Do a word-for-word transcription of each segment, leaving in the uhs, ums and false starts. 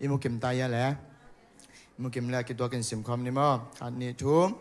I mukim ta ia le. I mukim le a kituakin simkhawm ni maw? Khat, nih, thum.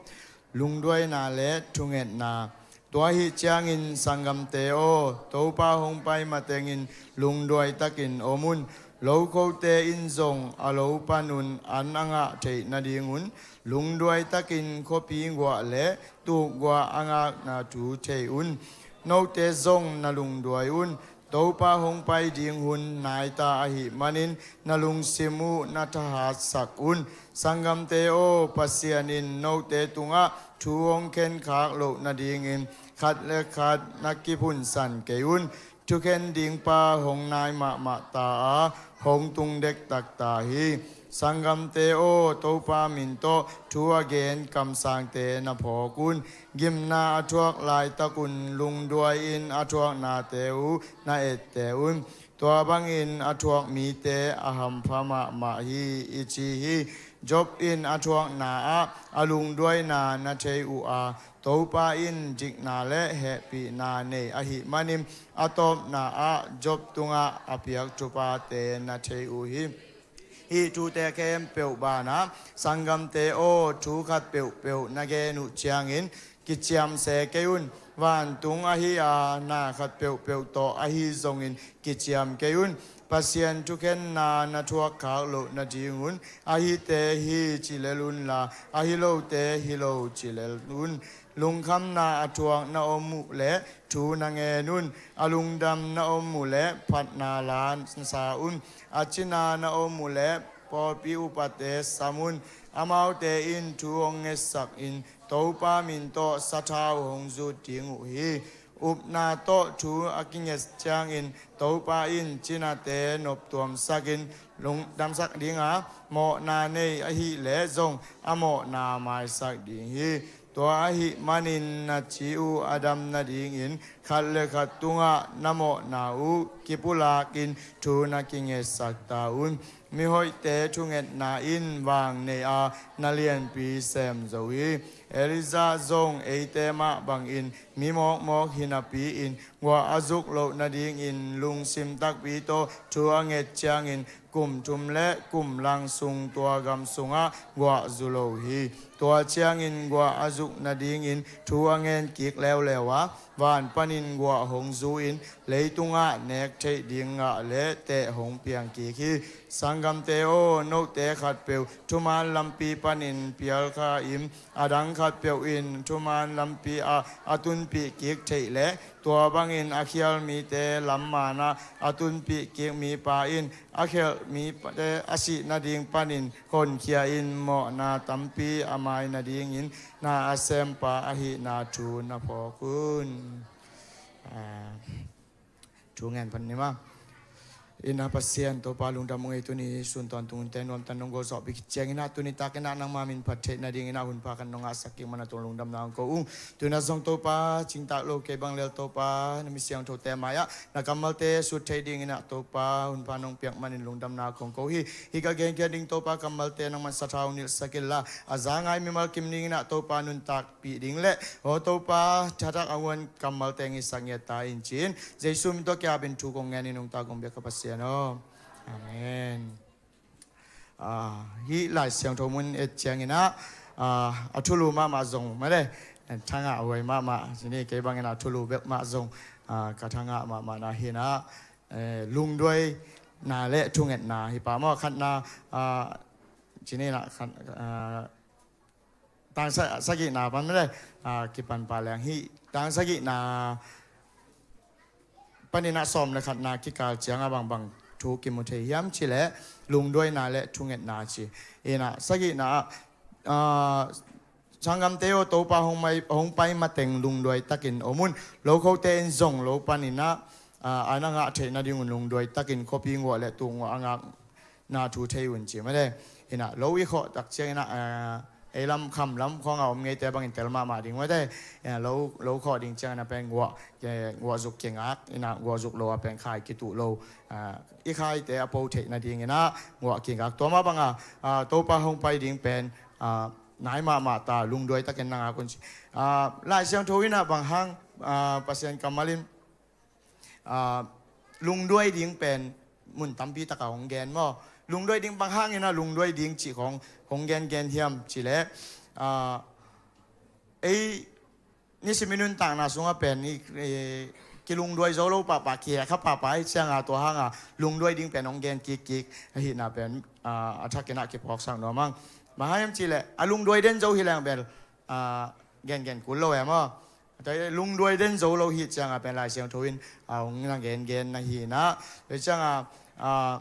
Lungduaina le thungetna. Tua ahih ciangin sanggamte aw, Topa hong pai matengin lungduai takin om un. Lokhote in zong a lo panun an a ngah theih nadingun lungduai takin khuapi guah le tuk guah a ngakna thu thei un. Note zong na lungduai un. Topa hong pai ding hun naita ahih manin na lungsim uh na thahatsak un. Sanggamte aw, Pasian in note tungah thu hong khenkhak loh nadingin khat le khat na kiphunsan kei un. Thukhen dingpa hong nai mahmah ta a, hong tung dektak ta hi. Sanggamte aw, Topa min tawh thu a gen kamsangte na phawk un. Gimna a thuak laitakun lungduai-in a thuaknate uh na etteh un. Tua bangin a thuak mite a hampha mahmah hi, i ci hi. Job in a thuakna ah a lungduaina na thei uh a, Topa in dikna le hehpihna nei ahih manin a tawpna ah Job tungah a piak thuphate na thei uh hi. Hih thute khempeuh banah sanggamte aw, thu khat peuhpeuh na gen uh ciangin kiciam se kei un. Vantung ahi a, na khat peuhpeuh tawh ahi zongin kiciam kei un. Pasian thukhenna na thuakkhak loh nadingun, ahite hi ci lel unla, ahi lote hi lo ci lel un. Lungkhamna a thuak na om uh leh thu na ngen un. A lungdam na om uh leh phatna la na sa un. A cina na om uh leh pawlpi upate sam un. Amaute in thu hong ngetsak in Topa min tawh sathau hong zut ding uh hi. Upna tawh thu a kinget ciangin Topa in cinate noptuamsakin lungdamsak ding a, mawhna nei ahih leh zong a mawhna maisak ding hi. Tua ahih manin na ci uh a dam nadingin khat le khat tungah na mawhna uh kipulakin thu na kingetsak ta un. Mihoihte thungetna in vang nei a, na lianpi sem zo hi. Elijah zong eite mah bangin mi mawkmawk hi napi-in guah a zuk loh nadingin lungsim takpi tawh thu a nget ciangin kum thum le kum lang sung tua gam sungah guah zu lo hi. Tua ciangin guah a zuk nadingin thu a ngen kik leuleu a, van panin guah hong zu-in leitungah nek theih ding ngah le teh hong piang kik hi. Sanggamte aw, note khatpeuh thumaan lampi panin pialkha in, a dang khatpeuh in thumaan lampi ah a tunpih kik theih leh tua bangin a khial mite lam manah a tunpih kik mipa in a khelh mite a sih nading panin honkhia in mawhna tampi a mai nadingin na a sempa ahihna thu na phawk un. Ah, thu ngen pan ni ma. Ina Pasian Topa lungdam ung ei, tuni sun tawntung te nuamtan nong gol zawh bik ciangin ah tuni takin ah nangma min phat theih nadingin ah hunpha kan nong ngahsak kik mana tung lungdamna hong ko ung. Tuna zong Topa, cingtak lo kei bang lel Topa, na mi siangthote mai-ah na kammalte sut thei dingin ah Topa, hunpha nong piak manin lungdamna kong ko hi. Hih ka genkhia ding Topa, kammalte nangman sathau nilhsak inla, a za ngai mimal kim dingin ah Topa, nuntakpih ding le aw Topa, thatak a huan kammalte ngisak ngiat ta in ci-in Jesu min tawh kiapin thu kong ngenin hong ta kong biak ka Pasian aw. Amen. Ah, hih Lai Siangtho mun et ciangin ah, ah, a thulu mahmah zong male, thangah huai mahmah, cini kei bangin a thulu bek mah zong, ah, ka thangah mahmah na hi-in ah, eh, lungduaina le thungetna hi pah maw, khatna, ah, cini na khat, ah, tang sa-, sagihna pan male, ah, kipan pah leng hih tang sagihna panin ah sawm le khatna kikal ciangah bangbang thu kimu thei hiam cih leh lungduaina le thungetna ci. Ina sagihna ah, ah, sanggamte aw, Topa hong mai, hong pai mateng lungduai takin om un. Lokhote in zong lo panin ah, ah, an a ngah theih nadingun lungduai takin khuapi nguah le tuk nguah a ngak na thu thei un ci mate. Ina lo i khawh tak ciangin ah, eh, ei lam kham lam khawngah om ngeite bangin tel mahmah ding mate. Ina lo, lo khawh ding ciangin ah pen nguah, eh, nguah zuk kingak, ina nguah zuk lo a pen khai kituh lo. Ah, i khaite a po theih nadingin ah nguah kingak. Tua mah bangah, ah, Topa hong pai ding pen, ah, nai mahmah ta, lungduai takin na ngak un ci. Ah, Lai Siangtho in ah bang hang, ah, Pasian kammal in, ah, lungduai ding pen mun tampi takah hong gen maw? Lungduai ding bang hangin a lungduai ding cih khong hong gengen hiam cih leh, ah, ei nisim i nuntakna sungah pen i, i kilungduai zo lo pahpah, kihekha pahpah ahih ciangin tua hangin lungduai ding pen hong gen kikkik ahihna pen, ah, a thakin a kiphawksak nuam ing. Bang hang hiam cih leh a lungduai den zo hi leng bel, ah, gengen kul lo e maw. Tua lungduai den zo lo hi ciangin pen Lai Siangtho in, ah, hong na gengen na hi na. Tua ciangin, ah,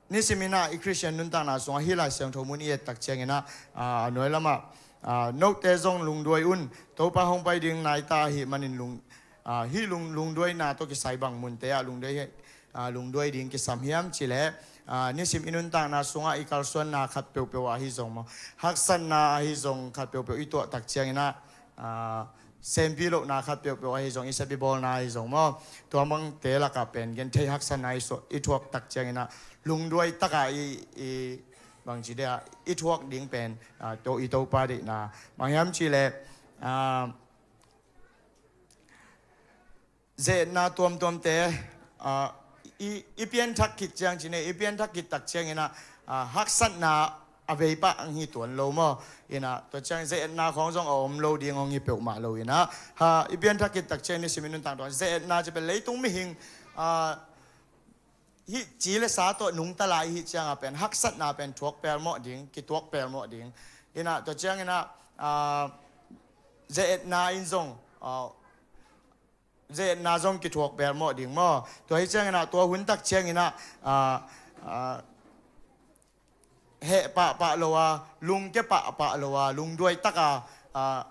nisim in a i Khristian nuntakna sungah hih Lai Siangtho mun i et tak ciangin a, ah, a nuai lamah, ah, note zong lungduai un, Topa hong pai ding nai ta ahih manin lung, ah, hih lung, lungduaina tawh kisai bang munte ah lungduai, ah, lungduai ding kisam hiam cih leh, ah, nisim i nuntakna sungah i kalsuanna khat peuhpeuh ahi zong maw, haksatna ahi zong khat peuhpeuh i tuah tak ciangin a, ah, sempi lohna khat peuhpeuh ahi zong, i sep i bawlna ahi zong maw, tua bangte lakah pen genthei haksatna i suah, i thuak tak ciangin a lungduai takin i, i bangci dia i thuak ding pen, ah, to, i Topa deihna bang hiam cih leh, ah, ze-etna tuamtuamte, ah, i, i pianthak khit ciang cih leh, i pianthak khit tak ciangin a, ah, haksatna a vei pah hong hi tuan lo maw. In a tua ciang ze-etna khong zong a om lo ding hong hi peuhmah lo in a, ha, i pianthak khit tak ciang nisim i nuntakna tawh ze-etna cih pen leitung mihing, ah, hih ci le sa tawh nungta lai i hih ciangin pen haksatna pen thuak pelmawh ding, kituak pelmawh ding. In a tua ciangin a, ah, ze-etna in zong, ah, ze-etna zong kithuak pelmawh ding maw. Tua hi ciangin a tua hun tak ciangin a, ah, ah, heh pahpah lo a, lungke pahpah lo a, lungduai takin, ah,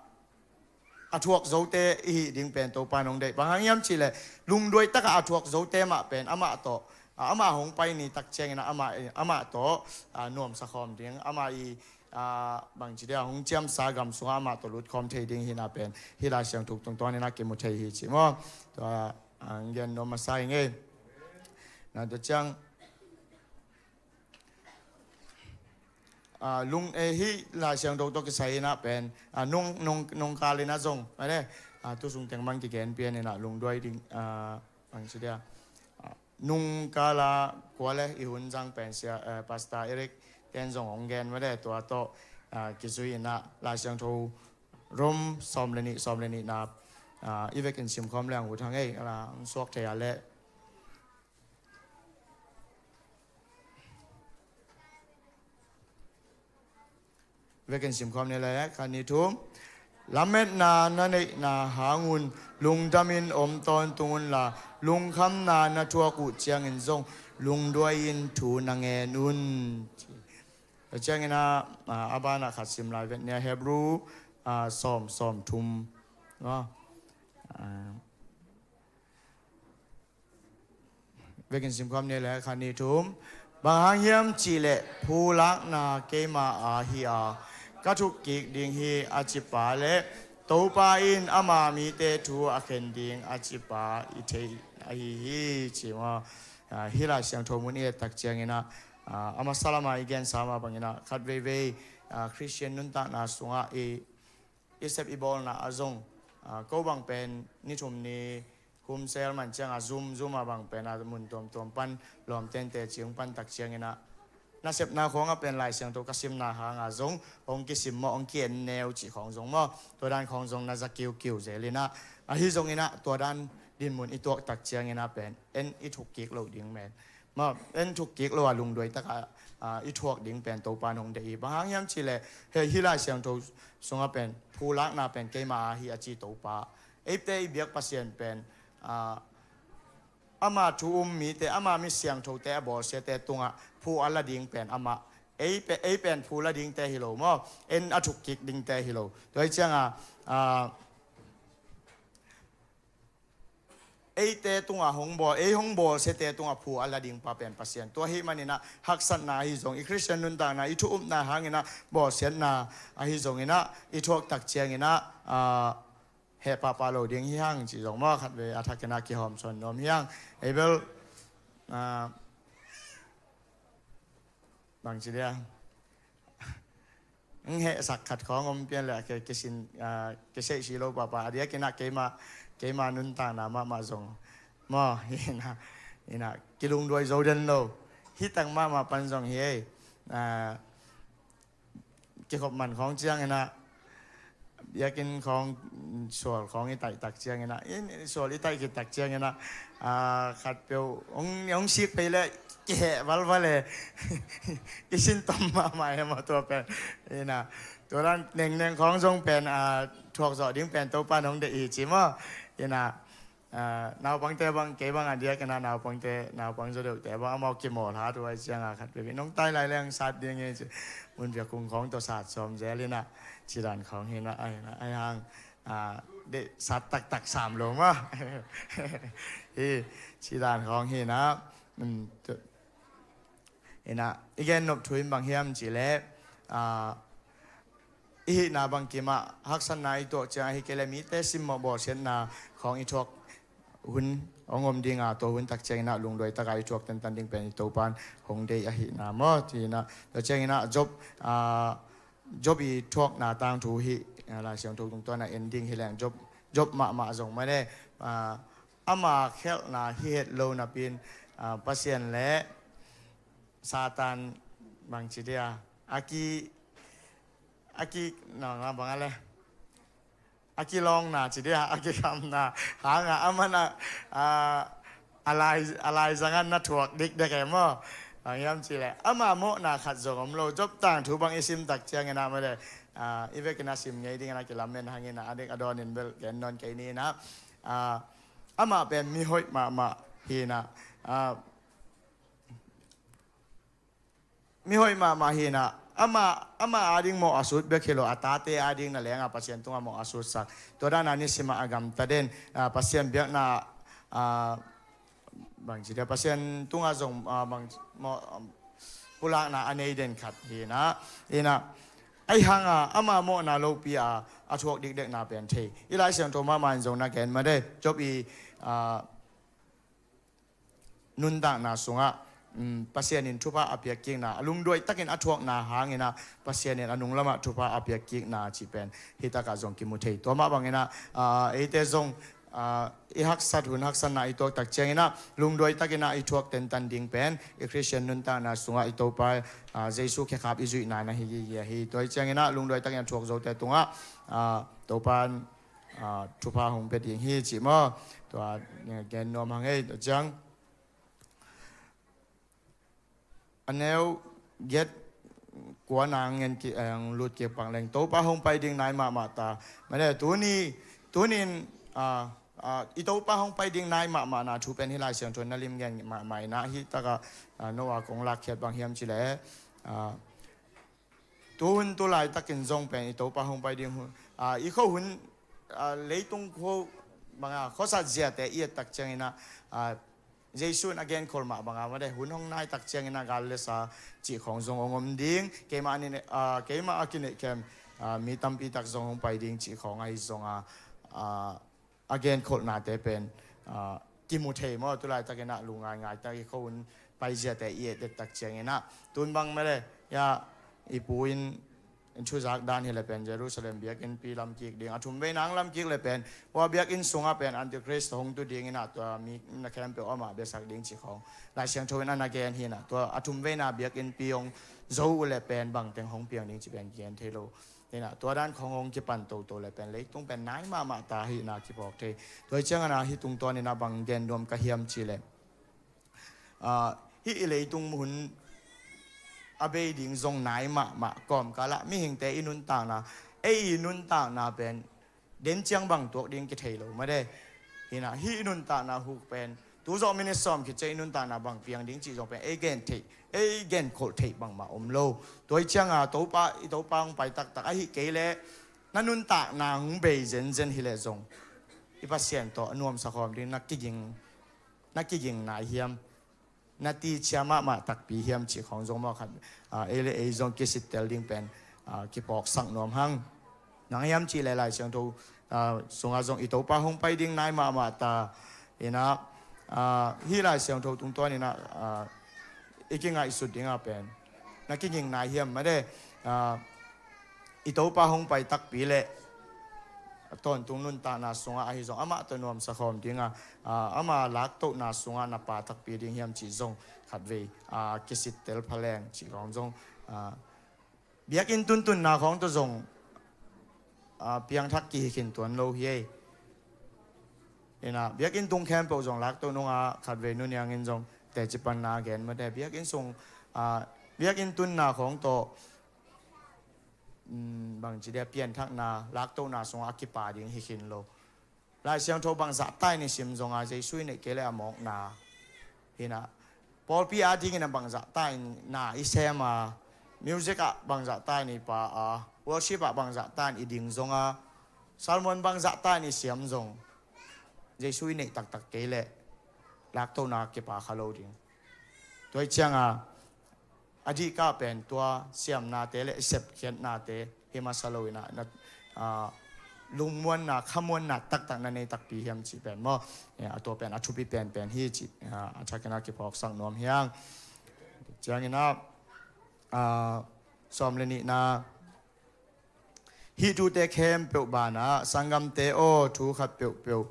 a thuak zote i hih ding pen Topa in hong deih. Bang hang hiam cih leh lungduai takin a thuak zote mah pen amah tawh, ah, amah hong pai ni tak ciangin a amah, amah tawh, ah, nuamsa khawm ding, amah i, ah, bangci dia hong ciamsa gam sungah amah tawh lut khawm thei ding hi na pen hih Lai Siangtho tungtawn in a kimu thei hi ci maw. Tua, ah, gen nuam masa ing ei. Na tua ciang, ah, lung, eh, hih Lai Siangtho tawh kisai in a pen, ah, nung, nung, nungkal in a zong, mane, ah, tu sung teng bang kigen pian in a lungduai ding, ah, bangci dia, ah, nungkal a kua le i hun zang pen sia, eh, Pastor Eric ten zong hong gen made tua tawh, ah, kizui in a Lai Siangtho Rom sawm le nih, sawm le nihna, ah, i vekin simkhawm leng ut hang ei, a la hong suak thei a leh. Vekin simkhawm ni le khat nih thum. Lametna na neihna hangun lungdamin om tawntung unla, lungkhamna na thuak uh ciangin zong lungduai-in thu na ngen un. A ciangin a, a, a banah khat sim lai vet nia, Hebru, a, sawm, sawm thum. A, vekin simkhawm ni le khat nih thum. Bang hang hiam cihleh phulakna keima a hi a, ka thukkik ding hi a cipa le Topa in ama mite thu a khen ding a cipa i thei ahi hi ci maw. A, hih Lai Siangtho mun i et tak ciangin a, a, a masa lama i gensa mah bangin a khat veivei, a, Khristian nuntakna sungah i i sep i bawlna ah zong, a, ko bang pen ni thum ni hum sel man ciang a zum zum a bang pen a mun tuamtuam pan lawm tente cing pan tak ciangin a nasepna khawng a pen Lai Siangtho ka simna hang a zong hong kisim maw, hong ki-en neu cih khawng zong maw, tua dan khawng zong na za kiukiu zel in a, ahi zongin a tua dan dinmun i tuak tak ciangin a pen en i thuk kik loh ding men. Ma, en thuk kik lo a lungduai taka, a, i thuak ding pen Topa in hong deih hi. Bang hang hiam cihleh, hei, hih Lai Siangtho sungah pen phulakna pen keima a hi a ci Topa. Eite i biak Pasian pen, a, ama thu um mite, ama mi siangthote a bawlsiate tungah phu a la ding pen amah. Ei pe, ei pen phu la dingte hi lo maw. En a thuk kik dingte hi lo. Tua hi cianga, a, eite tungah hong bawl, ei hong bawlsiate tungah phu a la ding pa pen Pasian. Tua ahih manin a haksatna ahi zong, i Khristian nuntakna, i thu upna hangin a bawlsiatna ahi zongin a, i thuak tak ciangin a, a, heh pahpah lo ding hi hang ci zong maw, khatvei a thakin a kihawmsawn nuam hi hang. Ei bel, a, bang ci dia. Hong hehsak khat khawng om pian le, a, ke, kesin, a, keseih si lo pahpah. A diakin a keima, keima nuntakna mahmah zong, Maw, hi na, hi na, kilungduai zo den lo. Hi tak mahmah pan zong hi ei. Ah, kikhop man khawng ciang hi na, biakinn khawng, sual khawng i taih tak ciang hi na, in, sual i taih khit tak ciang hi na, ah, khatpeuh hong, hong sik pei leh kiheh valval e. Kisin tom mahmah e maw tua pen. Hi na, tua dan nengneng khawng zong pen, ah, thuak zawh ding pen Topa'n hong deih hi ci maw. Hi na, ah, naupangte bang, kei bang a diak hi na, naupangte, naupang zaw deuhte bang amau kimawl hat uh ahih ciangin khat peuh in hong tai lai leng sat ding hi ci. Mun biakinn khawng tawh sat sawm zel hi na, ci dan khawng hi na, ahi na, ahi hang, ah, deih sat taktak sam lo maw. Hi, ci dan khawng hi na, um, tu-, hi na, i gen nop thu in bang hiam cih leh, ah, i hihna bangkim ah haksatna i tuak ciang ahih kei leh mite simmawh bawlsiatna khawng i thuak hun hong om ding a, tua hun tak ciangin ah lungduai takin i thuak tantan ding pen i Topa'n hong deih ahihna maw. Hi na, tua ciangin ah Job, ah, Job i thuakna tangthu hih, ah, Lai Siangtho tungtawn ah en ding hi leng Job, Job mahmah zong mah e, ah, ama khelhna hi het lo napi-in, ah, Pasian leh Satan bangci dia, a ki, a ki, na, na, bang a leh, a kilawngna ci dia, a kikhamna hang a, aman a, ah, a lai, a laizang ah na thuak dikdek e maw. Bang hiam cih leh ama mawhna khat zong om lo. Job tangthu bang i sim tak ciangin ah mah e, ah, i vekin a sim ngei dingin a kilamen hangin ah, a dik a dawnin bel gen nawn kei ni na. Ah, amah pen mi hoih mahmah hi na. Ah, mi hoih mahmah hi na, ama, ama ading mawh a sut bek hi lo, a tate ading na leng a Pasian tungah mawh a sutsak. Tua dan a nisim a a gamta den, ah, Pasian biakna, ah, bangci dia, Pasian tungah zong, ah, bang, mawh, um, pulakna a nei den khat hi na. Hi na, ahi hang a ama mawhna lopi a, a thuak dikdekna pen thei. I Lai Siangtho mahmah in zong na gen mah e, Job i, ah, nuntakna sungah, um, Pasian in thupha a piakkikna, a lungduai takin a thuakna hangin ah Pasian in a nunglam ah thupha a piakkikna cih pen hi tak ah zong kimu thei. Tua mah bangin ah, ah, eite zong, ah, i haksat hun haksatna i tuak tak ciangin ah lungduai takin ah i thuak tantan ding pen i Khristian nuntakna sungah i Topa, ah, Jesu khekhap i zuihna na hi gige hi. Tua hi ciangin ah lungduai takin a thuak zote tungah, ah, Topa'n, ah, thupha hong pia ding hi cih maw. Tua, eh, gen nuam hang ei, tua ciang a neu giat kua nang ngen ki, eh, lut kik pak leng, Topa hong pai ding nai mahmah ta. Mah e, tuni, tuni-in, ah, ah, i Topa hong pai ding nai mahmahna thu pen hih Lai Siangtho na lim ngen mahmah in ah, hih tak ah, ah, Noah kong lakkhiat bang hiam cih leh, ah, tu hun tu laitakin zong pen i Topa hong pai ding hun, ah, i khuahun, ah, leitung khua bang a khuasat ziate i et tak ciangin ah, ah, Jesu in a genkholh mah bang a, mah e, hun hong nai tak ciangin ah gal le sa cih khawng zong hong om ding, keimah a nih, ah, keimah a kineihkhem, ah, mi tampi tak zong hong pai ding cih khawng ahi zong a, ah, a genkholhnate pen, ah, kimu thei maw, tu laitakin ah lungngaingai tak i khuahun pai ziate i et tak ciangin ah. Tun bang mah e, ya, i pu in, in thuzak dan hi leh pen Jerusalem biakinnpi lamkik ding, a thumveina hong lamkik leh pen, hua biakinn sungah pen Antichrist hong tu dingin ah, tua mi na khempeuh amah biasak ding cih khawng Lai Siangtho in a na gen hi na, tua a thumveina biakinnpi hong zo uh leh pen bangteng hong piang ding cih pen gen thei lo. Hi na, tua dan khawng hong kipan toto leh pen leitung pen nai mahmah ta hi na kiphawk thei. Tua hi ciangin ah hih tungtawnin ah bang gen nuam ka hiam cih leh, ah, hih i leitung hun a bei ding zong nai mahmah kawmkal ah mihingte i nuntakna, ei i nuntakna pen den ciang bang tuak ding kithei lo mah e. Hi na, hih i nuntakna huk pen tu zawh minit sawm khit ciang i nuntakna bang piang ding cih zong pen ei gen theih, ei genkholh theih bangmah om lo. Tua hi ciang a Topa, i Topa hong pai taktak ahih kei leh na nuntakna hong bei zenzen hi leh zong i Pasian tawh a nuamsa khawm ding na kiging, na kiging nai hiam? Na ticia mahmah takpi hiam cih khawng zong maw khat, ah, ei le ei zong kisittel ding pen, ah, kiphawksak nuam hang. Nang hiam cih leh Lai Siangtho, ah, sungah zong i Topa hong pai ding nai mahmah ta. Hi na, ah, hih Lai Siangtho tungtawnin ah, ah, i kingaihsut ding a pen na kiging nai hiam mah e. Ah, i Topa hong pai takpi leh tawntung nuntakna sungah ahi zong amah tawh nuamsa khawm dinga, ah, ama laktohna sungah na pa takpi ding hiam cih zong khatvei, ah, kisittel phaleng cih khawng zong, ah, biakinn tuntunna khawng tawh zong, ah, piangthak kihi khin tuan lo hi ei. Inah biakinn tung khempeuh zong laktoh nungah khatvei nuniangin zong teci panna gen mate biakinn sung, ah, biakinn tunna khawng tawh, um, bangci dia pianthakna laktohna sungah a kipa ding hi khin lo. Lai Siangtho bangzah ta in i sim zonga Jesu i neih kei le a mawkna hinah pawlpi a dingin a bangzah ta in na i sem a, music ah bangzah ta in i pa a, worship ah bangzah ta in i ding zonga, sermon bangzah ta in i siam zong Jesu i neih taktak kei le laktohna kipa kha lo ding. Tua hi cianga a dihkah pen tua siamnate le i sepkhiatnate hi masa lo inah na, ah, lungmuanna khamuanna taktak na nei takpi hiam cih pen maw? Eh, a tua pen a thupi penpen hi cih, ah, a thakin a kiphawksak nuam hiang. Cianginah, ah, sawm le nihna, hih thute khempeuh banah sanggamte aw, thu khat peuhpeuh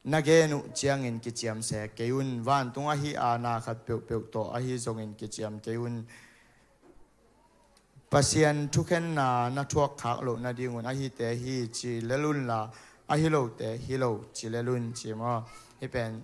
na gen uh ciangin kiciam se kei un. Vantung ahi a na khat peuhpeuh tawh ahi zongin kiciam kei un. Pasian thukhenna na thuak khak loh nadingun ahite hi ci lel unla, ahi lote hi lo ci lel un ci maw? Hih pen,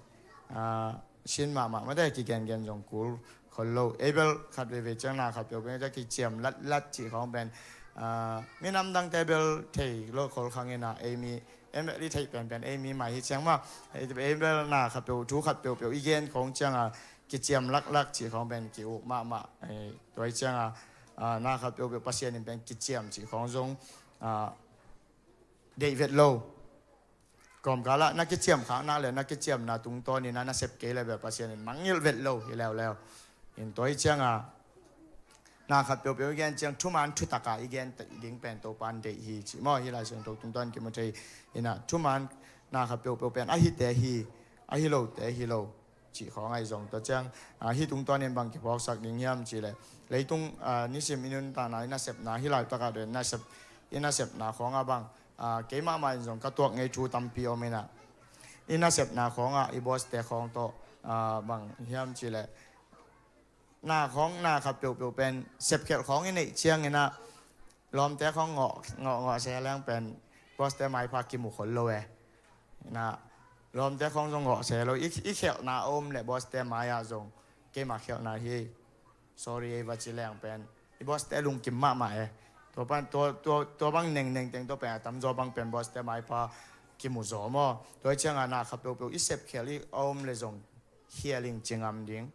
ah, sin mahmah mate kigengen zong kul khol lo. Abel khat veivei ciang na khat peuhpeuh ciang kiciam latlat cih khawng pen, ah, minam dangte bel thei lo khol khang inah eimi, eimi theih penpen eimi mai hi ciang maw? Abel na khat peuh, thu khat peuhpeuh i gen khawng cianga kiciam laklak cih khawng pen ki-uk mahmah. Eh, tua hi cianga, ah, na khat peuhpeuh Pasian in pen kiciam cih khawng zong, ah, deih vet lo. Kawmkalah na kiciam khakna le na kiciamna tungtawnin a na sep kei le bel Pasian in mangngilh vet lo hi leuleu. In tua hi cianga na khat peuhpeuh i gen ciang thuman thutaka i gen ding pen Topan deih hi ci maw? Hih Lai Siangtho tungtawn kimu thei inah thuman na khat peuhpeuh pen ahite hi, ahi lote hi lo cih khawng ahi zong tua ciang, ah, hih tungtawnin bang kiphawksak ding hiam cih leh leitung, ah, nisim i nuntakna i nasepna hih laitakah den nasep, i nasepna khawngah bang, ah, keimahmah in zong ka tuak ngei thu tampi om inah i nasepna khawngah i bawste khawng tawh, ah, bang hiam cih leh na khawng na khat peuhpeuh pen sepkhelh khawng i neih cianginah lawmte khawng ngawh, ngawh, ngawh se leng pen bawste maipha kimu khol lo e. Inah lawmte khawng zong ngawh se lo i, i khelhna a om le bawste mai-ah zong keima khelhna hi, sorry ei va ci leng pen i bawste lungkim mahmah e. Tua pan, tua, tua, tua bang nengneng teng tua pen a tamzaw bang pen bawste maipha kimu zaw maw? Tua hi cianga na khat peuhpeuh i sepkhelh i a om le zong khialing ci ngam ding.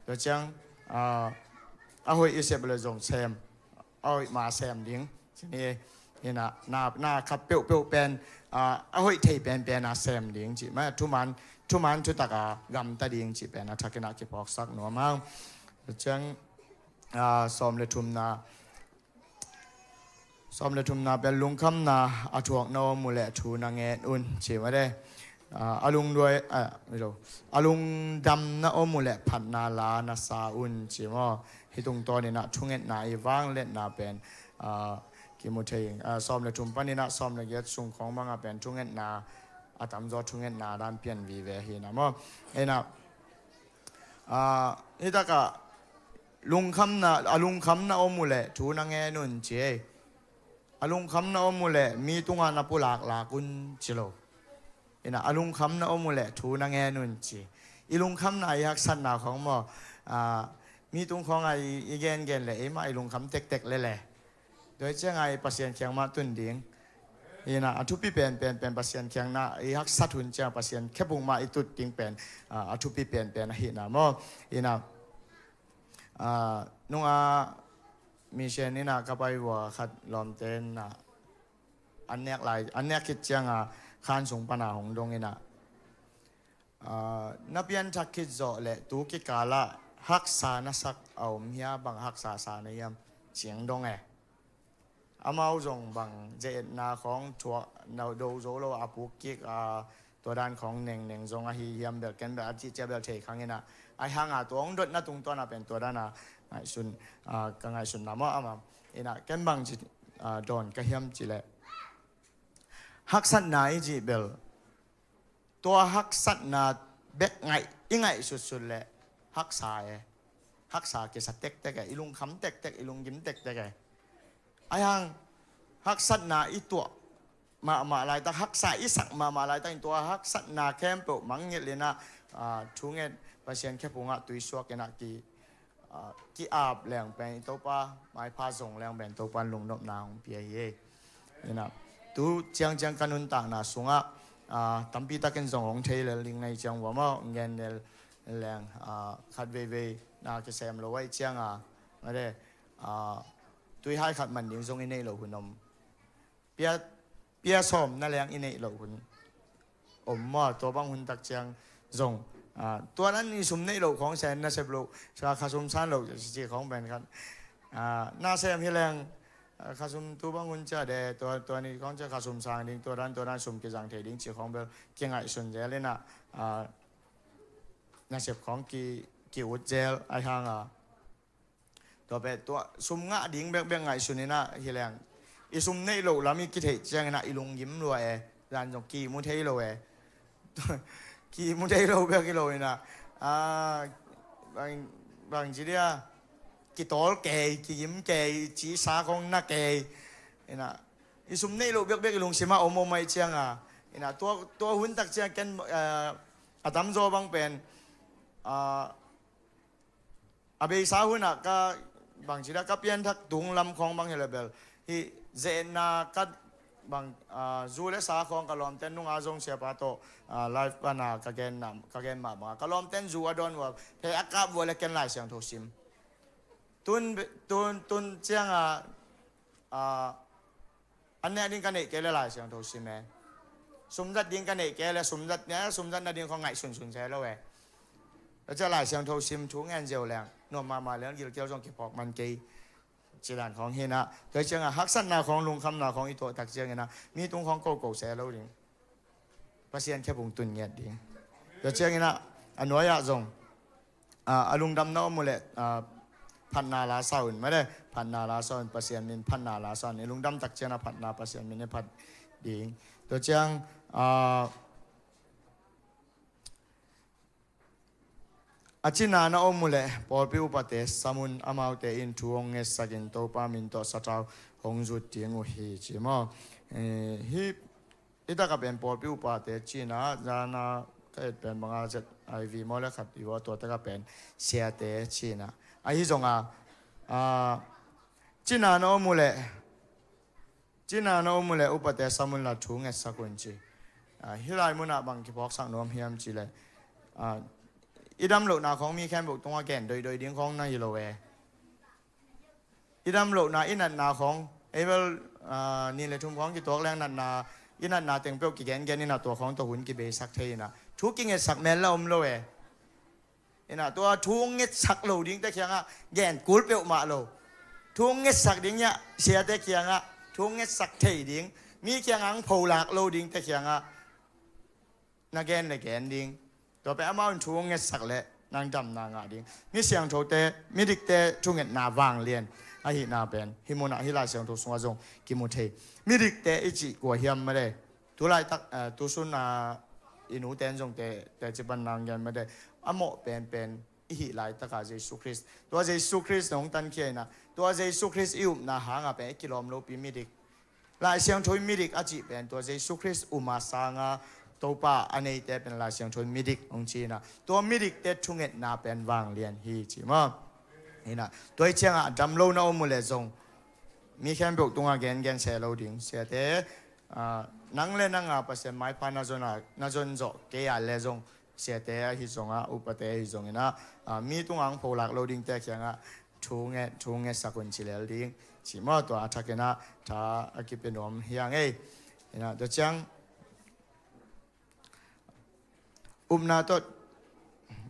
Tua ciang, ah, a hoih i sep le zong sem, a hoih ma sem ding. Cini inah na, na khat peuhpeuh pen, ah, a hoih thei penpen a sem ding cih ma thuman, thuman thutaka gamta ding cih pen a thakinah kiphawksak nuam hang. Tua ciang, ah, sawm le thumna, sawm le thumna pen lungkhamna a thuak na om uh leh thu na ngen un ci mah de. Ah, a lungduai, ah, mi lo. A lungdam na om uh leh phatna la na sa un ci maw? Hih tungtawninah thungetna i vangliatna pen, ah, kimu thei. Ah, sawm le thum paninah sawm le giat sung khawng bangah pen thungetna a tamzaw thungetna dan pian vive hinah maw? Inah, ah, hih takah lungkhamna, a lungkhamna om uh leh thu na ngen un ci ei. A lungkhamna om uh leh mi tungah na pulaklak un ci lo. Inah a lungkhamna om uh leh thu na ngen un ci. I lungkhamna i haksatna khawng maw, ah, mi tung khawngah i, i gengen leh eimah i lungkham tektek lele. Tua hi cianga i Pasian kiang mah tun ding. Inah a thupi penpen pen Pasian kiang na i haksat hun ciang Pasian khepung mah i tut ding pen, ah, a thupi penpen ahina maw? Inah, ah, nunga mission inah ka pai vua khat lawmte inah an nek lai, an nek khit cianga khan sung pana hong dong inah, ah, na pianthak khit zawh leh tu kikalah haksa na sak a om hia, bang haksa sa na hiam ciang dong e. Amau zong bang ze-etna khawng thuak na do zo lo a puk kik a, tua dan khawng nengneng zong ahi hiam bel ken bel a cihcia bel thei khang inah, ahi hanga tua hong dotna tungtawnah pen tua dana ngaihsun, ah, ka ngaihsunna maw ama inah ken bang ci, ah, dawn ka hiam cileh Haksatna i cih bel, tua haksatna bek ngaih, i ngaih sutsut leh haksa e. Haksa kisa tektek e, i lungkham tektek, i lunggim tektek e. Ahi hang haksatna i tuah mahmah laitak, haksa i sak mahmah laitak in tua haksatna khempeuh mangngilh in ah, ah, thunget Pasian khephung ah tuisuak in ah ki, ah, ki-ap leng pen i Topa maipha zong leng pen Topa in lungnopna hong pia hi. In ah tu ciangciang ka nuntakna sungah, ah, tampi takin zong hong thei lel ding na hi ciang vua maw, ngen lel leng, ah, khat veivei na kisem lo ahih ciang a, made, ah, tuihai khat man ding zong i neih loh hun om. Pia, pia sawm na leng i neih loh hun om maw, tua bang hun tak ciang zong, ah, tua dan i sum neih loh khawng sen, nasep loh, sa khasum san loh ci khawng pen khat, ah, nasem hi leng, ah, khasum tu bang hun ciah de, tua, tua ni khawng ciah khasum sang ding, tua dan, tua dan sum kizang thei ding ci khawng bel kingaihsun zel in ah, ah, nasep khawng ki, ki-ut zel ahi hang a. Tua pen tua sum ngah ding bekbek ngaihsun in ah hi leng, i sum neih loh lam i kitheih ciangin ah i lunggim lua e. Zan zong kimu thei lo e. Kimu thei lo bek hi lo in ah, ah, bang, bang ci dia, kitawl kei, kigim kei, cisa khawng na kei in ah, i sum neih loh bekbek i lungsim ah om om ahih ciang a, in ah tua, tua hun tak ciang ken, ah, a tamzaw bang pen, ah, a beisa hun ah ka, bang ci dia, ka pianthak tung lam khawng bang hi leh bel, hih ze-etna ka bang, ah, zu le sa khawng ka lawmten nunga zong siapa tawh, ah, live pan a ka gen na, ka gen mah bang a, ka lawmten zu a dawn uh a, phei a kap uh a leh ken Lai Siangtho sim. Tun, tun, tun ciang a, ah, an nek ding ka neih kei leh Lai Siangtho sim e. Sumzat ding ka neih kei leh sumzat, sumzat nading khawng ngaihsun sun se lo e. Tua ciang Lai Siangtho sim, thu ngen ziau leng nuam mahmah leng gilkial zong kiphawk man kei. Ci dan khawng hi in ah, tua ciang a haksatna khawng, lungkhamna khawng i tuah tak ciangin ah mi tung khawng koko se lo ding. Pasian khephung tun ngiat ding. Tua ciangin ah a nuai ah zong, ah, a lungdam na om uh leh, ah, phatna la sa un, made, phatna la sa un, Pasian min phatna la sa un. I lungdam tak ciang a phatna Pasian min i phat ding. Tua ciang, ah, a cina na om uh leh pawlpi upate sam un, amaute in thu hong ngetsak in Topa min tawh sathau hong zut ding uh hi ci maw. Eh, hih i tak a pen pawlpi upate cina, zan a ka et pen bang a Z I V maw leh khat i vua, tua tak a pen siate cina. Ahi zong a, ah, cina na om uh leh, cina na om uh leh upate sam un la thu ngetsak un ci. Ah, hih lai mun ah bang kiphawksak nuam hiam cih leh, ah, i dam lohna khawng mi khempeuh tungah gen doidoi ding khawng na hi lo e. I dam lohna, i natna khawng, ei bel, ah, nih le thum khawng kituak leng natna, i natna teng peuh kigengen in ah tua khawng tawh hun kibeisak thei in ah, thu kingetsak mel la om lo e. In ah tua thu ngetsak lo dingte kiangah gen kul peuhmah lo. Thu ngetsak ding hiah siate kiangah thu ngetsak thei ding, mi kiangah ang pholak lo dingte kiangah na gen le gen ding. Tua pen amau in thu ngetsak leh nang damna ngah ding. Mi siangthote, midikte thungetna vanglian ahihna pen hih mun ah, hih Lai Siangtho sungah zong kimu thei. Midikte i cih kua hiam, made? Tulaitak, eh, tusun a i nute in zong te, teci pan nang gen, made, a mawh penpen i hih laitak a Jesu Khrist, tua Jesu Khrist na hong tankhia in ah, tua Jesu Khrist i upna hang a pen i kilawm lopi midik. Lai Siangtho i midik a cih pen tua Jesu Khrist um a sang a Topa a neite pen Lai Siangtho i midik hong ci in ah, tua midikte thungetna pen vanglian hi ci maw. In ah tua i ciang a dam lo na om uh leh zong mi khempeuh tungah gengen se lo ding. Siate, ah, nang le nang a Pasian maipha na zon a, na zon zawh kei a leh zong, siate ahi zong a, upate ahi zong in ah, ah, mi tungah ang pholak lo dingte kiangah thu nge, thu ngetsak un ci lel ding ci maw. Tua a thak in ah tha a kipia nuam hi ing ei. In ah tua ciang upna tawh,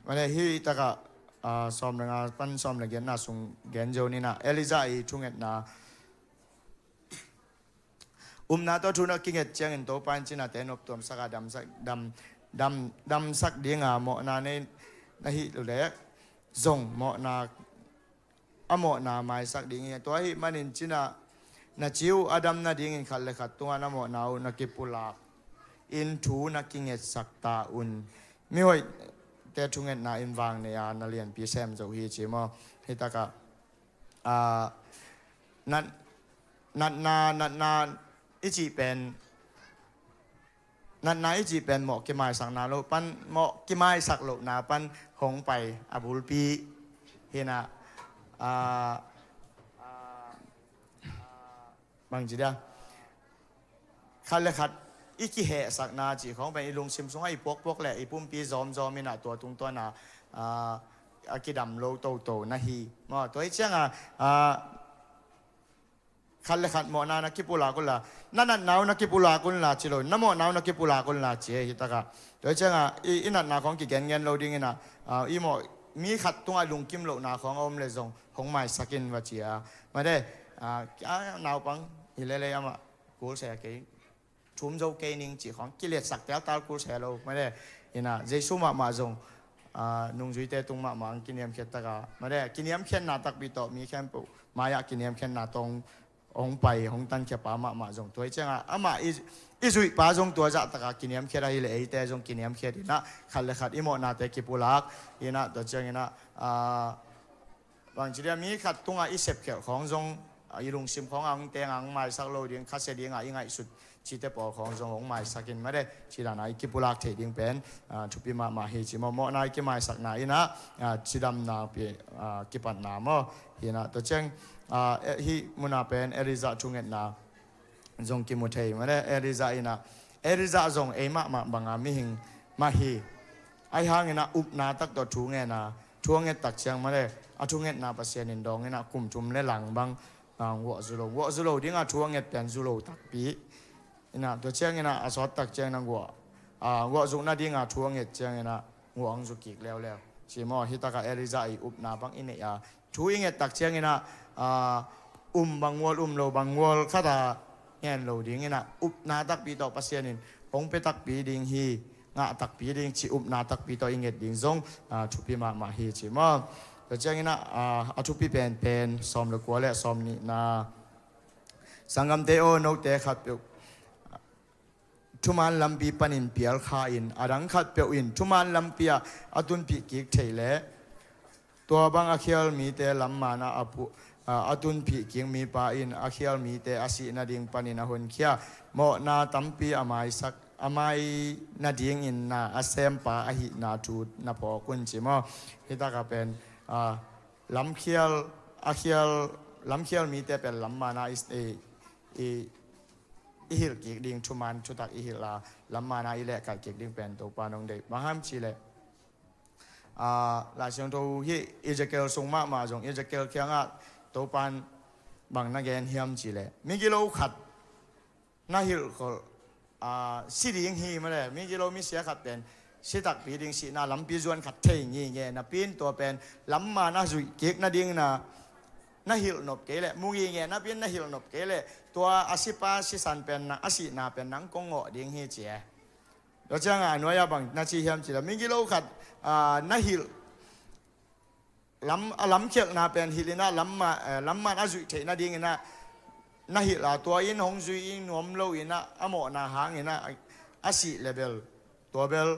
mane, hih tak ah, ah, sawm le nga pan sawm le giatna sung gen zo ni in ah, Elijah i thungetna. Upna tawh thu na kinget ciangin Topa in cinate noptuamsak a, damsak, dam, dam, damsak ding a, mawhna nei na hih uh leh zong mawhna, a mawhna maisak ding hi. Tua ahih manin cina, Na ci uh a dam nadingin khat le khat tungah na mawhna uh na kipulak in thu na kingetsak ta un. Mihoihte thungetna in vang nei a na lianpi sem zo hi ci maw? Hi takah, ah, nat, natna, natna i cih pen, natna i cih pen mawh kimaisakna lo pan, mawh kimaisak lohna pan hong pai a bulpi hi na, ah, bang ci dia, khat le khat i kihehsakna cih khawng pen i lungsim sungah i puakpuak le i pumpi zawmzawm in ah tua tungtawn a, ah, a kidam lo toto na hi. Maw, tua hi ciangah, ah, khat le khat mawhna na kipulak un la, na natna uh na kipulak un la ci lo, na mawhna uh na kipulak un la ci hi takah. Tua hi ciangah i, i natna khawng kigengen lo dingin ah, ah, i mawh, mi khat tungah lungkim lohna khawng a om le zong hong maisak in va ci a. Mate, ah, a naupang hi lele amah kul se kei, thum zo kei ning cih khawng kiletsak teltal kul se lo. Mate, hi na, Jesu mahmah zong, ah, nungzuite tung mahmah ang kiniamkhiat takah, mate, kiniamkhiatna takpi tawh mi khempeuh mai-ah kiniamkhiatna tawh hong pai, hong tankhia pa mahmah zong tua hi ciangah amah i, i zuihpa zong tua zah takah kiniamkhiat ahih leh eite zong kiniamkhiat in ah khat le khat i mawhnate kipulak in ah, tua ciangin ah, ah, bang ci dia, mi khat tungah i sepkhialh khawng zong, ah, i lungsim khawng ang teng ang maisak lo ding, khasia dingah i ngaihsut cihte pawl khawng zong hong maisak in, mate, ci dan a i kipulak theih ding pen, ah, thupi mahmah hi ci maw? Mawhna i kimaisakna in ah, ah, cidamna pi, ah, kipatna maw? Hi na, tua ciang, ah, eh, hih mun ah pen Elijah thungetna zong kimu thei, mate, Elijah in ah, Elijah zong ei mahmah bang a mihing mah hi. Ahi hangin ah upna tak tawh thu ngen a, thu a nget tak ciang, mate, a thungetna Pasian in dawng in ah kum thum le lang bang, ah, nguah zu lo, nguah zu lo ding a thu a nget pen zu lo takpi. In ah, tua ciangin ah a sawt tak ciangin ah nguah, ah, nguah zuk nading a thu a nget ciangin ah nguah hong zu kik leuleu ci maw? Hi takah Elijah i upna bang i neih a, thu i nget tak ciangin ah, ah, um bang ngual, um lo bang ngual khat a ngen lo dingin ah upna takpi tawh Pasian in hong pia takpi ding hi, ngah takpi ding ci upna takpi tawh i nget ding zong, ah, thupi mahmah hi ci maw? Tua ciangin ah, ah, a thupi penpen sawm le kua le sawm nihna. Sanggamte aw, note khatpeuh thuman lampi panin pial kha in, a dang khatpeuh in thuman lampi ah a tunpih kik thei leh, tua bang a khial mite lam man ah a pu-, a, a tunpih kik mipa in a khial mite a sih nading panin a honkhia mawhna tampi a maisak, a mai nadingin na a sempa ahihna thu na phawk un ci maw? Hi takah pen, a, lamkhial, a khial, lamkhial mite pen lam man ah i, i, i, i hilh kik ding, thuman thutak i hilh a, lam man ah i lehkaih kik ding pen Topa nong deih. Bang hang hiam cih leh, ah, Lai Siangtho hih Ezekiel sung mahmah zong, Ezekiel kiangah Topan bang na gen hiam cih leh, migilo khat na hilh khol, ah, si ding hi, mate, migilo misia khat pen si takpi ding, sihna lampi zuan khat thei ngitnget napi in tua pen lam man a zuih kik nading na, na hilh nop kei leh, mu ngitnget napi in na hilh nop kei leh, tua a sipa sisan pen na, a sihna pen nang kong ngawh ding hi ci e. Tua ciangah a nuai-ah bang na ci hiam cih leh, migilo khat, ah, na hilh, lam, a lamkhialhna pen hilh in ah lam ma-, eh, lam man a zuih theih nadingin ah na hilh a, tua in hong zui in nuam lo in ah a mawhna hangin ah a sih leh bel, tua bel,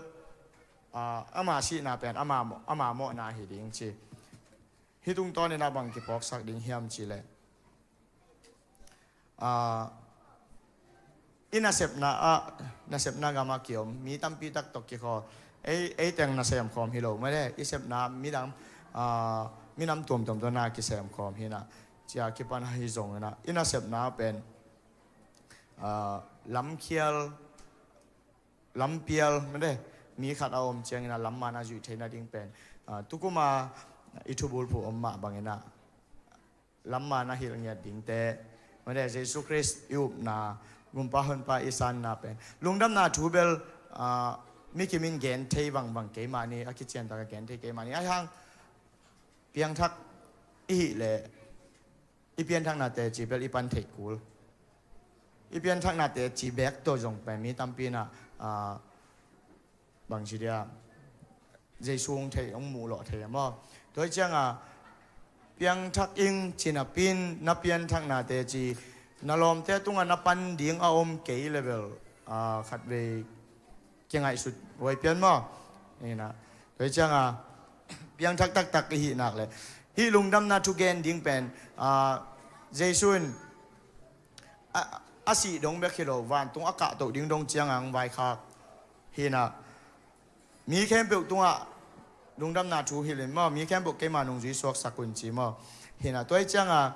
ah, ama sihna pen ama mawh, ama mawhna hi ding ci. Hih tungtawnin ah bang kiphawksak ding hiam cih leh, ah, i nasepna ah, nasepna gam ah kiom mi tampi tak tawh kikhawl, ei, ei teng nasem khawm hi lo, mate, i sepna midang, ah, minam tuamtuam tawh na kisem khawm hi na, ci a kipan ahi zongin ah i nasepna pen, ah, lamkhial, lampial, mate, mi khat a om ciangin ah lam man a zuih theih nading pen, ah, tukum a i thubulphuh om mah bangin ah lam man a hilh ngiat dingte, mate, Jesu Khrist i upna, Gumpa Honpa i sanna pen lungdamna thu bel, ah, mi kim in gen thei vangvang kei mah ni, a kician tak a gen thei kei mah ni. Ahi hang piangthak i hih leh i pianthakna teci bel i pan theih kul. I pianthakna teci beek tawh zong pen mi tampi in ah, ah, bang ci dia, Jesu hong thei, hong muh lawh thei a maw? Tua hi ciangah piangthak ing ci napi in na pianthakna teci na lawmte tungah na pan ding a om kei le bel, ah, khatvei kingaihsut huai pian maw? Hi na. Tua hi cianga piangthak taktak i hih nak le hih lungdamna thu gen ding pen, ah, Jesu in a, a sih dong bek hi lo, vantung a kahtoh ding dong cianga hong vaikhak. Hi na. Mi khempeuh tungah lungdamna thu hilh in maw, mi khempeuh keima nungzui suaksak un ci maw? Hi na. Tua hi cianga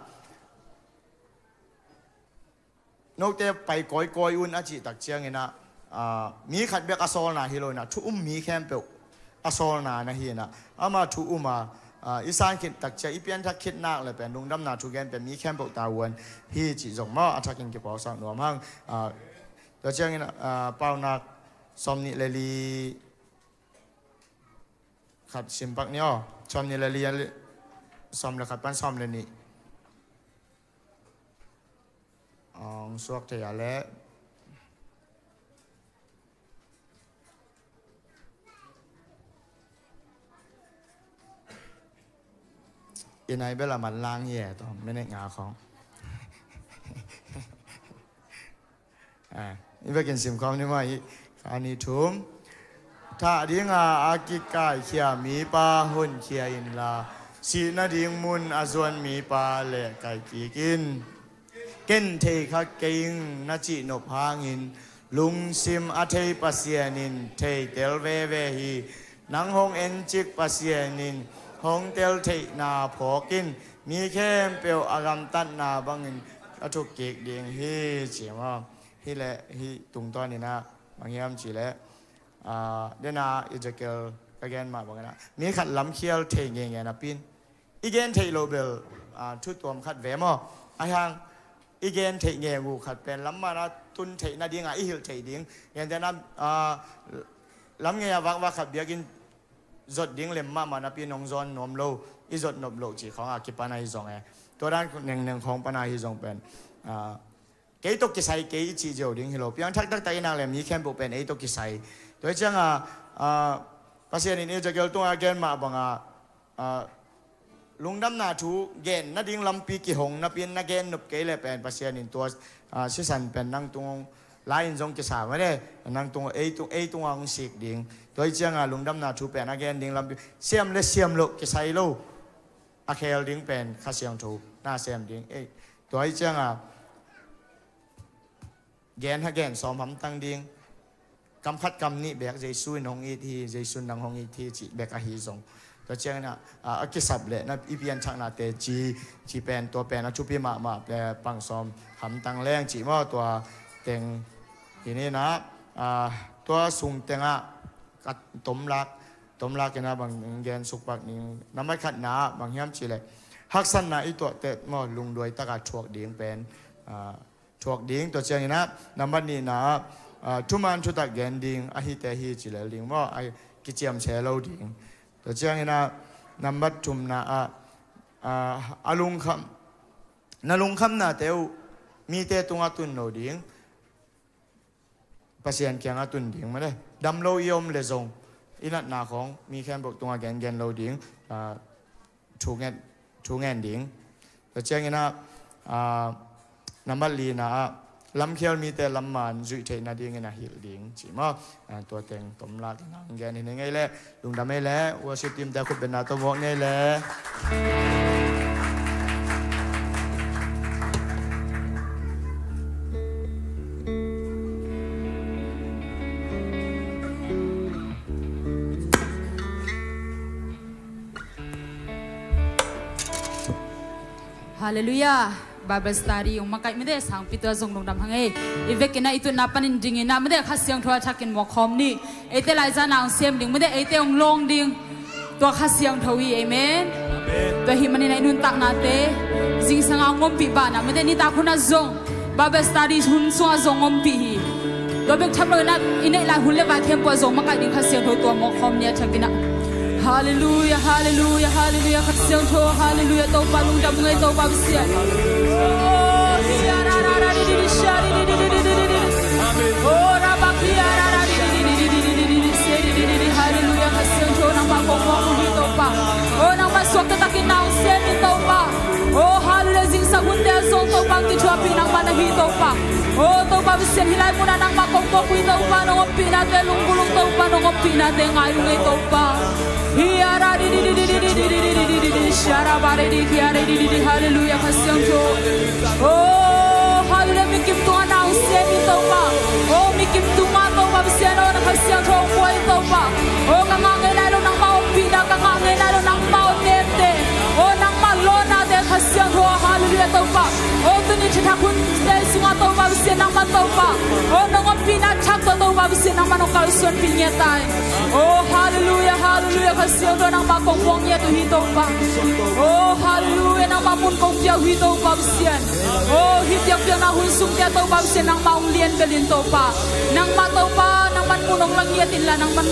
note pai kawikawi un a cih tak ciangin ah, ah, mi khat bek a sawlna hi lo in ah, thu um mi khempeuh a sawlna na hi in ah, ama thu um a, ah, i san khit tak ciang i pianthak khit nak le pen lungdamna thu gen pen mi khempeuh tavuan hi cih zong maw, a thakin kipausah nuam hang. Ah, tua ciangin ah, Paunak sawm nih le li khat sim pak ni aw. Sawm nih le li, sawm le khat pan sawm le nih. Ong suak thei a leh i nai bel a man lang hi e, tawh minute nga khawng. Ah, i bekin sim khawm ni maw, i kha nih thum. Thah dinga a kikaikhia mipa honkhia inla, sih nading mun a zuan mipa lehkai kik in. Ken thei kha kei ing na cih nop hangin, lungsim a thei Pasian in theitel veve hi. Nang hong encik Pasian in hong tel theihna phawk in, mi khempeuh a gamtatna bangin a thuk kik ding hi, ci maw? Hi leh hih tungtawn in ah bang hiam cih leh, ah, den a Ezekiel ka gen mah bangin ah mi khat lamkhial thei ngenge napi in, i gen theih loh bel, ah, thu tuam khat ve maw? Ahi hang i gen theih ngeng uh khat pen lam man a tun theih nading a i hilh theih ding. Gentehna, ah, lam ngei a vakvak khat biakinn zot ding lem mahmah napi in hong zawn nuam lo, i zot nop loh cih khawng a kipan ahi zong e. Tua dan nengneng khawng pan ahi zong pen, ah, kei tawh kisai kei i cih ziau ding hi lo. Piangthak taktak i nak le mi khempeuh pen ei tawh kisai. Tua hi cianga, ah, Pasian in Ezekiel tunga gen mah banga, ah, lungdamna thu gen nading lampi kihong napi in na gen nop kei le pen Pasian in tua, ah, sisan pen nang tung lai in zong kisa mah de, nang tung, ei tung, ei tunga hong sik ding. Tua hi cianga lungdamna thu pen a gen ding lampi siam le siam loh kisai lo. A khel ding pen Kha Siangtho na sem ding. Ei, tua hi cianga gen ha gen sawm hamtang ding. Kam khat kam nih bek Jesu in hong it hi, Jesu in nang hong it hi cih bek ahi zong. Tua ciangin ah, a, a kisap le na i pianthaknate ci, ci pen, tua pen a thupi mahmah, eh, pang sawm hamtang leng cih maw, tua teng. Hi ni na, a, tua sung tengah ka tomlak, tomlak in ah bang gen suk pak ning. Nambat khatna ah bang hiam cih leh haksatna i tuahte maw, lungduai taka thuak ding pen, a, thuak ding. Tua ciangin ah nambat nihna ah, ah, thuman thutak gen ding ahite hi ci lel ding maw, a kiciam se lo ding. Tua ciangin ah nambat thumna ah, ah, a lungkham, na lungkhamnate uh mite tungah tun lo ding. Pasian kiangah tun ding mah le, dam lo i om le zong i natna khawng mi khempeuh tungah gengen lo ding. Ah, thu ngen, thu ngen ding. Tua ciangin ah, ah, nambat lina ah lamkhial mite lam man zuih theih nadingin a hilh ding ci maw? Ah, tua teng tomlak in hong gen hi ni ngei leh, lungdam ei leh, worship team te khut benna tawh mawk ngei leh. Halleluiah. Bible study hong makaih mite sangpi tua zong lungdam hang ei. I vekin ah i tutna panin dingin ah mite Kha Siangtho a thakin mawkkhawm ni. Eite laizana hong sem ding mite, eite hong lawng ding tua Kha Siangtho hi. Amen. Amen. Tua hi manin ah i nuntaknate zingsang a hong ompih banah mite nitak hun ah zong Bible study hun sungah zong ompih hi. Tua bek tham lo in ah i neih lai hun le vai khempeuh ah zong makaih ding Kha Siangtho tua mawkkhawm ni a thakin ah. Halleluiah, halleluiah, halleluiah, Kha Siangtho, halleluiah, Topa lungdam ngei, Topa bisiah. Oh, sia ra ra ra di di di sia di di di di di di di di. Oh, ra ba kia ra ra di di di di di di di di sia di di di di. Halleluiah, Kha Siangtho, nangmah kong mawk uh hi Topa. Oh, nangmah suakta takin na hong sem hi Topa. Oh, halleluiah, zingsang hunte ah zong Topa hong kithuahpih nangmah na hi. Topa. O Topa Pasian, hih lai munah nangmah kong kawk uh hi Topa, nong ompihnate lunggulh ung Topa, nong ompihnate ngai ung ei Topa. Hi ara di di di di di di di di di di di di, shara ba di di, ki ara di di di. Halleluiah, Kha Siangtho. O Halleluiah, mikim tungah na hong sem hi Topa. O mikim tungah Topa Pasian, o na Kha Siangtho hong pua hi Topa. O ka ngah ngei nai lo nangmah ompihna, ka ngah ngei nai lo nangmah o nemte, o nangmah lawnate Kha Siangtho, Halleluiah Topa. O tuni thithak hunte sungah Topa Pasian nangmah Topa, o nong ompihna thak tawh Topa Pasian nangmah nong kalsuanpih ngiat ta in. O Halleluiah, Halleluiah, Kha Siangtho nangmah kong muang ngiat uh hi Topa. O Halleluiah, nangmah mun kong pia uh hi Topa Pasian. O hih biakpiakna hun sungte ah Topa Pasian nangmah hong lianbel in Topa. Nangmah Topa, nangmah mun hong la ngiat inla, nangmah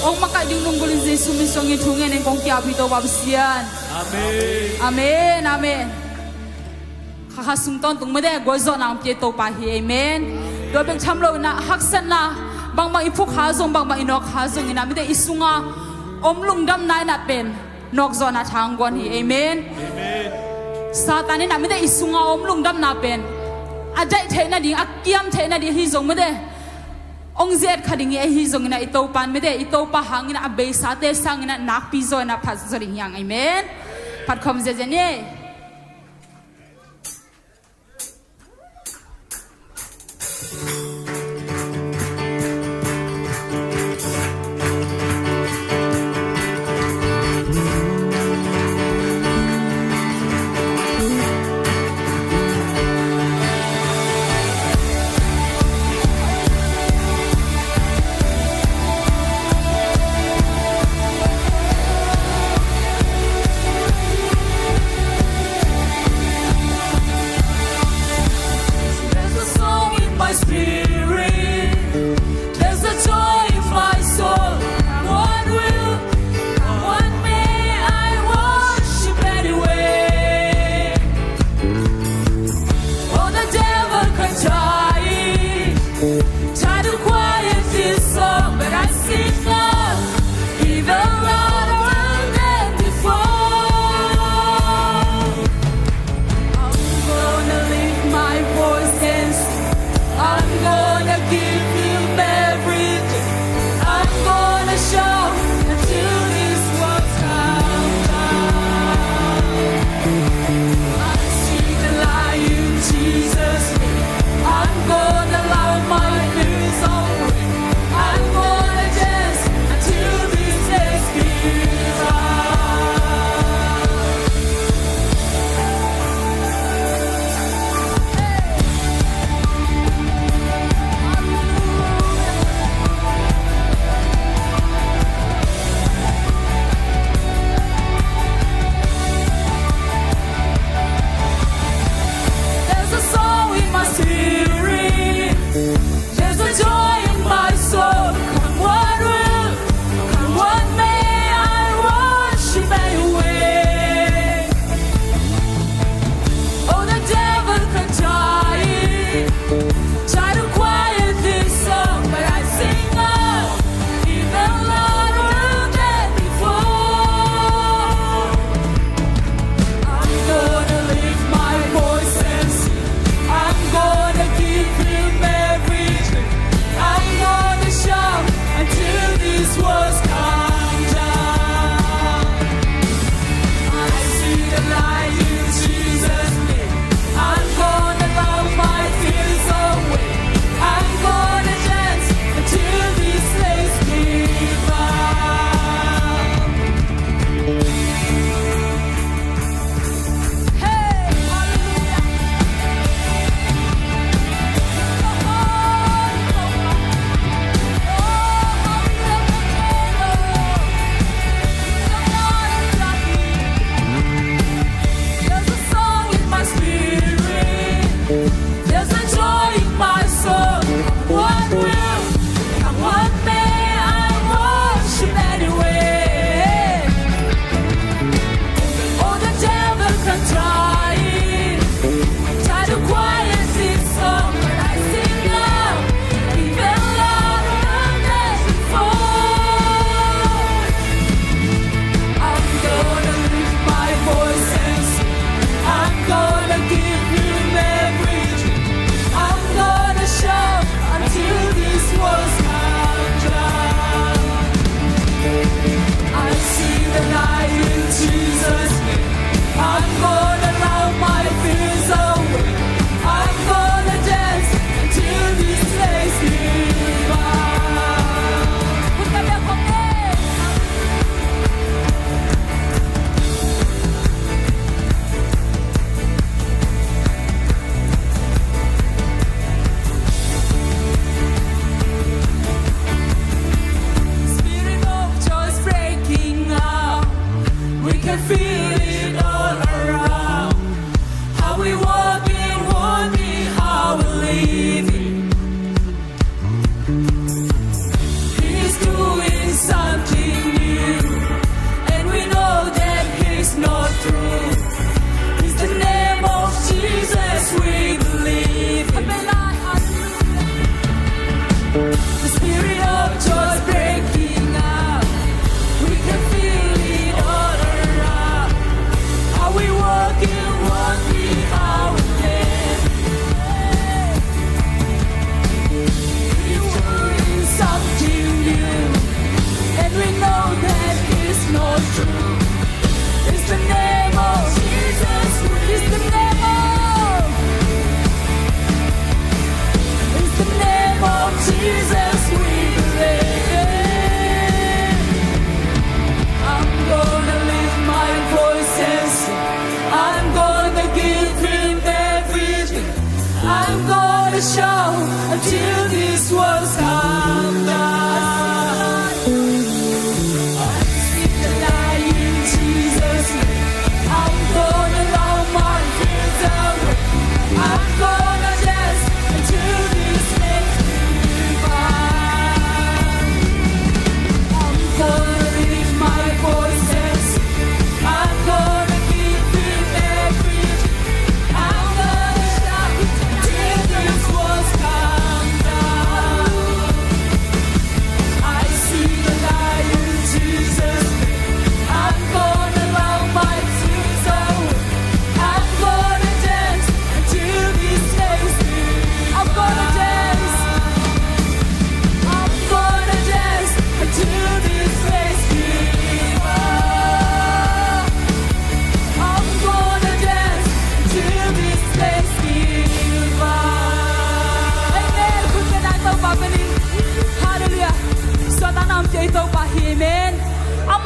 hong makaih ding lunggulh in Jesu min suangin thungen in kong ki-ap hi Topa Pasian. Amen. Amen, amen. Kha kha sung tawntung mede, gualzawhna hong pia Topa hi, amen. Tua bek tham lo inah haksatna bangbang i phuk kha zong, bangbang i nawk kha zong inah mede i sunga om lungdamna inah pen nawkzawhna tha hong guan hi, amen. Amen. Satan inah mede i sunga om lungdamna pen a daih theih nading, a kiam theih nading ahi zong mede hong zet kha ding hi, ahi zong inah i Topa in mede i Topa hang inah a beisate sang inah nakpi zaw inah phat zaw ding hi hang, amen. Phat khawm ziazia ni.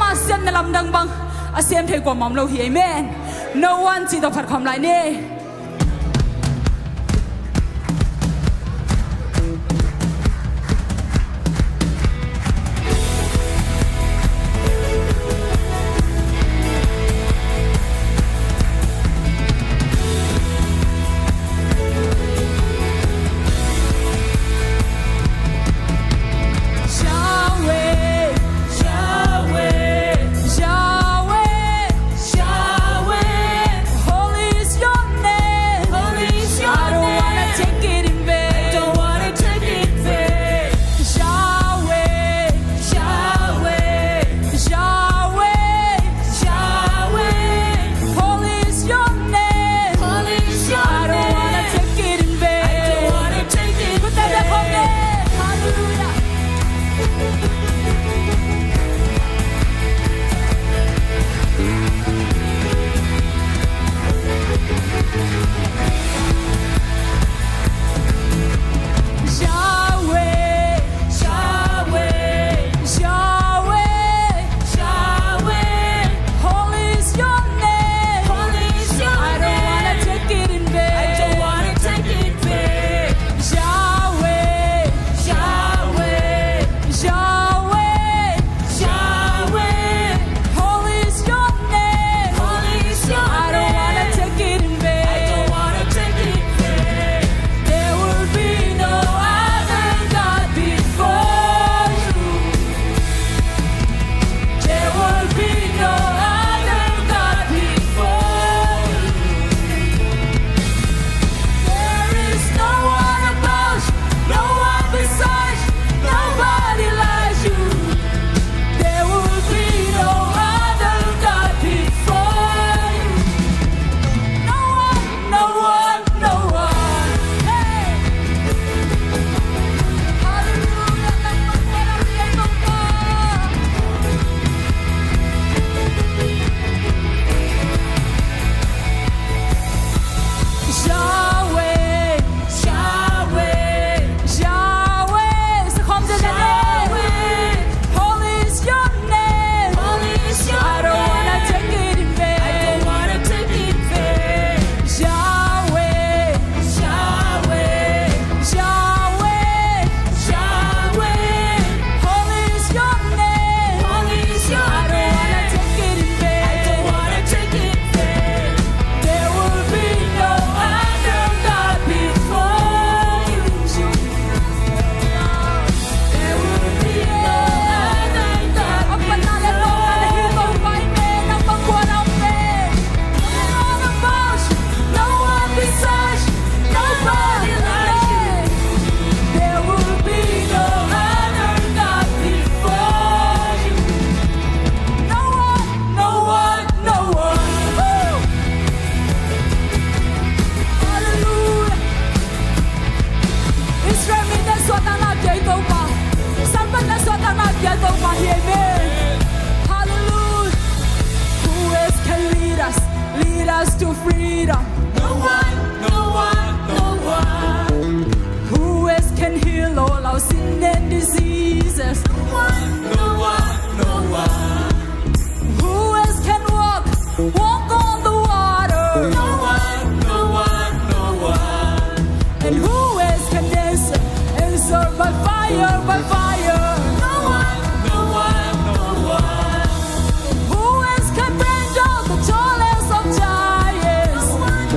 A siatna lamdang bang a siam thei kuamah om lo hi. Amen. No one cih tawh phat khawm lai ni. Yahweh, Yahweh, Yahweh, Yahweh. Holy is your name. Holy is your name. I don't wanna take it in vain. I don't wanna take it in vain. Yahweh, Yahweh, Yahweh, Yahweh. Holy is your name. Holy is your name. I don't wanna take it in vain. I don't wanna take it in vain. Hallelujah. Yahweh, Yahweh, Yahweh, Yahweh. Holy is your name. Holy is your name. I don't wanna take it in vain. I don't wanna take it in vain. Yahweh, Yahweh, Yahweh, Yahweh. Holy is your name. Holy is your name. I don't wanna take it in vain. I don't wanna take it in vain. There will be no other God before you. There will be no other God before you. There is no one above you, no one beside you, nobody like you. There will be no other God before you. No one, no one, no one. Hey. Hallelujah. Yahweh, Yahweh, Yahweh. Sa khawm zen zen. Yahweh. Holy is your name. Holy is your name. I don't wanna take it in vain. I don't wanna take it in vain. Yahweh, Yahweh, Yahweh, Yahweh. Holy is your name. Holy is your name. I don't wanna take it in vain. I don't wanna take it in vain. There will be no other God before you. There will be no other God before you. No one above you, no one beside you, nobody like you. There will be no other God before you. No one, no one, no one. Woo! Hallelujah. Israel mite suahtakna pia i Topa, Salvate suahtakna pia i Topa hi. Amen. Hallelujah. Who else can lead us, lead us to freedom? No one, no one, no one. Who else can heal all our sin and diseases? No one, no one, no one. Who else can walk, walk on the water? No one, no one, no one. And who else can answer, answer by fire, by fire? No one, no one, no one. Who else can bring down the tallest of giants? No one,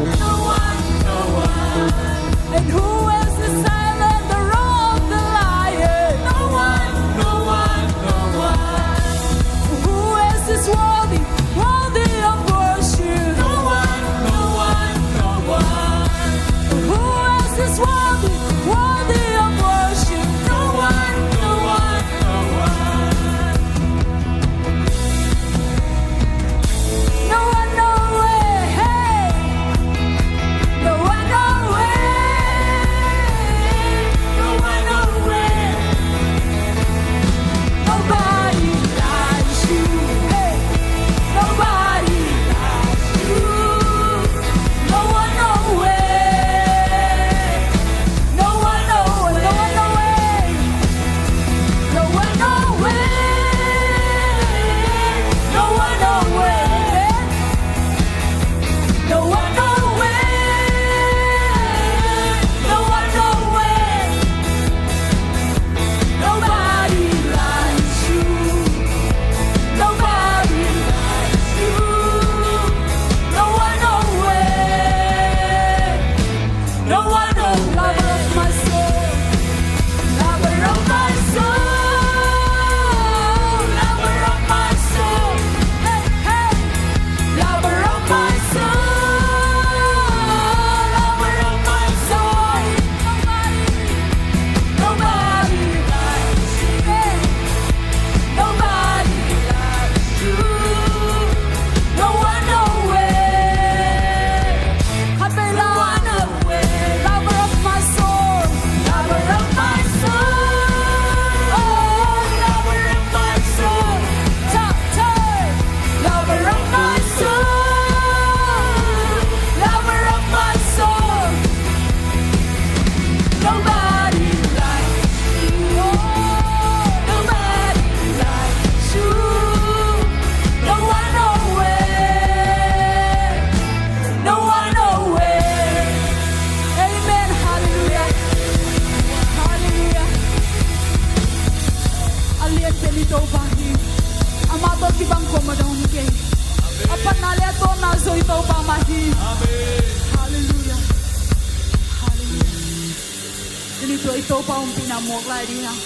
Topa ompihna muak lai ding hi hang.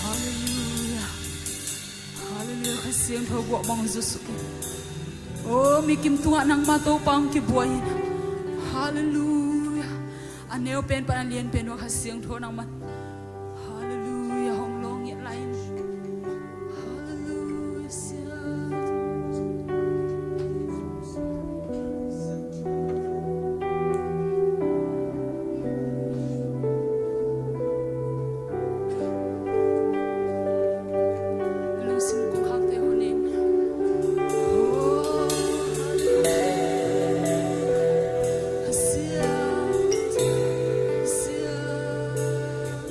Halleluiah. Halleluiah. Kha Siangtho guah bang zutsuk in. O, mi kim tungah nangma Topa hong kibuai in. Halleluiah. A neu pen pan a lian pen uh Kha Siangtho nangma. Halleluiah. Hong lawng ngiat lai in. Halleluiah. Lungsim kong khakte hun in. Oh, halleluiah. Kha Siangtho, Kha Siangtho.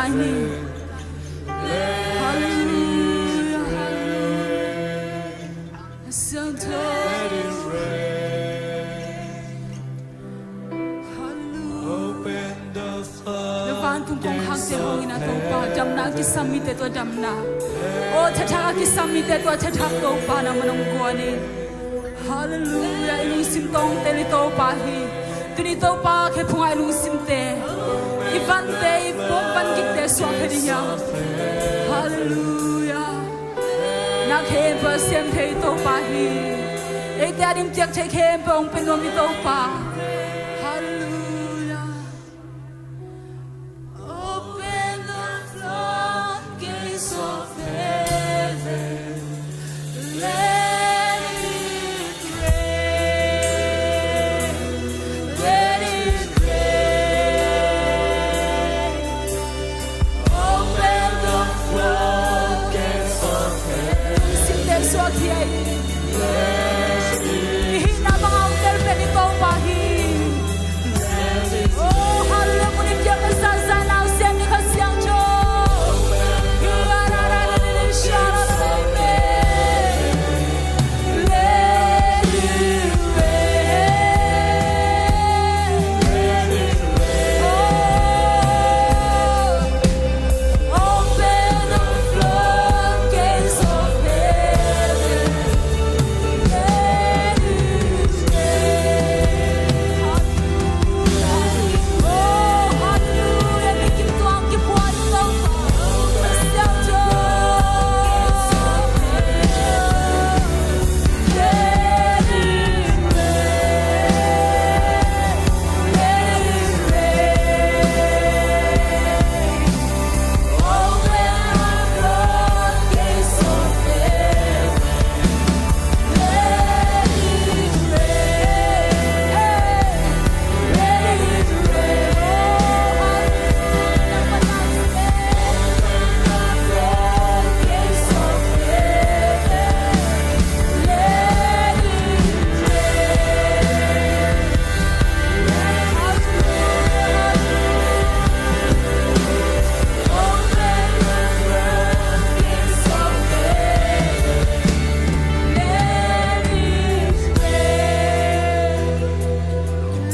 Halleluia, halleluia. Santo. Halleluia. Na vantung kongkhakte hong in, a Topa, damna a kisam mite tawh damna. O, thathak a kisam mite tawh thathak, Topa, nangman hong guan in. Halleluia. I lungsim tawngte i Topa hi. Tuni Topa, khe phungah i lungsimte, i vante, i pawm van gikte suak khia ding hi hang. Halleluia. Na khempeuh a sem thei Topa hi. Eite a ding piak thei khempeuh hong pia nuam i Topa. Halleluia. Open the floodgates of heaven. Let it rain. Let it rain. Open the floodgates of heaven. Simte suak hi a, i hihna bang a hong tel pen i Topa hi. Oh, hallelujah. Mun in piak masa sa nau sian ni Kha Siangtho. Let it rain. Let it rain. Oh. Open the floodgates of heaven. Let it rain. Oh, hallelujah. Let it rain.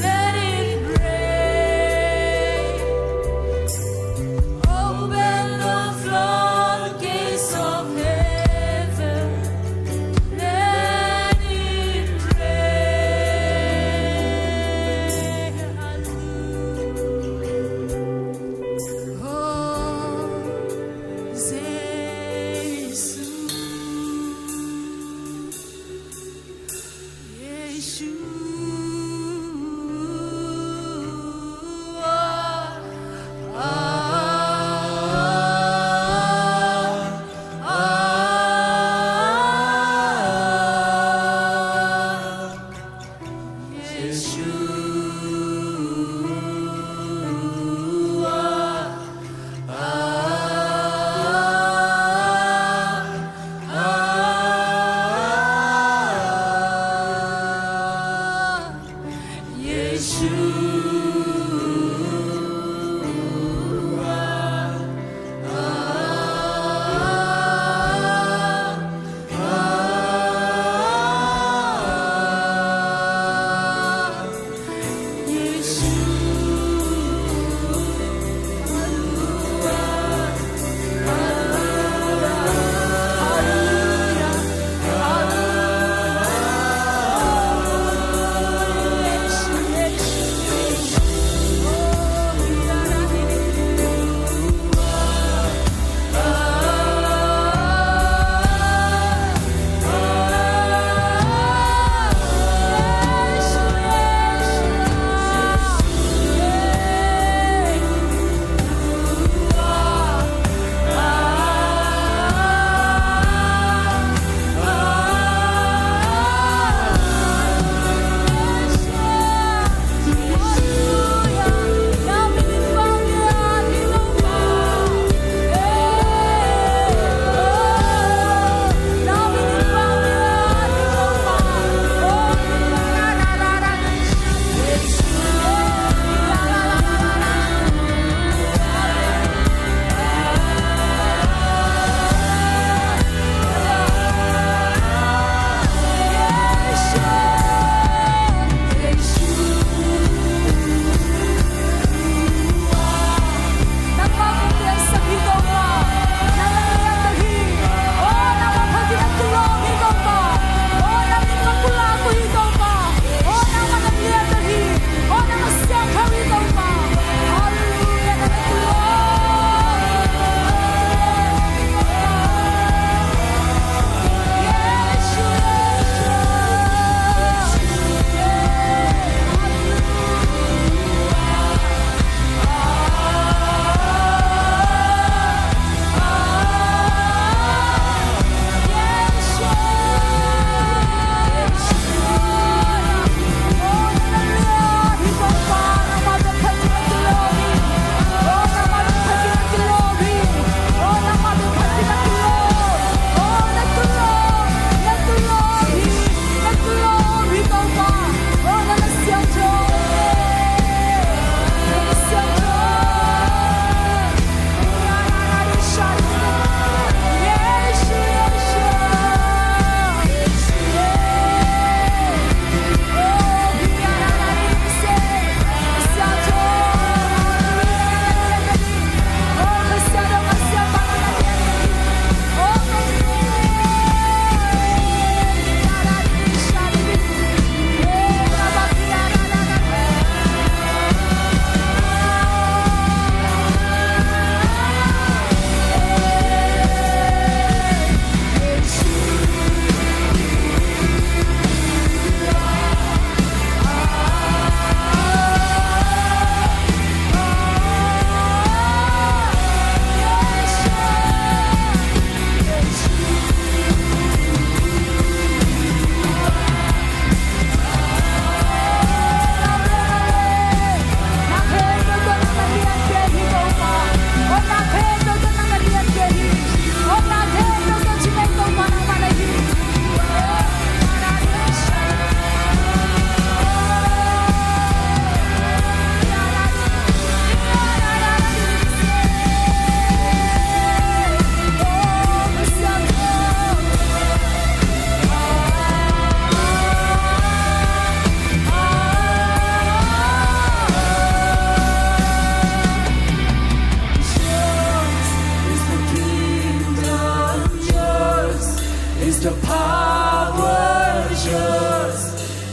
Let it rain. Open the floodgates of heaven. Let it rain. Oh, Jesus. Yeshua.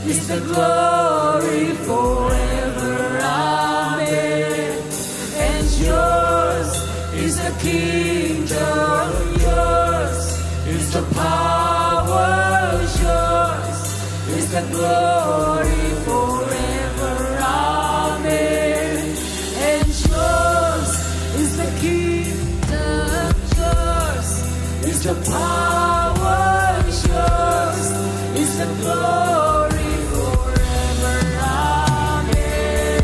is the glory forever. Amen. And yours is the kingdom, yours is the power, yours is the glory forever. Amen. And yours is the kingdom, yours is the power, yours is the glory forever. Amen.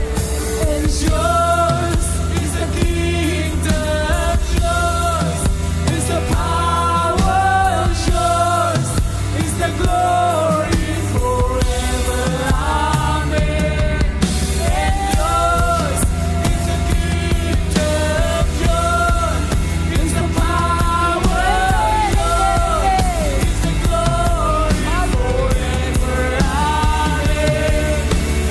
And yours is the kingdom, yours is the power, yours is the glory forever. Amen. And yours is the kingdom, yours is the power, yours is the glory forever. Amen.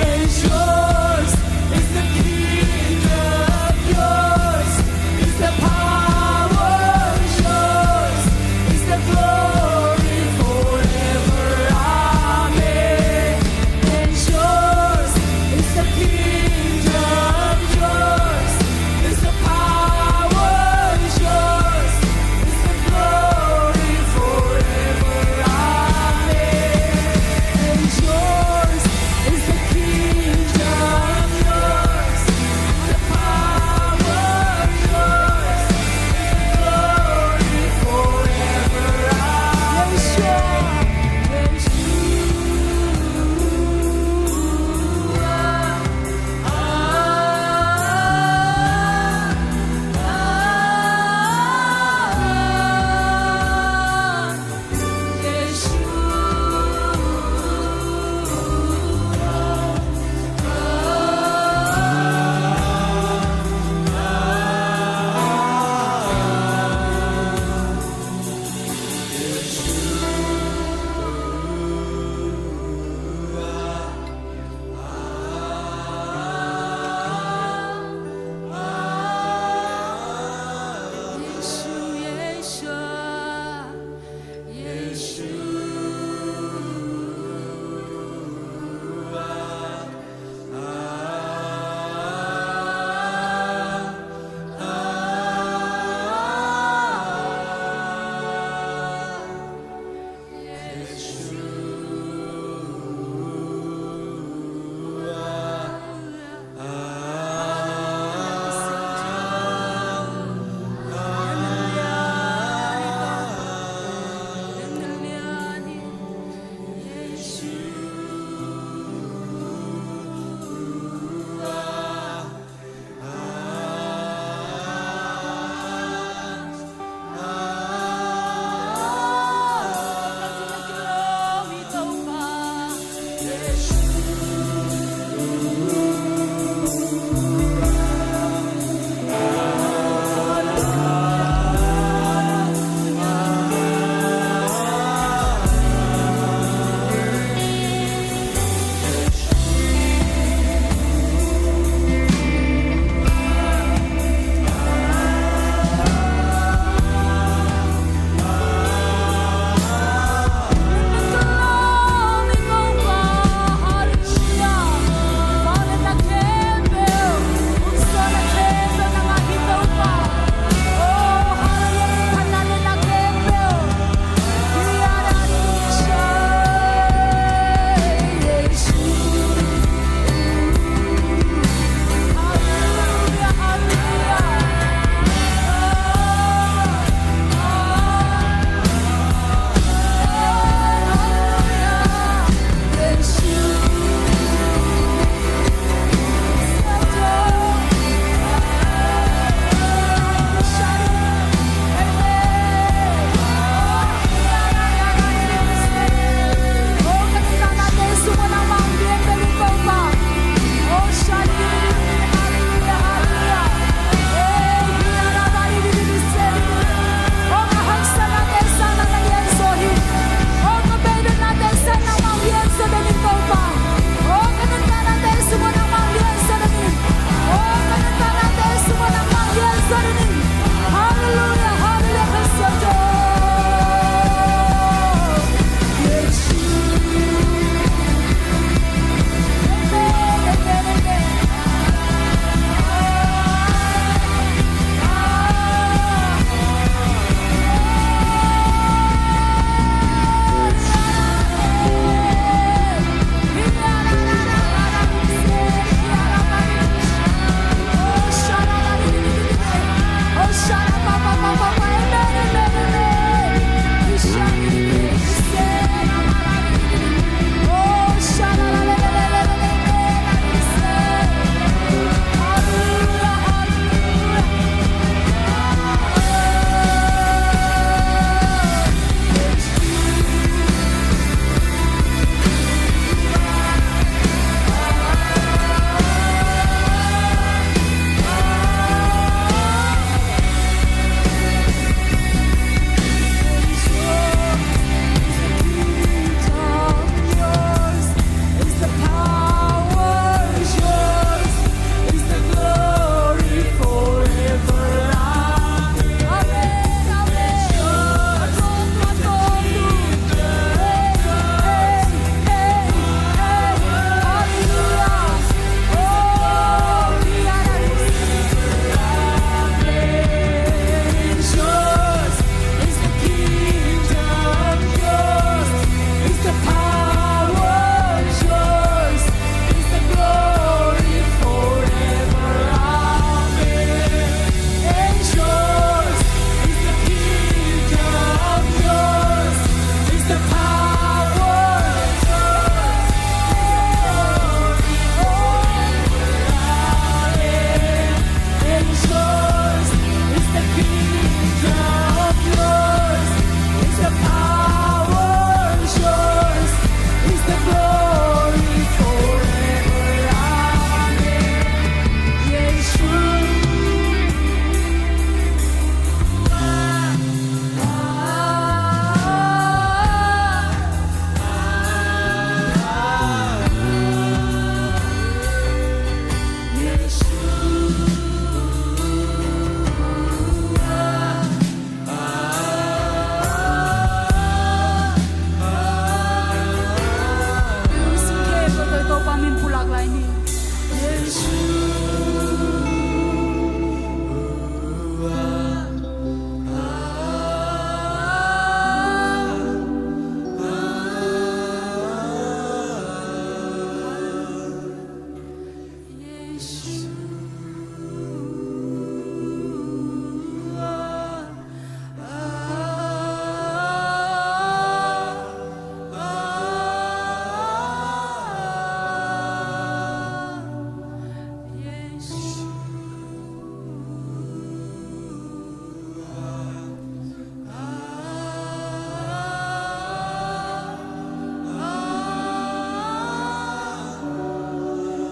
And yours is the kingdom, yours is the power, yours is the glory forever. Amen. And yours is the kingdom, yours is the power, yours is the glory forever. Amen. And yours is the kingdom, yours is the power, yours is the glory forever. Amen. Yeshua, Yeshua.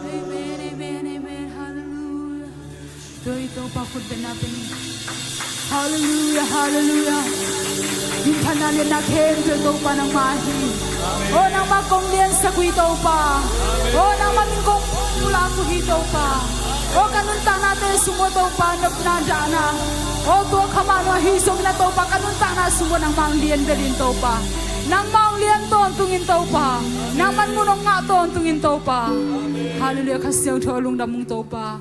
Amen, amen, amen. Hallelujah. Tua hi Topa khut bengna pen. Hallelujah, hallelujah. Minphatna lianna khempeuh Topa nangmah hi. O nangmah kong liansak uh hi Topa. O nangmah min kong pulak uh hi Topa. O ka nuntaknate sung uh Topa nopna dahna. O tua kha mah nua hi zongin a Topa ka nuntakna sung uh nangmah lian bel in Topa. Nangmah lian tawntungin Topa. Nangmah mun hong ngah tawntungin Topa. Hallelujah, Kha Siangtho lungdam ung Topa.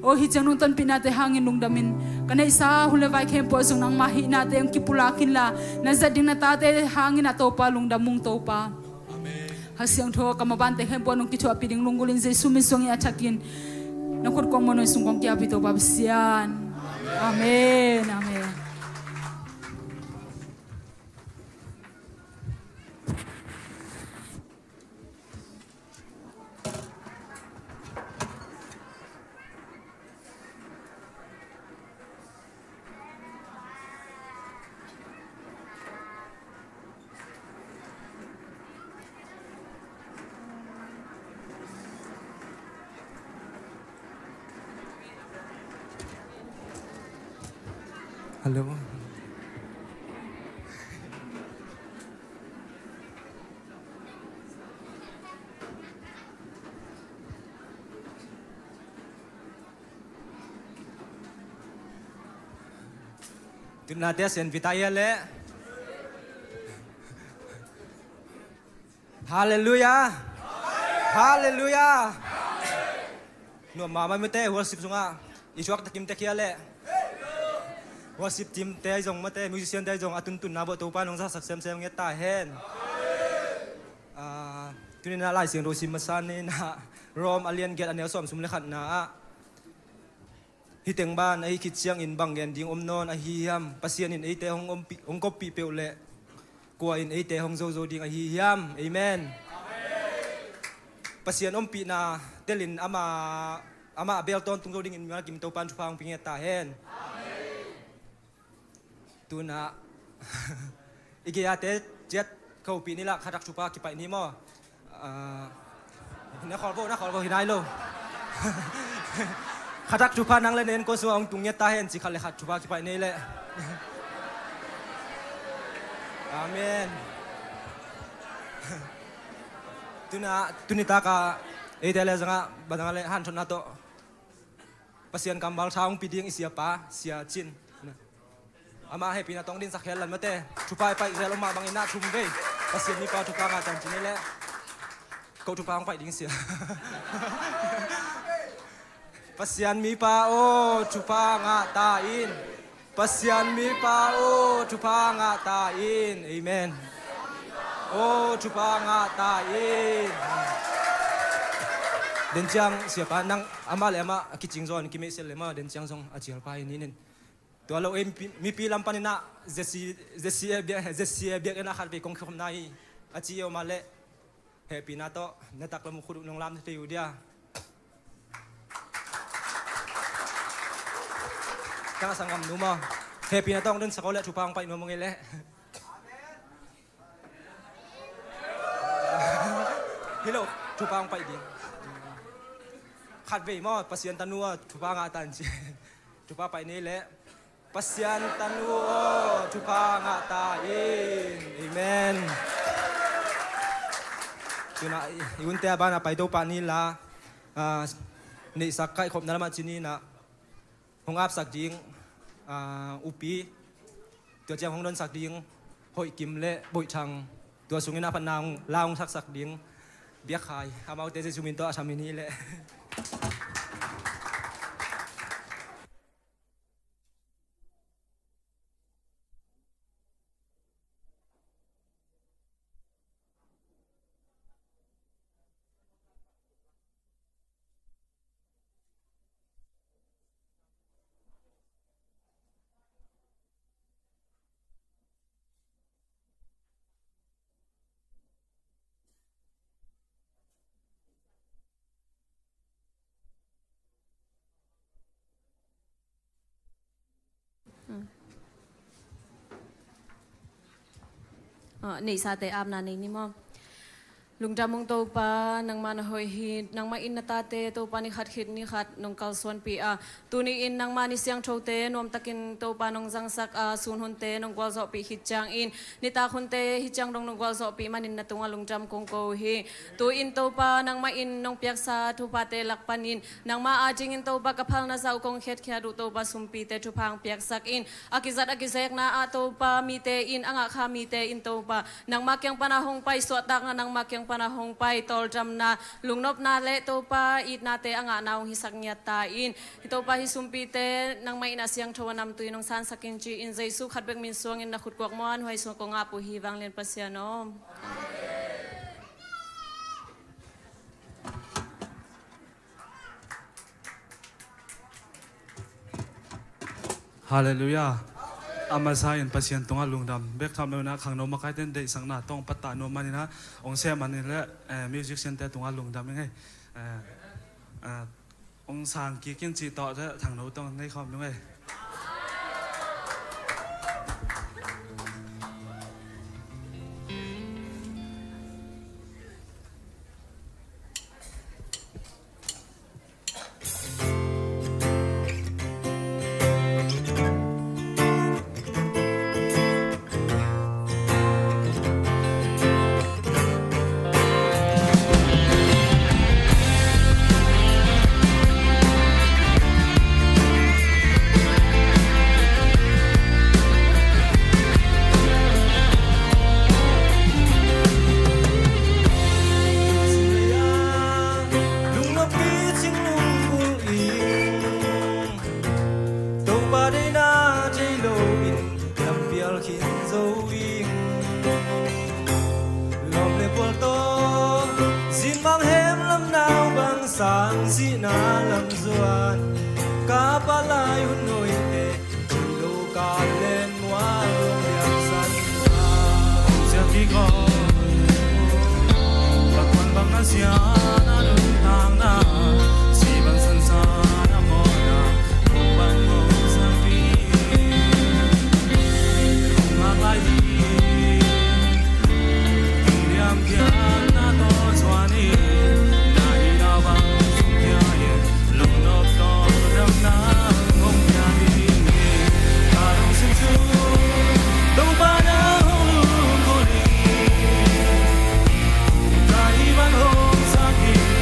O hi ciang nong tonpihnate hangin lungdamin ka neihsa hun le vai khempeuh zong nangmah hihnate hong kipulak inla na zat ding na tate hangin a Topa lungdam ung Topa. Kha Siangtho ka mabante khempeuh nong kithuahpih ding lunggulhin Jesu min suangin a thakin na khut kong mawhna sung kong kiapih Topa Pasian. Amen, amen. Hello. Tunate a sen vita ia le. Halleluia. Halleluia. Nuam mahmah mite worship sungah i thuak takim tek hia le. Worship team te ahi zong mate musician te ahi zong a tuntunna bawh Topa nong zaksak semsem nget ta hen. Ah, tuninah Lai Siangtho sim masa ninah Rom a lian giat a neu sawm sum le khatna ah hih teng ban ahi khit ciangin bang gen ding om nawn ahi hiam? Pasian in eite hong ompih, hong koppih peuh leh kua in eite hong zozo ding ahi hiam? Amen. Pasian ompihna telin ama, ama a bel tawntung zo dingin mimal kim Topan thupha hong pia nget ta hen. Tunah i gei-ate ciat ka upih ni lah khatak thupha kipaih ni maw? Ah, na khawl vo, na khawl vo, hi nai lo. Khatak thupha nang le na innkuan sungah hong tung nget ta hen ci khat le khat thupha kipaih ni leh. Amen. Tunah tuni takah eite le zangah badang le hanthotna tawh Pasian kammal tha hong pia ding i siapa Sia Cin. Amah hehpihna tawh hong dinsak hen lan mate. Thupha i paih zel om mah bangin ah thum vei Pasian mipa thupha ngah ta in ci ni leh. Ko thupha hong paih ding sia. Pasian mipa aw, thupha ngah ta in. Pasian mipa aw, thupha ngah ta in. Amen. Aw, thupha ngah ta in. Den ciang siapa nang amah le amah a kicing zaw in kimeihsiat le maw, den ciang zong a cialpa in in. Tua lo ei mipi, mipi lam panin ah Z C, Z C A biak, Z C A biakinn ah khat vei kong kikhopna hi a ci uh mah leh hehpihna tawh na taklam uh khut uh nong lam thei uh dia. Ka ngah sanggam nu maw? Hehpihna tawh hong dun sak aw leh thupha hong paih nuam uh ngei leh. Hi lo, thupha hong paih ding. Khat vei maw, Pasian tanu aw, thupha ngah ta in ci. Thupha paih ni leh. Pasian tanu aw, thupha ngah ta in. Amen. Tunah i, i unte a banah pai to pah ni la, ah, neihsak kaihkhopna lamah ci ni nah. Hong apsak ding, ah, upi, tua ciang hong donsak ding Hoih Kim le Boih Thang, tua sungin a phatna hong la hong saksak ding Biak Khai, amaute Jesu min tawh a sam in hi leh. Ah, neihsate apna nei ni maw? Lungdam ung Topa, nangmah na hoih hi. Nangmah in na tate Topa ni khat khit ni khat nong kalsuanpih a, tuni-in nangmah ni siangthote nuamtakin Topa nong zangsak a, sun hunte nong gualzawhpih khit ciangin nitak hunte hi ciang dong nong gualzawhpih manin na tungah lungdam kong ko hi. Tu-in Topa, nangmah in nong piaksa thuphate lak panin nangmah adingin Topa ka phalna zah uh kong khiatkhiat uh Topa, sumpite thupha hong piaksak in. A kizat a kizekna ah Topa, mite in a ngahkha mite in Topa, nangmah kiang pana hong pai suahtakna, nangmah kiang pana hong pai tawldamna, lungnopna le Topa itnate a ngahna hong hisak ngiat ta in. Hi Topa, hi sumpite nangmah in a siangtho a namtui nong sansak in ci-in Jesu khat bek min suangin na khutkuak muanhuai sung kong ap uh hi, vanglian Pasian aw. Halleluiah. A masa in Pasian tungah lungdam bek tham lo in ah, khangno makaite in deihsakna tawh hong pattah nuam manin ah, hong sem manin le, eh, musician-te tungah lungdam ing ei. Eh, eh, hong sang kik in cih tawh te thangno tawh nei khawm nung ei. Topa deihna thei loin lampial khin zo ing. Lawm le pual tawh zin bang hem lam nau bang sang sihna lam zuan. Ka palai hun nuite thei lo ka len mual lawm liang san. Siang kik aw. Pakwan bang a sian a nuntakna, si bang sansan a mawhna, kong bang mawh sang pi. Kong ngak lai hi. Kong diam kiatna tawh zuan hi. Na hihna bang sung pia hi. Lungnop tawh damna hong pia ding hi. Ka lungsim sung Topa na hong lungkul hi. Ka hih bang hong sang hi.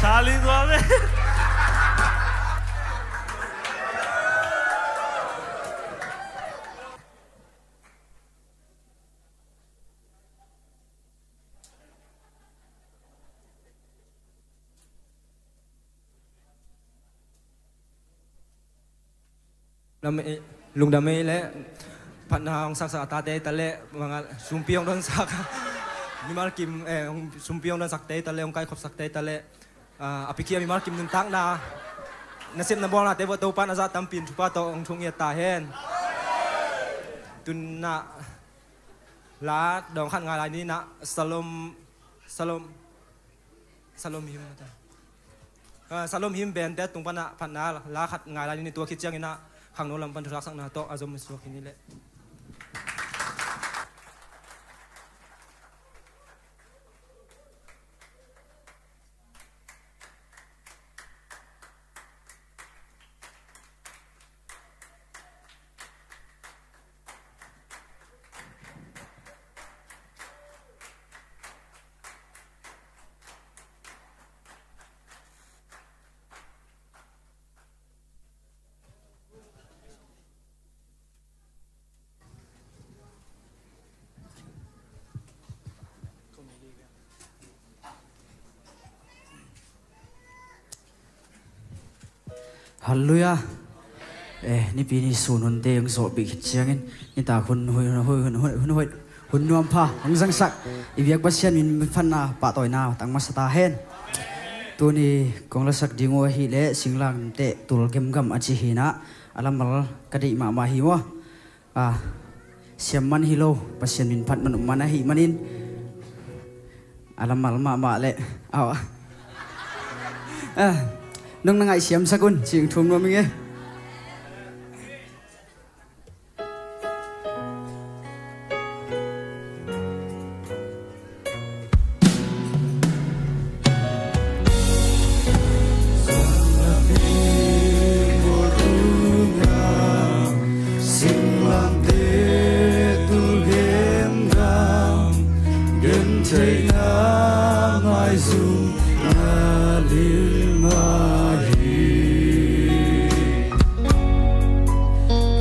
Charlie, tua ve. Lungdam ei, lungdam ei leh, phatna hong saksak a tate ta leh, manga sumpi hong donsak, mimal kim, eh, hong, sumpi hong donsakte ta leh, hong kaikhopsakte ta leh, ah, a pikhia mimal kim nuntakna, nasepna bawlnate uah Topa'n a zah tampi in thupha tawh hong thunget ta hen. Tun ah la dawng khat ngai lai ni, ah, Salom, Salom, Salom hymn, ah, Salom hymn band te tung pan ah phatna la khat ngai lai ni. Tua khit ciangin ah khangno lam pan thulaksakna tawh a zom suak hi ni leh. Halleluiah. Eh, nipi ni sun hunte hong zawhpih khit ciangin nitak hun, hun, hun, hun, hun, hun, hun, hun nuam pha hong zangsak i biak Pasian min phatna pahtawina tang masa ta hen. Tuni kong lasak ding uh ahih leh Singlamteh Tul Gemgam a ci hi-in ah, a lammal ka deih mahmah hi maw. Ah, siam man hi lo, Pasian min phat man um man ahih manin a lammal mahmah leh, ah, ah, nong na ngaihsiamsak un, ci-in thum nuam ing e.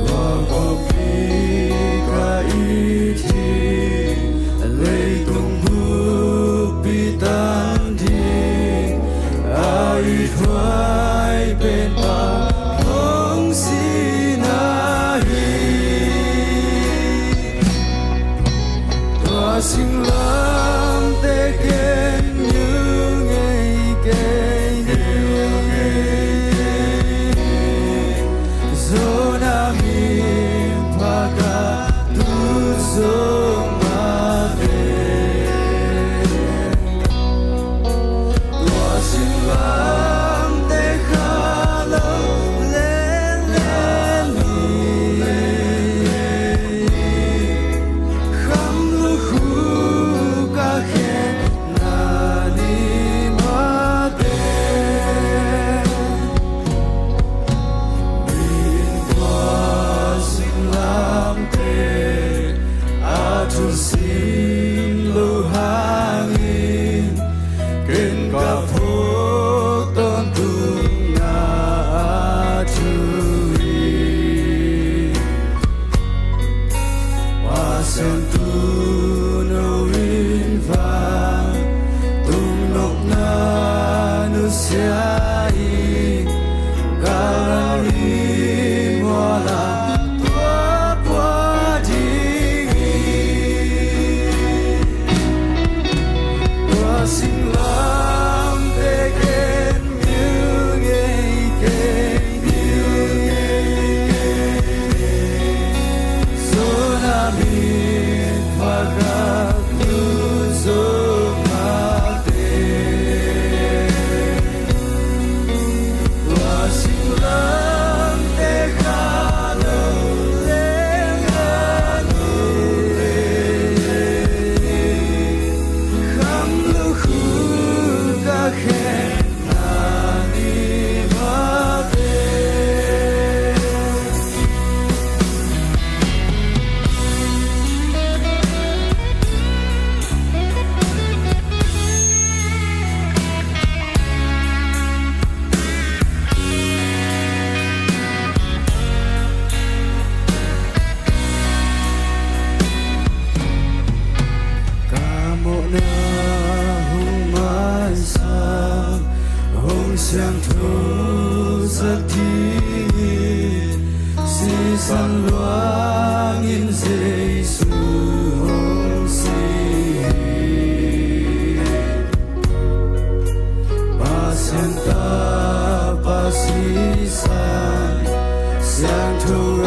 Tua kawpi ka it hi, leitung buppi tan ding a it huai pen Pa hong si na hi. Tua singlamteh ken ngil ngei kei ni. Zo na min pha ka tu zo mah ve. Tua singlamteh kha lo lenlen ni. Kham lukhu ka khen na ni mah teh. Mi in tua singlamteh a thu sim loh hangin ken ka phawk tawntungna a thu hi. Pasian tuuno in vantungna nusia in Kalvari mual ah tua pua ding hi. Tua singlamteh ken ngil ngei kei ni. Zo na min pha ka tu zo mah teh. Siangtho zat dingin sisan luangin Jesu hong si hi. Pasian tapa sisan siangtho a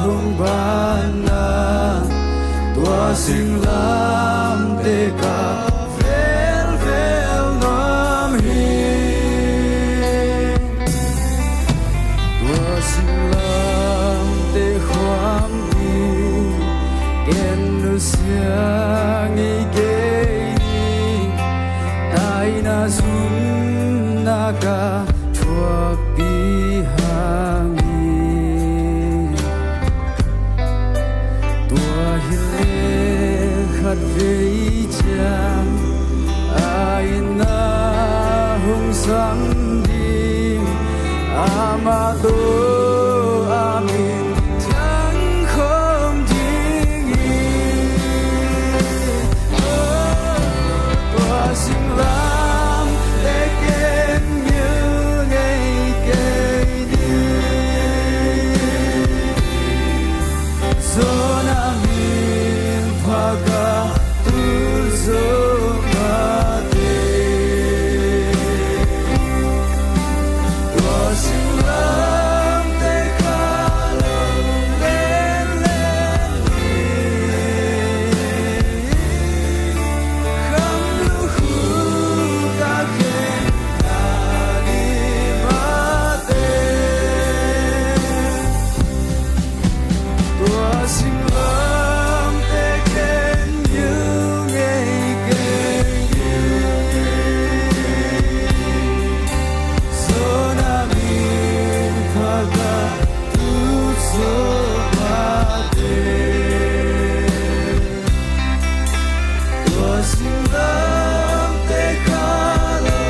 hong banna tua singlamteh ka velvel nuam hi. Tua singlamteh khuam ding ken nusia ngei kei ni. Taina zumna ka thuakpih hang hi. Tua hileh khatvei ciang a inn ah hong sam ding, amah tawh a minthan khawm ding hi. Tua singlamteh ken ngilngei kei ni. Zawn a min pha ka tul zo mah teh. Tua singlamteh ka lo lenlen hi. Kham lukhu ka khen a ni mah teh. Tua singlamteh ken ngilngei kei ni. Zawn a min pha ka tul zo mah teh. Tua singlamteh ka lo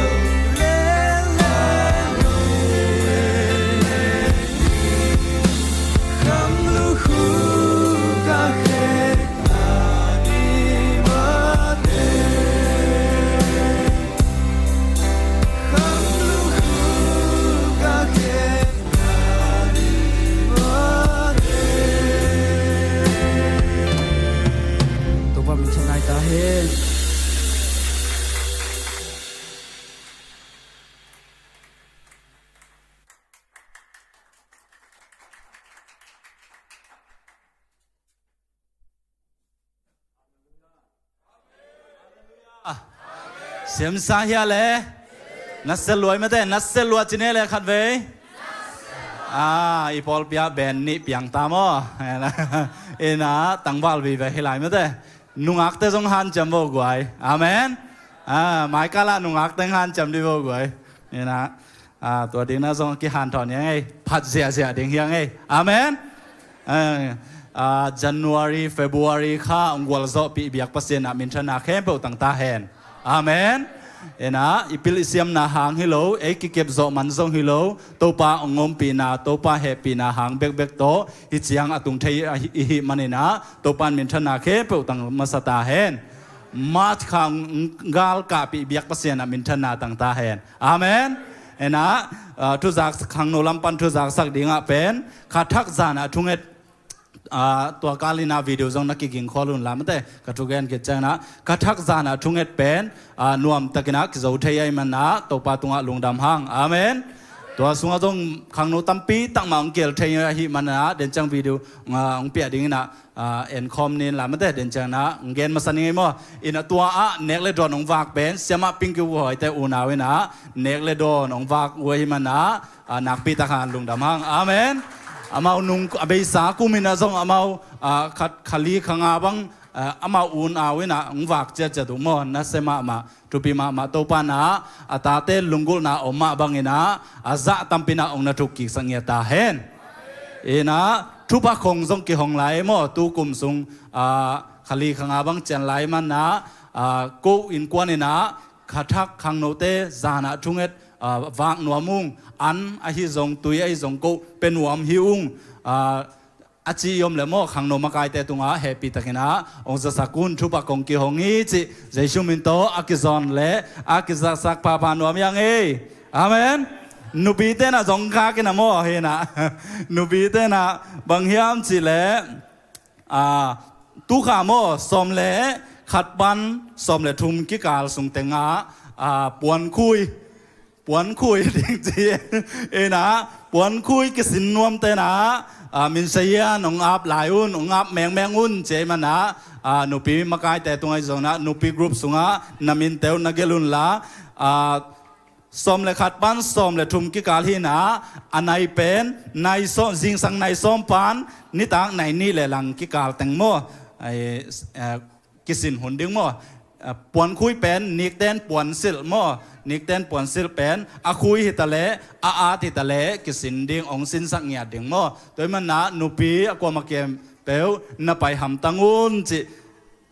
lenlen hi. Kham lukhu ka khen a ni mah teh. Kham lukhu ka khen a ni mah teh. Topa min thang nai ta hen. Siamsa hia le? Nasia lua hi mate, nasia lua ci ne le khatvei. Ah, i pawlpi ah band nih piang ta maw. Ina tangval vive hi lai mate. Nungakte zong hanciam vo guai. Amen. Ah, maikal ah nungakte hanciam dih vo guai. Ina, ah, tua ding na zong kihanthawn hiang ei. Phat ziahziah ding hiang ei. Amen. Eh, ah, January, February kha hong gualzawhpih biak Pasian ah minthanna khempeuh tang ta hen. Amen. Ina, i pil i siamna hang hi lo, ei kikep zawh man zong hi lo, Topa hong ompihna, Topa hehpihna hang bekbek tawh, hih ciang a tung thei i hih manin ah, Topa in minthanna khempeuh tang masa ta hen. March kha hong galkapih biak Pasian ah minthanna tang ta hen. Amen. Ina, ah, thuzak khangno lam pan thuzaksak dingah pen, kha thak zan ah thunget, ah, tua kal ina video zong na kiging khol un la mate, ka thugen khit ciang ina, kha thak zan ah thunget pen, ah, nuamtak ina kizo thei ahih man ah, Topa tungah lungdam hang. Amen. Tua sungah zong khangno tampi tak mah hong kiel thei ahih man ah, den ciang video, ah, hong piah ding ina, ah, en khawm ning la mate, den ciang ina, hong gen masa ning ei maw. Ina tua ah, nek le dawn hong vak pen, siamah Pingkiu Hawi te unau ina, nek le dawn hong vak uh ahih man ah, ah, nakpi tak hang lungdam hang. Amen. Amau nung a beisa kum ina zong amau, ah, khat, kha li kha nga bang, ah, amau unau ina hong vak ciatciat uh maw, nasia mahmah, thupi mahmah. Topa in ah, a tate lunggulhna om mah bang ina, a zah tampi ina hong na thuk kiksak ngiat ta hen. Ina, thupha khong zong kihong lai maw, tu kum sung, ah, kha li kha nga bang cian lai man ina, ah, ko innkuan ina, kha thak khangnote zan ah thunget, ah, vak nuam ung, an ahi zong, tui ahi zong, ko pe nuam hi ung, ah, a ci i om le maw, khangno makaite tungah hehpih tak ina hong zasak un, thupha kong kihong hi cih Jesu min tawh a kizawn le a kizaksak phapha nuam hiang ei. Amen. Nupi tenah zong kak in a maw, hinah. Nupi tenah bang hiam cihleh, a, tukha maw, sawm le khat pan sawm le thum kikal sung tengah, a, puankhui, puankhui ding ci. Inah, puankhui kisin nuam tenah, a, min sayan ong ap lai un, ong ap mengmeng un ci ei manah, a, nupi makaite tungah i zonah, nupi group sungah na minte uh na gelh unla, a, sawm le khat pan sawm le thum kikal hinah, a nai pen nai sawm, zingsang nai sawm pan nitak nai nih le lang kikal teng maw, ai, eh, kisin hun ding maw. Eh, puankhui pen nikten puansilh maw, nikten puansilh pen a khui hitaleh, a at hitaleh kisin ding, ong sinsak ngiat ding maw. Tua i manah nupi a kuamah kem peuh na pai hamtang un ci.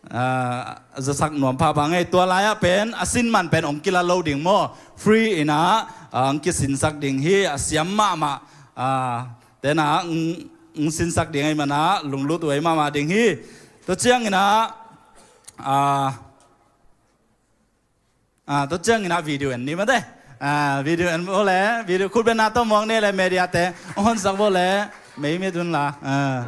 Ah, zasak nuam phapha ngei. Tua lai-ah pen a sin man pen ong kila lo ding maw. Free inah, ah, ong kisinsak ding hi, a siam mahmah, ah, tenah ong, ong sinsak ding ei manah lunglut uh ei mahmah ding hi. Tua cianginah, ah, Ah, tua ciangin ah video en ni mate. Ah, video en bo le, video khutbetna tawh muak ni le media te, ong honsak bo le, meimit un la. Ah.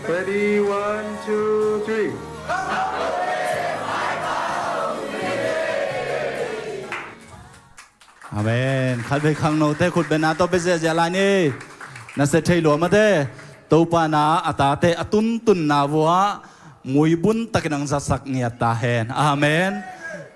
Ready, one, two, three. Amen. Khatvei khangnote khutbetna tawh pia ziahziah lai ni. Na sia thei lua mate. Topa na a tate a tuntunna vuah muibun takin ang zatsak ngiat ta hen. Amen.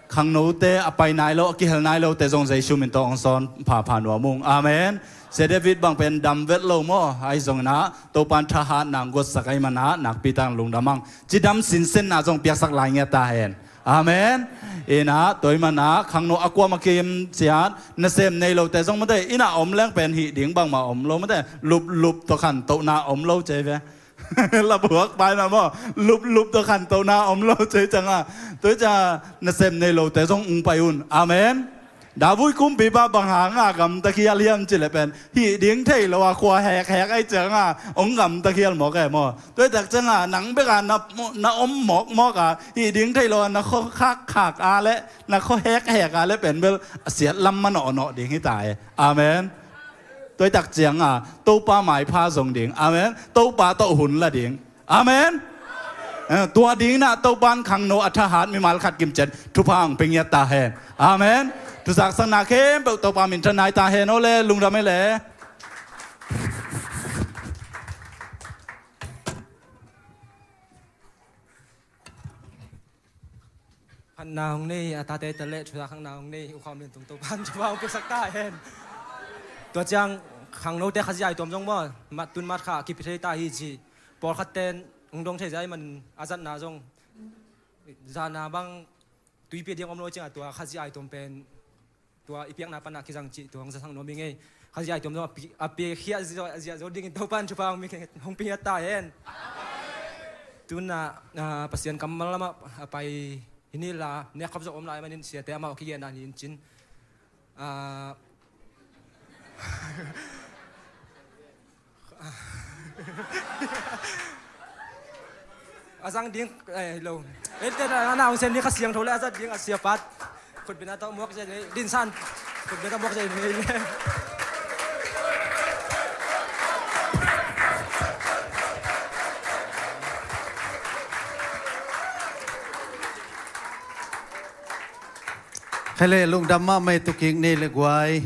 Khangnote a pai nai lo, a kihel nai lote zong Jesu min tawh ang sawn phapha nuam ung. Amen. Sia David bang pen dam vet lo maw, ahi zongin ah Topan thahat nang guatsak ahi manah nakpi tak lungdam ang. Cidam sinsenna zong piaksak lai ngiat ta hen. Amen. Ina, tua ahih manin khangno a kuamah kim ciat, nasem nei lote zong mate, ina om leng pen hih ding bangmah om lo mate, luplup tawh khantohna om lo ci ve. Labuak pai mah maw, luplup tawh khantohna om lo ci ciangin, tua ciangin nasem nei lote zong ung pai un. Amen. David kumpipa bang hanga gamta khial hiam cih leh pen, hih ding thei lo a khua hekhek ahih ciangin hong gamta khial mawk e maw. Tua ahih tak ciangin nang bek a na, na om mawkmawk a, hih ding thei lo a na khua khakkhak a leh, na khua hekhek a leh pen bel a siat lam manawhnawh ding hi ta e. Amen. Tua ahih tak ciangin Topa maipha zong ding. Amen. Topa tawh hun la ding. Amen. Eh, tua dingin Topa'n khangno a thahat mimal khat kim ciat thupha hong pia ngiat ta hen. Amen. Thuzaksakna khempeuh Topa minthanna hi ta hen. Aw le, lungdam hi le. Phatna hong nei, a tate ta leh thuzaksakna hong nei, U Khawm Lian Tung Topa'n thupha hong piaksak ta hen. Tua ciang khangnote Khazih ai tuam zong maw, mat tun mat kha kipia thei ta hi ci. Pawlkhat ten hong dong thei zia ahih manin a zatna zong, zatna bang tuipi ding om lo ciangin tua Khazih ai tuam pen tua i piakna panah kizang cih tua hong zasak nuam ing ei. Khazih ai tuam zong a pi, a piakhia zia, zia zo dingin Topa'n thupha hong pia ngiat ta hen. Tuna, ah, Pasian kammal lamah a pai hi ni la, nekkhop zong om lai manin siate amau kigenna ni in cin. Ah, a zang ding, eh, lo. Eite na, na hong sem ni Kha Siangtho le a zat ding a siapat. Khutbetna tawh muak zia ni, Din San. Khutbetna muak zia ni. Khaile lungdam mahmah ei, tukik nei le guai.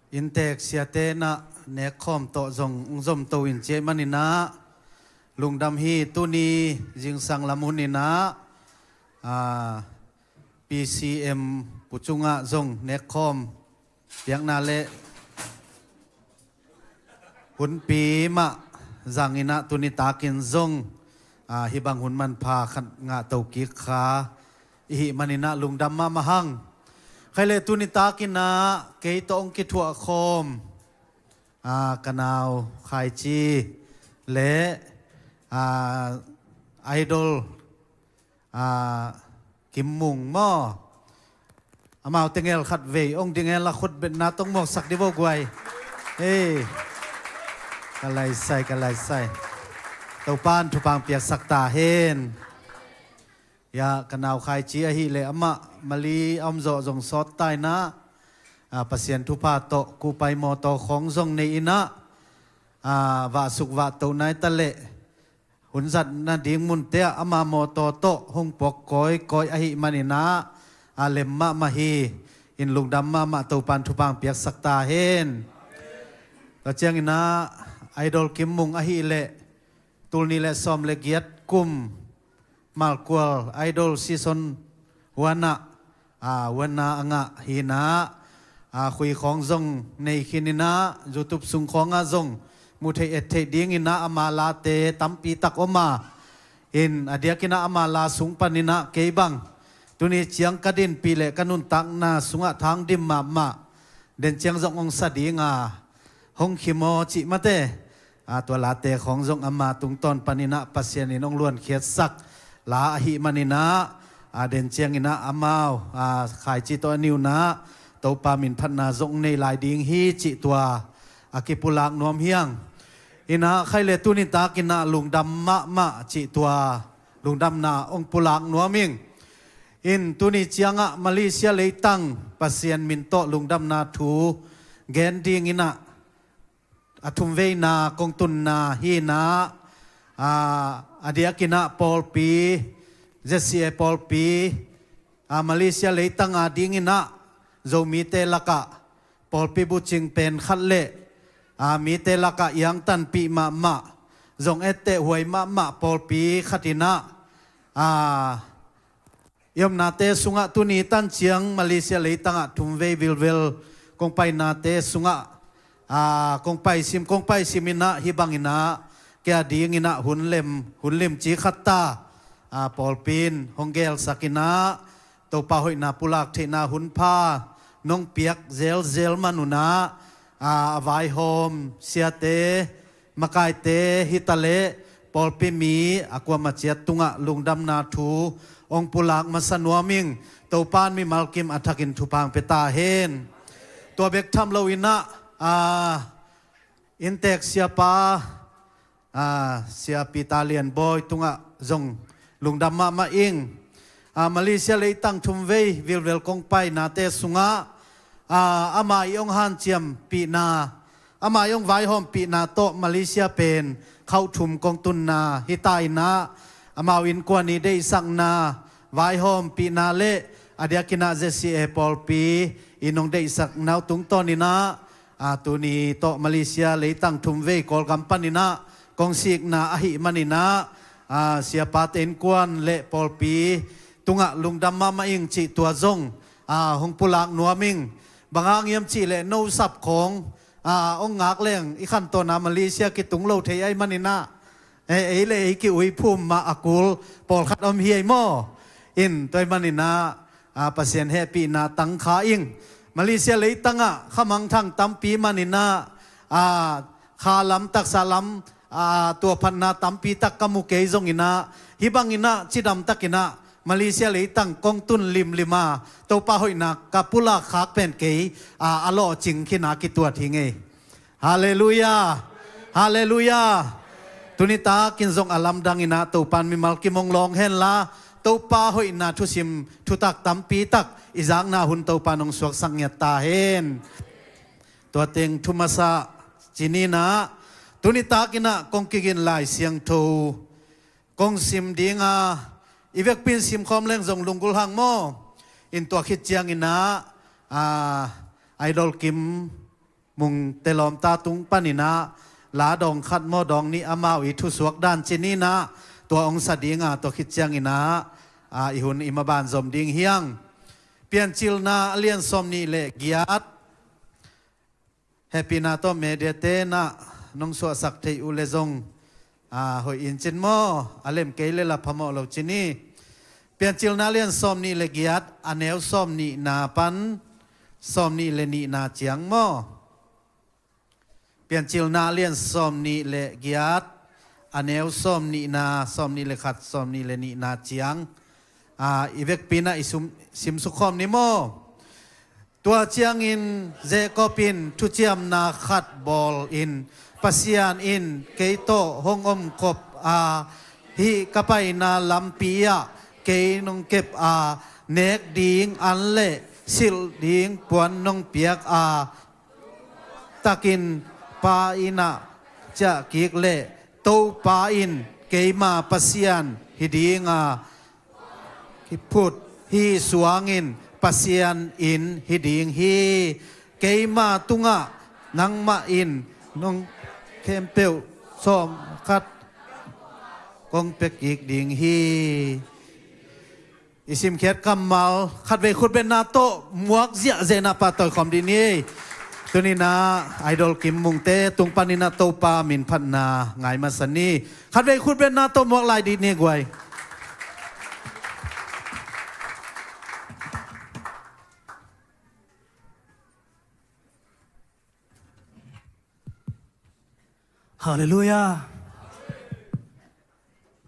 Inntek siate nah nekkhawm tawh zong hong zomto in ci ahih manin ah lungdam hi. Tuni zingsang lam hun in ah, aa, P C M pu cungah zong nekkhawm piakna le hunpi mah zang in ah tuni takin zong, aa, hih bang hun manpha khat ngahto kik kha i hih manin ah lungdam mahmah hang. Khaile tuni takin ah kei tawh hong kithuah khawm, aa, ka nau Khaici le, aa, idol, aa, Kim Mung maw? Amau tengel khat vei hong ding hen la, khutbetna tawh muaksak dih vo guai. Hei. Ka laisai, ka laisai. Topa'n thupha hong piaksak ta hen. Ya, ka nau Khaici ahih leh amah Mali a om zawh zong sawt ta in ah, aa, Pasian thupha tawh kupai mawtaw khawng zong nei in ah, aa, vahsuk vahto nai ta leh hun zat nading munte ah ama mawtaw tawh hong puak kawikawi ahih manin ah, aa, lem mahmah hi. In lungdam mahmah, Topa'n thupha hong piaksak ta hen. Tua ciangin ah idol Kim Mung ahih leh tul nih le sawm le giat kum Malkual Idol season one ah, aa, winner a ngah hi in ah, aa, khui khawng zong nei khin in ah YouTube sung khawngah zong mu thei et theih dingin ah ama late tampi tak om a. In a diakin ah ama la sung panin ah kei bang tuni ciang ka dinpih le ka nuntakna sungah thang dim mahmah, den ciang zong hong sa ding a, hong khim aw cih mate. Aa, tua late khawng zong ama tungtawn panin ah Pasian in hong luankhiatsak la ahih manin ah, aa, den ciangin ah amau, aa, Khaici tawh a niu in ah Topa min phatna zong nei lai ding hi cih tua a kipulak nuam hi hang. In ah khaile tuni takin ah lungdam mahmah cih tua lungdamna hong pulak nuam ing. In tuni ciangah Malaysia leitang Pasian min tawh lungdamna thu gen dingin ah a thumveina kong tunna hi in ah, aa, a diakin ah pawlpi, Z C A pawlpi, aa, Malaysia leitang a dingin ah Zomite lakah pawlpi bucing pen khat le, aa, mite lakah iangtanpih mahmah, zong etteh huai mahmah pawlpi khat in ah, aa, i omnate sungah tuni tan ciang Malaysia leitangah thumvei vilvel kong painate sungah Aa, kong paisim, kong paisim inah, hih bang inah, kei a ding inah hun lem, hun limci khat ta, aa, pawlpi in hong gelsak inah, Topa hoihna pulak theihna hun pha nong piak zelzel man unah, aa, a vaihawm siate, makaite hi taleh, pawlpi mi a kuamah ciat tungah lungdamna thu hong pulak masa nuam ing. Topa in mimal kim a thakin thupha hong pia ta hen. Tua bek tham lo inah, aa, inntek siapa, aa, Sia Peter Lian Bawi tungah zong lungdam mahmah ing. Aa, Malaysia leitang thumvei vilvel kong painate sungah, aa, ama i hong hanciampihna, ama i hong vaihawmpihna tawh Malaysia pen khauh thum kong tunna hi ta inah, amau innkuan i deihsakna, vaihawmpihna le a diakinah Z C A pawlpi i nong deihsakna uh tungtawn inah, aa, tuni tawh Malaysia leitang thumvei Kawlgam pan inah kong sikna ahih man inah, aa, siapate innkuan le pawlpi tungah lungdam mahmah ing cih tua zong, aa, hong pulak nuam ing. Bang hang hiam cih leh no sap khawng, aa, hong ngak leng i khantawn a Malaysia kitung lo thei ahih man inah, eh, ei le ei ki-ui phum mah a kul pawlkhat om hi ei maw? In tua ahih man inah, aa, Pasian hehpihna tangkha ing. Malaysia leitangah khamangthang tampi man inah, aa, kha lam, taksa lam, aa, tuahphatna tampi tak ka mu kei zong inah, hih bang inah cidam tak inah Malaysia leitang kong tun limlim a, Topa hoihna ka pulak khak pen kei, aa, a lawhcing khin a kituat hi ing ei. Halleluiah. Halleluiah. Tuni takin zong a lamdang inah Topa in mimal kim hong lawng henla, Topa hoihna thusim thutak tampi tak i zakna hun Topa in hong suaksak ngiat ta hen. Tua teng thu masa ci ni inah, tuni tak inah kong kigin Lai Siangtho kong sim ding a, i vekpi in simkhawm leng zong lunggulh hang maw? In tua khit ciang inah, aa, Idol Kim Mungte Lawmta tung pan inah la dawng khat maw dawng nih amau i thusuak dan ci ni inah, tua hong sa ding a, tua khit ciang inah, aa, i hun i maban zom ding hi hang. Piancilna a lian sawm nih le giat, hehpihna tawh mediate inah nong suahsak theih uh le zong, aa, hoih in cin maw, a lem kei le la phamawh lo ci ni. Piancilna a lian sawm nih le giat, a neu sawm nihna pan sawm nih le nihna ciang maw? Piancilna a lian sawm nih le giat, a neu sawm nihna, sawm nih le khat, sawm nih le nihna ciang, aa, i vekpi inah i sum, simsuk khawm ni maw? Tua ciangin Jacob in thuciamna khat bawl in, Pasian in kei tawh hong omkhop a, hih ka paina lampi ah kei nong kep a, nek ding an le silh ding puan nong piak a, takin pa in ah ciah kik leh, Topa in keima Pasian hi ding a, kiphut hi suangin Pasian inn hi ding hi. Keima tungah nangmah in nong khempeuh sawm khat kong pia kik ding hi. I simkhiat kammal khatvei khutbetna tawh muak ziahziah in ah pahtawi khawm dih ni. Tuni in ah Idol Kim Mungte tung panin ah Topa minphatna ngai masa ni. Khatvei khutbetna tawh muak lai dih ni guai. Halleluiah.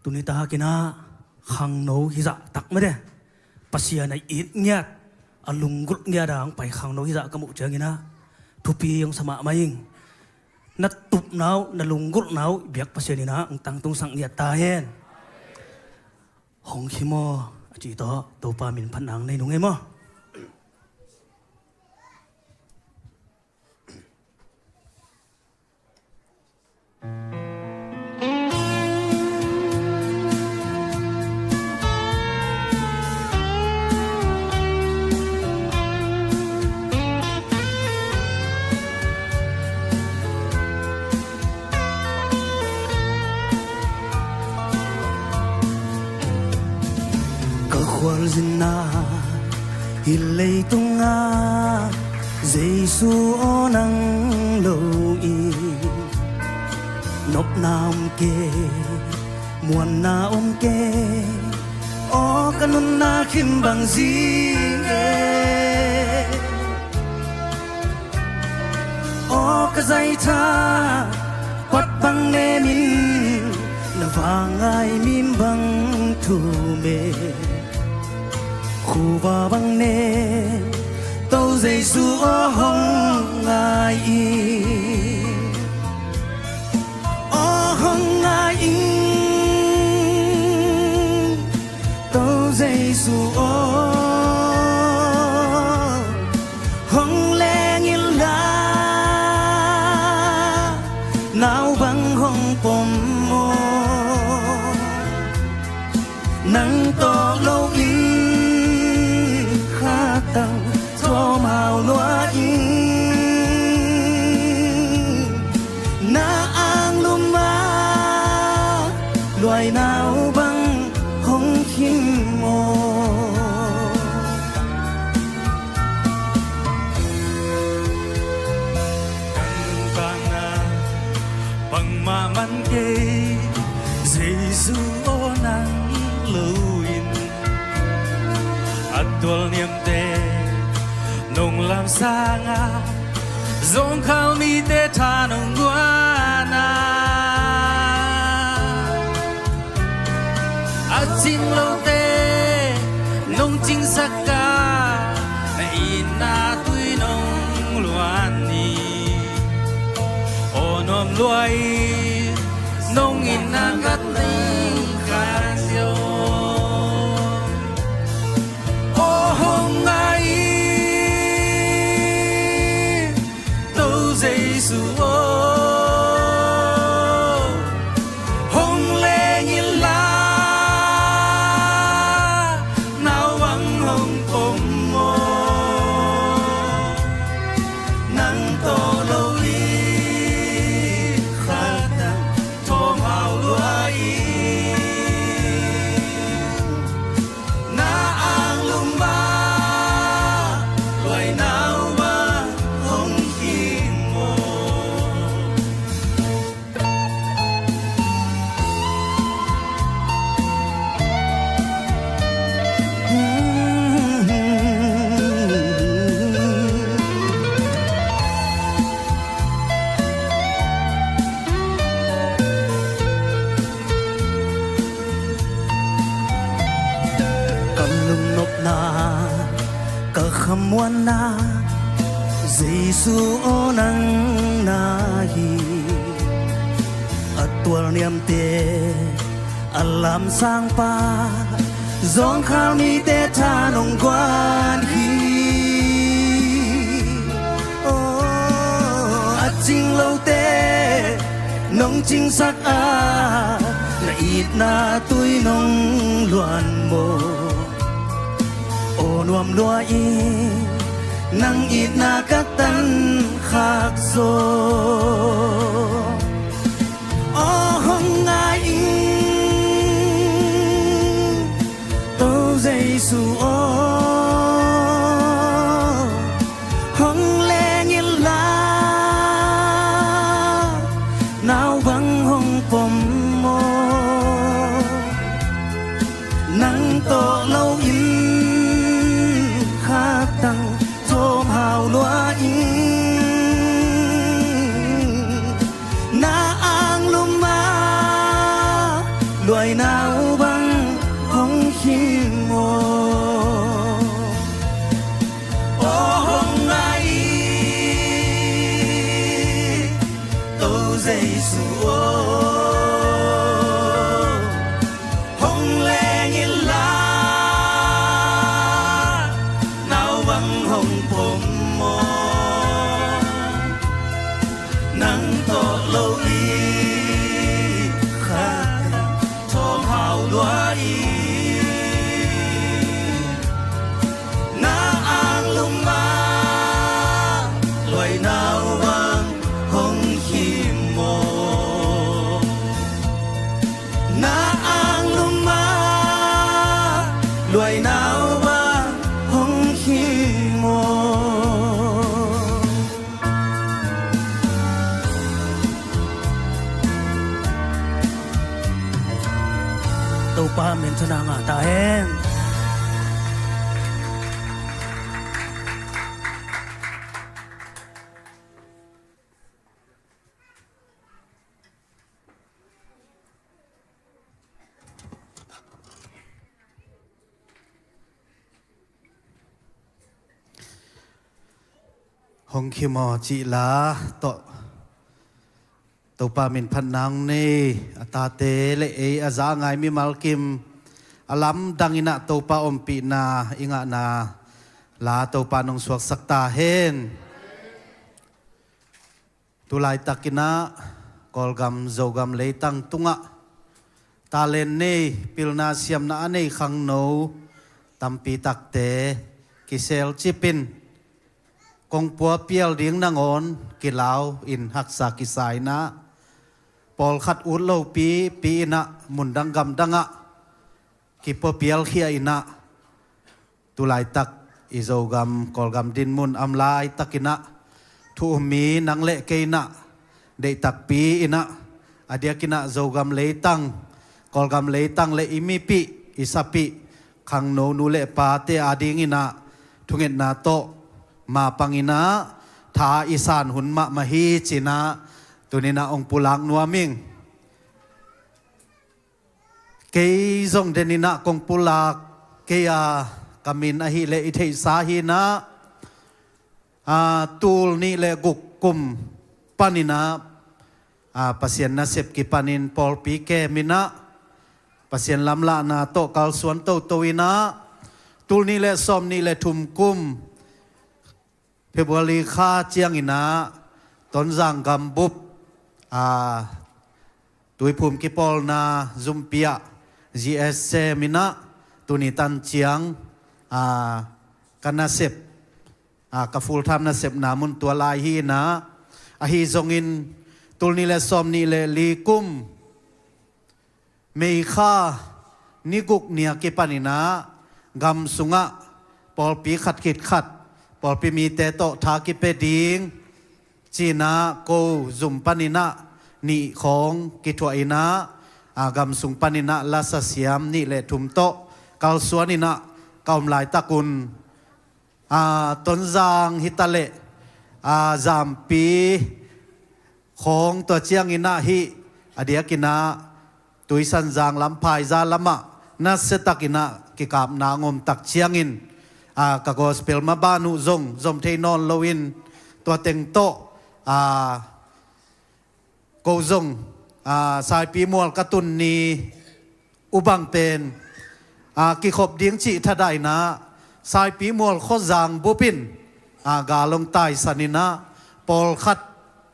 Tuni takin ah khangno hizah tak mete, Pasian a it ngiat, a lunggulh ngiat a hong pai khangno hizah ka muh ciangin ah thupi hong sa mahmah ing. Na tupna uh, na lunggulhna uh biak Pasian in ah hong tangtungsak ngiat ta hen. Hong hi maw a cih tawh Topa minphatna hong nei nung ei maw. Ka khualzinna hi leitungah Jesu aw, nang lo in nopna om kei, muanna om kei. Aw ka nunna khim bang zing e, aw ka zaitha pat bang nem in, na vangngai mim bang thum e. Khuva bang nem, To Jesu aw hong ngai in, aw hong ngai in, To Jesu aw hong leng in la, nau bang hong pom maw. Nang tawh lo in khatang thawm hau lua in, na anglum ah luai nau bang hong khim maw. Bang bangmah man kei, Jesu aw nang lo in. A tual niamte nong lamsang a, zawngkhal mite tha nong guan a, a cing lote nong cingsak a, na itna tui nong luan hi. Aw nuam lua in, nong itna ka tang khak zo. Aw hong ngai in, To Jesu aw hong leng in la, nau bang hong pom maw. Nang tawh lo in khatang thawm hau lua in, na anglum ah luai nau bang hong khim maw. Ka lungnopna, ka khamuanna, Jesu aw nang na hi. A tual niamte a lamsang pa, zawngkhal mite tha nong guan hi. Aw a cing lote nong cingsak a, na itna tui nong luan maw. Aw nuam lua in, nang itna ka tang khak zo. Aw hong ngai in, To Jesu aw hong leng in la, nau bang hong pom maw. Nang tawh lo in khatang thawm hau lua in, na anglum ah luai nau bang hong khim maw. Aw hong ngai in, To Jesu aw hong leng in la, nau bang hong pom maw. Nang tawh lo in khatang thawm hau lua in, na anglum ah luai nau bang hong khim maw. Na anglum ah luai nau bang hong khim maw. Thana ngah ta hen. Hong khim aw cih la tawh Topa min phatna hong nei a tate le ei a za a ngai mimal kim a lamdang in ah Topa ompihna i ngahna la Topa nong suaksak ta hen. Tulaitak in ah Kawlgam Zogam leitang tungah talent nei, pilna siamna a nei khangno tampi takte kiselcip in kong pua pial ding nangawn kilau in haksa kisa in ah pawlkhat ut lopi pi in ah mundang gamdang ah kipua pialkhia in ah tulaitak i Zogam Kawlgam dinmun a om laitak in ah thu um mi nang le kei in ah deihtakpi in ah a diak in ah Zogam leitang, Kawlgam leitang le i mipih i sapih khangno nu le pate a ding in ah thungetna tawh mapang in ah tha i san hun mahmah hi ci in ah tuni in ah hong pulak nuam ing. Kei zong den in ah kong pulak kei a, ka min ahih leh i theihsa hi in ah, aa, tul nih le guk kum pan in ah, aa, Pasian nasep kipan in pawlpi kem in ah Pasian lamlahna tawh kalsuan toto in ah tul nih le sawm nih le thum kum February kha ciang in ah Tonzang gambup, aa, tuiphum kipawlna zumpi ah G S sem in ah tuni tan ciang, aa, ka nasep, aa, ka full time nasepna mun tua lai hi in ah, ahi zongin tul nih le sawm nih le li kum May kha ni guk ni a kipan in ah gam sungah pawlpi khat khit khat pawlpi mite tawh tha kipia ding ci in ah ko zum pan in ah nih khawng kithuah in ah, aa, gam sung pan in ah lasa siam nih le thum tawh kalsuan in ah ka om laitak un, aa, Tonzang hi ta leh, aa, Zampi khawng tua ciang in ah hih a diak in ah Tuisanzang lam phaiza lamah nasia tak in ah kikapna ngom tak ciangin, aa, ka gospel maban uh zong zom thei nawn lo in tua teng tawh, aa, ko zong, aa, Saipi mual ka tun ni uh bang pen, aa, kikhop ding cih thadah in ah Saipi mual khuazang bup in, aa, gal hong taisan in ah pawlkhat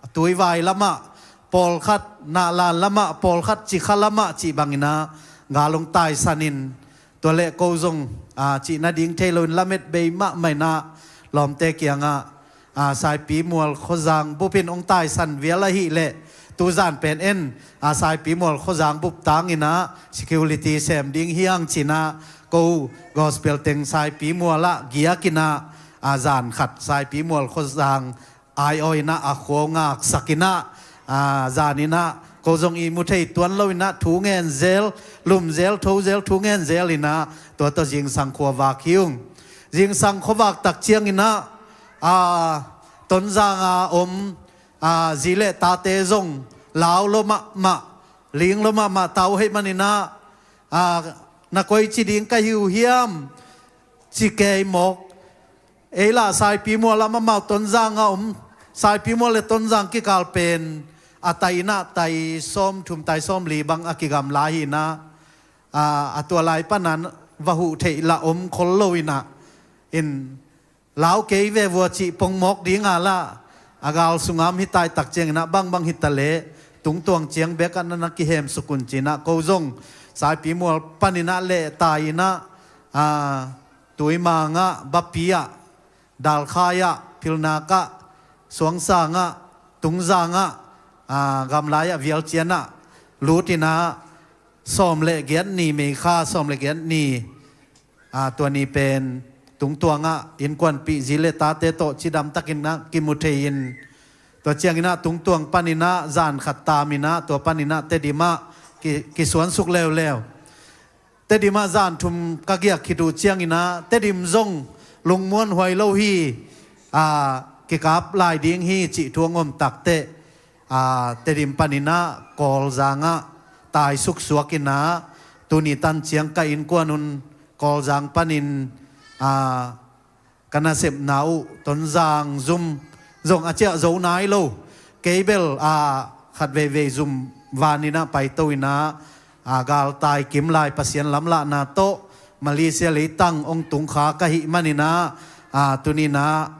a Tuivai lamah, pawlkhat Nahlan lamah, pawlkhat Cikha lamah cih bang in ah gal hong taisan in tua leh ko zong, aa, cih nading thei lo in lamet bei mahmah in ah lawmte kiangah, aa, Saipi mual khuazang bup in hong taisan vial ahih leh tuzan pen en, aa, Saipi mual khuazang bup tang in ah security sem ding hi hang ci in ah ko gospel teng Saipi mual ah giak in ah, aa, zan khat Saipi mual khuazang ai-aw in ah a khua ngaksak in ah, aa, zan in ah ko zong i mu thei tuan lo in ah thu ngen zel, lum zel, tho zel, thu ngen zel in ah tua tawh zingsang khua vak hi ung. Zingsang khua vak tak ciang in ah, aa, Tonzang a om, aa, zi le tate zong lau lo mahmah, ling lo mahmah ta uh ahih man in ah, aa, na koici ding ka hi uh hiam ci kei mawk. Ei lah Saipi mual lam amau Tonzang a om, Saipi mual le Tonzang kikal pen a tai in ah tai sawm thum tai sawm li bang a kigamla hi in ah, aa, a tua lai pan ah va huh theih lah om khol lo in ah, in lau kei ve vua cih pong mawk ding a lah a gal sung a om hi ta i tak ciang in ah bangbang hi ta leh tungtuang ciang bek ah na na kihem suk un ci in ah ko zong Saipi mual pan in ah leh tai in ah, aa, Tuimang ah, Bapi ah, Dalkhai ah, Philnak ah, Suangsang ah, Tungzang ah, aa, gamlai ah vial cian ah lut in ah sawm le giat ni, May kha sawm le giat ni, aa, tua ni pen tungtuang ah innkuanpih zi le tate tawh cidam tak in ah kimu thei in tua ciang in ah tungtuang pan in ah zan khat tam in ah tua pan in ah Tedim ah ki, kisuan suk leuleu. Tedim ah zan thum ka giak khit uh ciangin ah Tedim zong lungmuan huai lo hi, aa, kikap lai ding hi cih thu hong om takteh, aa, Tedim panin ah Kawlzang ah tai suksuak in ah tuni tan ciang ka innkuan un Kawlzang panin, aa, ka nasepna uh Tonzang zum zong a ciah zo nai lo. Kei bel, aa, khat veivei zum van in ah paito in ah, aa, galtai kim lai Pasian lamlahna tawh Malaysia leitang hong tungkha ka hih manin ah, aa, tuni in ah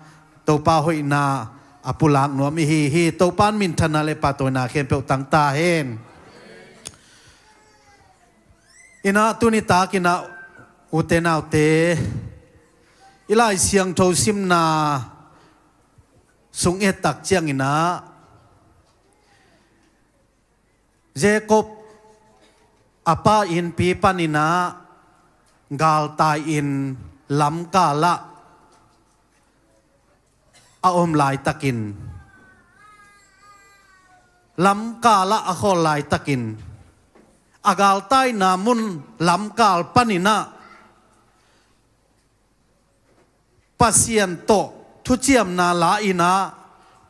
Topa hoihna a pulak nuam i hi hi. Topa in minthanna le pahtawina khempeuh tang ta hen. In ah tuni takin ah ute naute, i Lai Siangtho simna sung i et tak ciangin ah Jacob a pa innpi panin ah galtai in lamkal ah a om laitakin, lamkal ah a khawl laitakin, a galtaina mun lamkal panin ah Pasian tawh thuciamna la in ah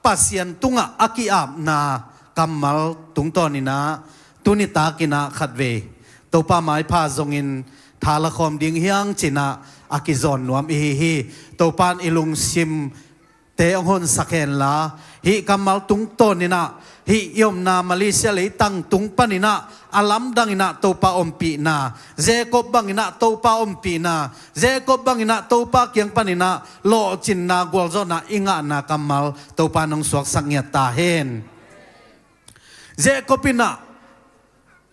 Pasian tungah a ki-apna kammal tungtawn in ah tuni takin ah khatvei Topa maipha zongin tha la khawm ding hi hang ci-in ah a kizawn nuam i hi hi. Topa in i lungsimte hong honsak henla, hih kammal tungtawn in ah hih i omna Malaysia leitang tung panin ah a lamdang in ah Topa ompihna, Jacob bangin ah Topa ompihna, Jacob bangin ah Topa kiang panin ah lawhcinna, gualzawhna i ngahna kammal Topa in hong suaksak ngiat ta hen. Jacob in ah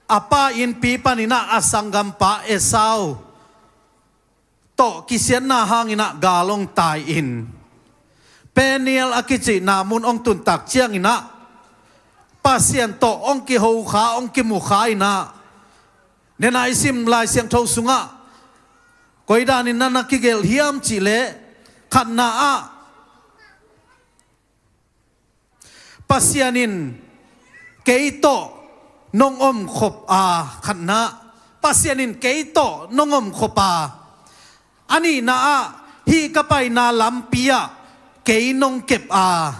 a pa innpi panin ah a sanggampa Esau tawh kisiatna hangin ah gal hong tai in, Peniel a kicihna mun hong tun tak ciangin ah Pasian tawh hong kihokha, hong kimukha in ah, den a i sim Lai Siangtho sungah koi danin na na kigelh hiam cih leh, khatna ah Pasian in kei tawh nong omkhop a, khatna, Pasian in kei tawh nong omkhop a, a nihna ah hih ka paina lampi ah kei nong kep a,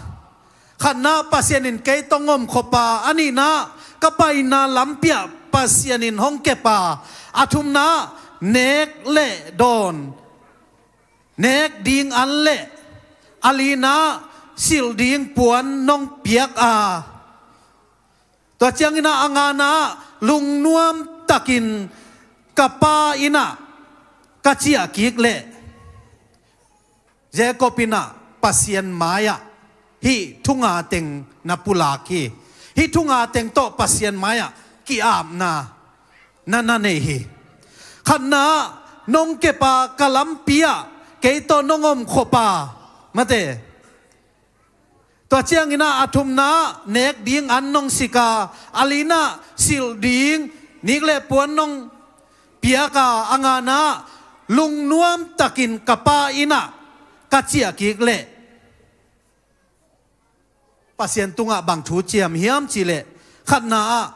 khatna, Pasian in kei tawh hong omkhop a, a nihna, ka paina lampi ah Pasian in hong kep a, a thumna, nek le dawn, nek ding an le a lina, silh ding puan nong piak a, tua ciangin ah a ngana, lungnuam takin ka pa inn ah ka ciah kik leh, Jacob in ah Pasian mai-ah hih thunga teng na pulak hi. Hih thunga teng tawh Pasian mai-ah ki-apna na na nei hi. Khatna, nong kep a, ka lampi ah kei tawh nong omkhop a, mate. Tua ciangin ah a thumna, nek ding an nong sik a, a lina, silh ding nik le puan nong piak a, a ngana, lungnuam takin ka pa inn ah ka ciah kik leh Pasian tungah bang thu ciam hiam cih leh, khatna ah,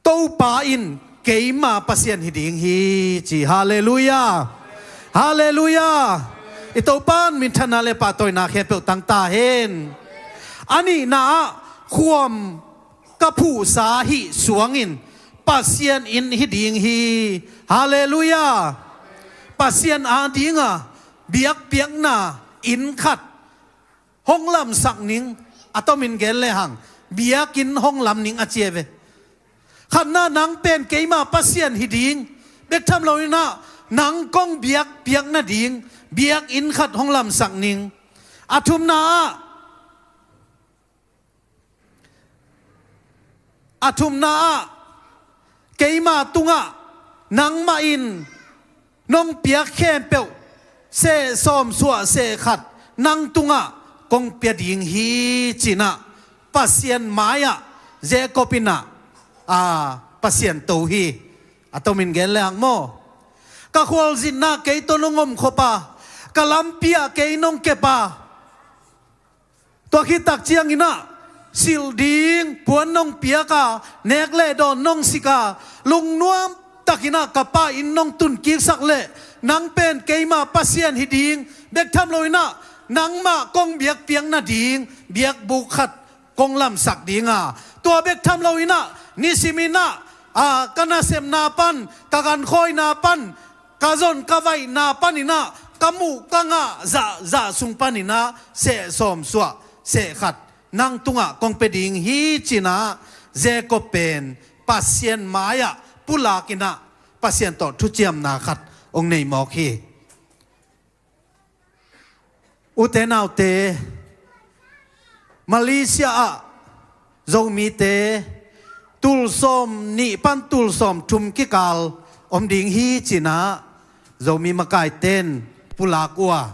Topa in keima Pasian hi ding hi, ci. Halleluiah. Halleluiah. I Topa in minthanna le pahtawina khempeuh tang ta hen. A nihna ah, khuam ka phuhsa hih suangin Pasian inn hi ding hi. Halleluiah. Pasian adinga biakpiakna inn khat hong lamsak ning. A tomin gen lehang, biakinn hong lam ning a ci ve. Khatna, nang pen keima Pasian hi ding bek tham lo in ah, nang kong biakpiak nading biakinn khat hong lamsak ning. A thumna ah, a thumna ah, keima tungah nangmah in nong piak khempeuh seh sawm suah seh khat nang tungah kong pia ding hi, ci-in ah Pasian mai-ah Jacob in ah, a, Pasian to hi. A tomin gen lehang maw, ka khualzinna kei tawh nong omkhop a, ka lampi ah kei nong kep a, tua khit tak ciangin ah silh ding, puan nong piak a, nek le dawn nong sik a, lungnuam takin ah ka pa inn nong tun kiksak leh, nang pen keima Pasian hi ding, bek tham loin ah nangmah kong biakpiak nading biakbuk khat kong lamsak ding a, tua bek tham loin ah nisimin ah, a, ka nasepna pan, ka gankhawina pan, ka zon ka vaihna panin ah, ka muh ka ngah zahzah sung panin ah seh sawm suah, seh khat nang tungah kong pia ding hi, ci-in ah Jacob pen Pasian mai-ah pulakin ah Pasian tawh thuciamna khat hong nei mawk hi. Ute naute, Malaysia ah Zomite tul sawm nih pan tul sawm thum kikal om ding hi, ci-in ah Zomi makaite in pulak uh a,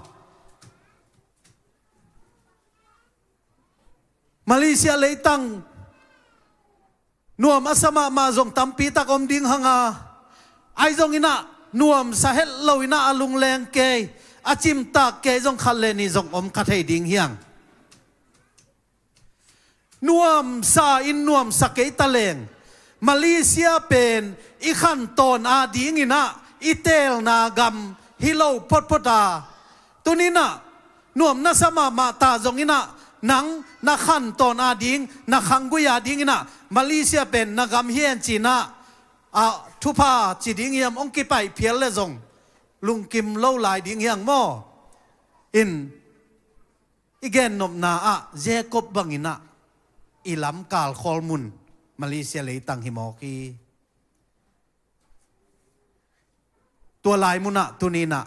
Malaysia leitang nuam a sa mahmah zong tampi tak om ding hang a, ahi zongin ah nuamsa het loin ah a lungleng kei, a cimtak kei zong khat le nih zong om kha thei ding hi hang. Nuamsa in nuamsa kei ta leng, Malaysia pen i khantawn adingin ah i teelna gam hi lo photphot a, tuni-in ah nuam na sa mahmah ta zongin ah, nang na khantawn ading, na khanggui adingin ah Malaysia pen na gam hi hen, ci-in ah, a, thupha ci ding hiam, hong kipaih phial leh zong lungkim lo lai ding hi hang maw? In, i gennopna ah Jacob bangin ah i lamkal khawlmun Malaysia leitang hi mawk hi. Tua lai munah tuni-in ah,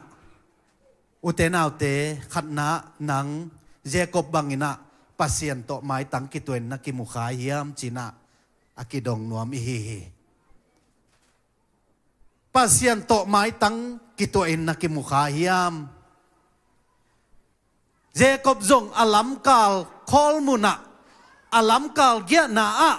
ute naute, khatna ah nang Jacob bangin ah Pasian tawh maitang kituahin na kimu kha hiam, ci-in ah a kidong nuam i hi hi. Pasian tawh maitang kituahin na kimu kha hiam? Jacob zong a lamkal khawlmun ah, a lamkal giahna ah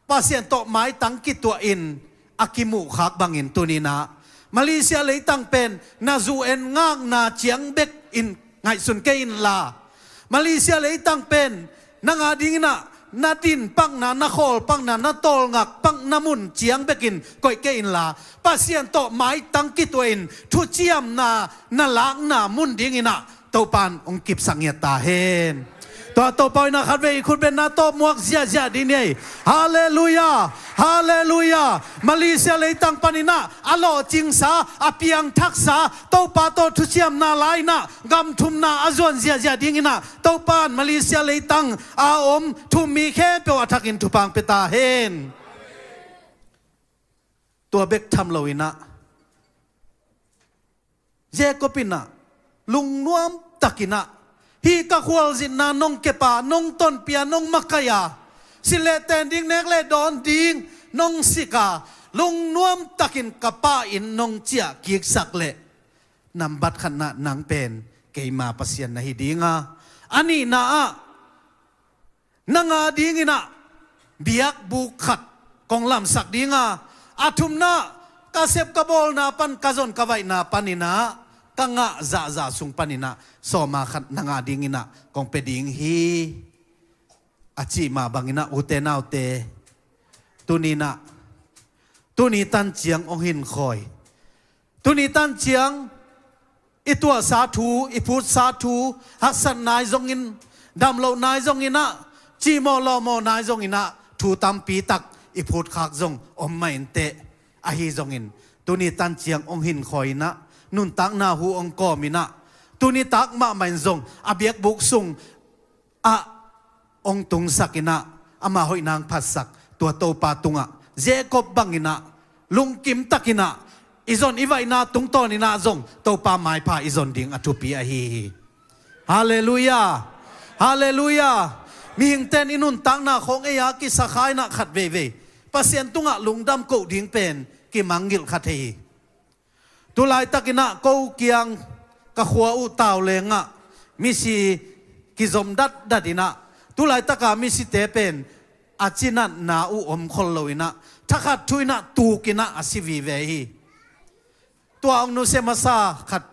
Pasian tawh maitang kituahin a kimuhkhak bangin tuni-in ah, Malaysia leitang pen na zu en ngakna ciang bekin ngaihsun kei inla, Malaysia leitang pen nang adingin ah na din pakna, na khawl pakna, na tawlngak pakna mun ciang bekin koih kei inla, Pasian tawh maitang kituahin thuciamna na lakna mun dingin ah Topa'n hong kipsak ngiat ta hen. Tua Topa in ah khatvei i khutbetna tawh muak ziahziah dih ni ei. Halleluiah! Halleluiah! Malaysia leitang panin ah a lawhcingsa, a piangthaksa, Topa tawh thuciamna la-in ah gamthumna a zuan ziahziah dingin ah Topa'n Malaysia leitang a om thu-um mi khempeuh a thakin thupha hong pia ta hen. Tua bek tham loin ah Jacob in ah lungnuam takin ah, hih ka khualzinna nong kep a, nong tonpih a, nong makaih a, silh le ten ding, nek le dawn ding nong sik a, lungnuam takin ka pa inn nong ciah kiksak leh, nambat khatna ah nang pen keima Pasian na hi ding a, a nihna ah nang adingin ah biakbuk khat kong lamsak ding a, a thumna ah ka sep ka bawlna pan, ka zon ka vaihna panin ah ka ngah zahzah sung panin ah sawma khat nang adingin ah kong pia ding hi, a cih mah bangin ah, ute naute, tuni-in ah, tuni tan ciang hong hinkhawi, tuni tan ciang i tuahsa thu, i phutsa thu, haksat nai zongin, damloh nai zongin ah, cihmawh lawhmawh nai zongin ah, thu tampi tak i phutkhak zong om mah inteh. Ahi zongin, tuni tan ciang hong hinkhawi in ah, nuntakna hu hong kawm in ah, tuni tak mahmah in zong a biakbuk sung ah hong tungsak in ah, amah hoihna hong phatsak tua Topa tungah Jacob bangin ah lungkim takin ah i zon i vaihna tungtawnin ah zong Topa maipha i zon ding a thupi ahi hi. Halleluiah! Halleluiah! Mihingte in i nuntakna khawng ei-a kisakha in ah khat veivei Pasian tungah lungdam koh ding pen kimangngilh kha thei hi. Tulaitakin ah ko kiang ka khua uh Tauleng ah misi kizom datdatin ah, tulaitaka misite pen a cinatna uh om khol loin ah, thakhat thu in ah tukin ah a si vive hi. Tua hong nusia masa khat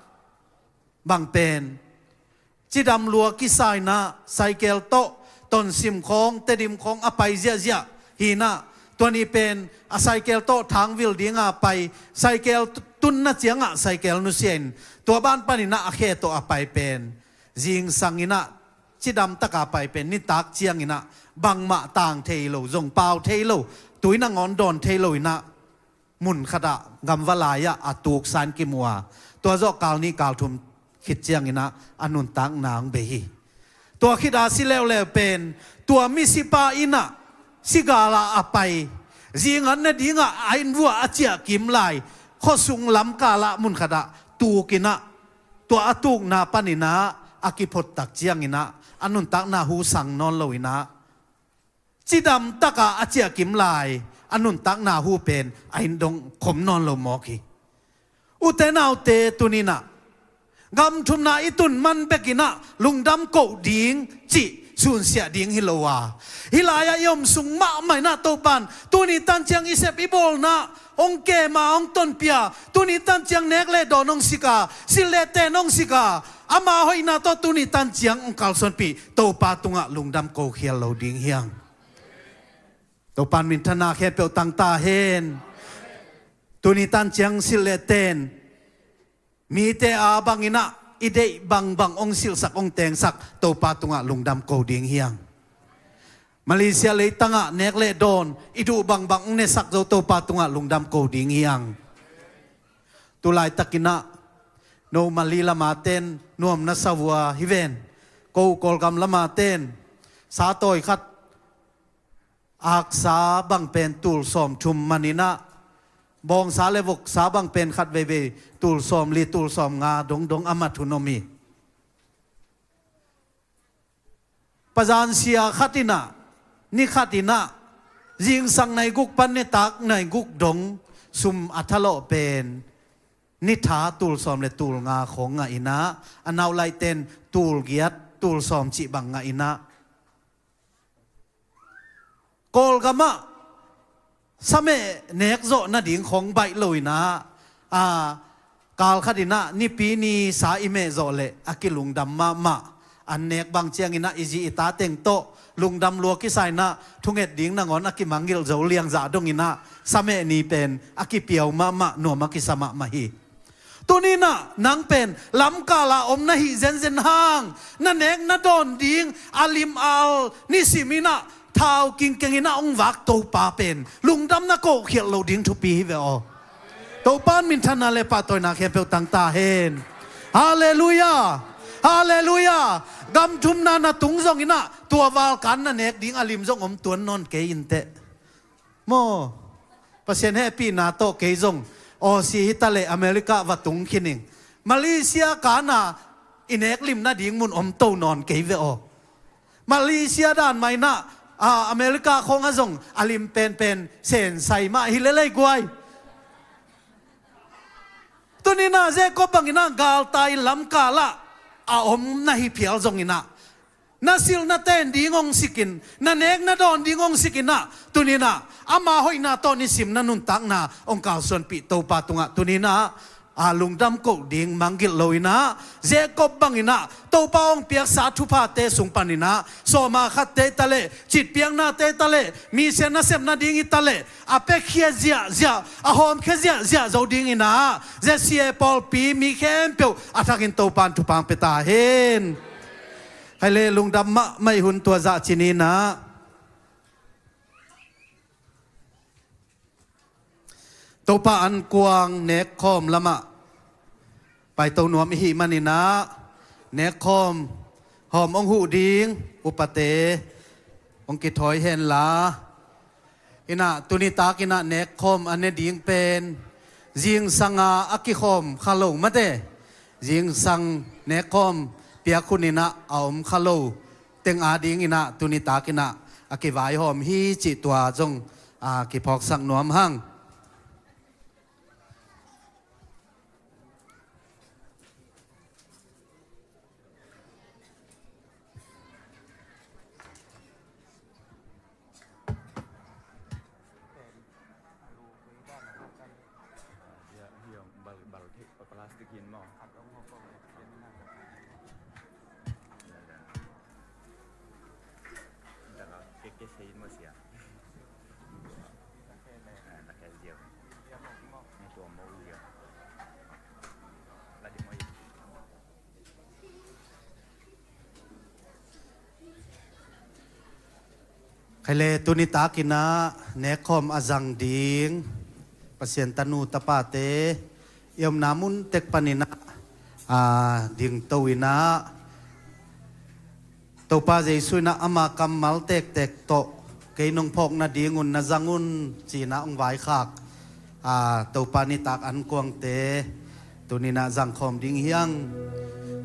bang pen, cidam lua kisa in ah, cycle tawh Tonsim khawng, Tedim khawng a pai ziahziah hi inah, tua ni pen a saikel tawh Thangville dinga pai, saikel tunna ciangah saikel nusia in, tua ban paninah a khe tawh a pai pen zingsang inah, cidam taka pai pen nitak cianginah bangmah tang thei lo, zong pau thei lo, tui nangawn dawn thei lo inah, mun khatah gamva lai-ah a tuksa in kimu a, tua zawh kal nih kal thum khit cianginah a nuntakna hong bei hi. Tua khit a si leuleu pen tua misipa inah sigalah a pai, zingan nadingah a inn vuah a ciah kim lai, khuasung lamkalah mun khatah tukinah, tua a tukna paninah a kiphot tak cianginah a nuntakna hu sang nawn lo inah, cidam taka a ciah kim lai a nuntakna hu pen a inn dong khom nawn lo mawk hi. Ute naute, tuninah gamthumna i tun man bekinah lungdam koh ding cih sunsiah ding hi lo a, hih lai-ah i om sung mahmah inah Topan tuni tanciang i sep i bawlna hong kema hong tonpia, tuni tanciang nek le dawn hong sika, silh le ten hong sika, ama hoihna tawh tuni tanciang hong kalsuanpih Topa tungah lungdam kokhial lo ding hiang. Topan minthanna khempeuh tangta hen. Tuni tanciang silh le ten mite a banginah i deih bangbang hong silhsak hong tengsak Topa tungah lungdam ko ding hiang. Malaysia leitangah nek le dawn i duh bangbang hong nesak zo Topa tungah lungdam ko ding hiang. Tulaitakinah no Mali lama ten nuam na sa vua hi ven. Ko Kawlgam lama ten satawi khat aksa bang pen tul sawm thum maninah, bawngsa le voksa bang pen khat veivei tul sawm li, tul sawm nga dongdong a mat hun om hi. Pazansia khat inah, ni khat inah zingsang naiguk pan nitak naiguk dong sum a thalawh pen nitha tul sawm le tul nga khawng ngah inah, a naulaiten tul giat tul sawm cih bang ngah inah, Kawlgamah sameh nek zawh nading khawng baih lo inah, a, kal khat inah nipi ni sa i meh zawh leh a kilungdam mahmah. An nek bang cianginah i zi i ta teng tawh lungdam lua kisa inah thunget ding nangawn a kimangngilh zo liangzah donginah sameh ni pen a kipiau mahmah, nuam a kisa mahmah hi. Tuninah nang pen lamkala om na hih zenzen hang, na nek na dawn ding a lim al nisim inah thau kingkeng inah hong vak Topa pen lungdam na kohkhialh lo ding thupi hi ve aw. Topan minthanna le pahtawina khempeuh tangta hen. Halleluiah. Halleluiah. Gamthumna na tung zonginah tua valkan na nek ding a lim zong om tuan nawn kei inteh. Maw, Pasian hehpihna tawh kei zong Aussie hi taleh America va tung khin ing. Malaysia kana i nek lim nading mun om to nawn kei ve aw. Malaysia dan mah inah, a, America khawng a zong a lim penpen sensai mah hi lelei guai. Tuninah Jacob banginah galtai lamkalah a om na hi phial zonginah, na silh na ten ding hong sikin, na nek na dawn ding hong sikinah, tuninah ama hoihna tawh nisim na nuntakna hong kalsuanpih Topa tungah tuninah a lungdam koh ding mangngilh lo inah, Jacob banginah Topa hong piaksa thuphate sung paninah sawma khatte i taleh, citpiaknate i taleh, misian nasep nading i taleh, a pekhia ziahziah, a hawmkhia ziahziah zo dinginah Z C A pawlpi mi khempeuh a thakin Topan thupha hong pia ta hen. Khaile lungdam mahmah i hun tua zah cininah Topa ankuang nekkhawm lamah paito nuam i hih maninah nekkhawm hawm hong huh ding upate hong kithawi henla. Inah tuni takinah nekkhawm a ne ding pen zingsanga a kikhawm kha lo mate, zingsang nekkhawm piak huninah a om kha lo teng adinginah tuni takinah a kivaihawm hi cih tua zong a kiphawksak nuam hang. Khaile, tuni takin ah nekkhawm a zang ding Pasian tanu tapate i omna mun tek panin ah, aa, dingto in ah, Topa Jesu in ah ama kammal tektek tawh kei nong phawk nadingun na zang un, ci-in ah hong vaikhak, aa, Topa nitak ankuangte tuni in ah zangkhawm ding hi hang.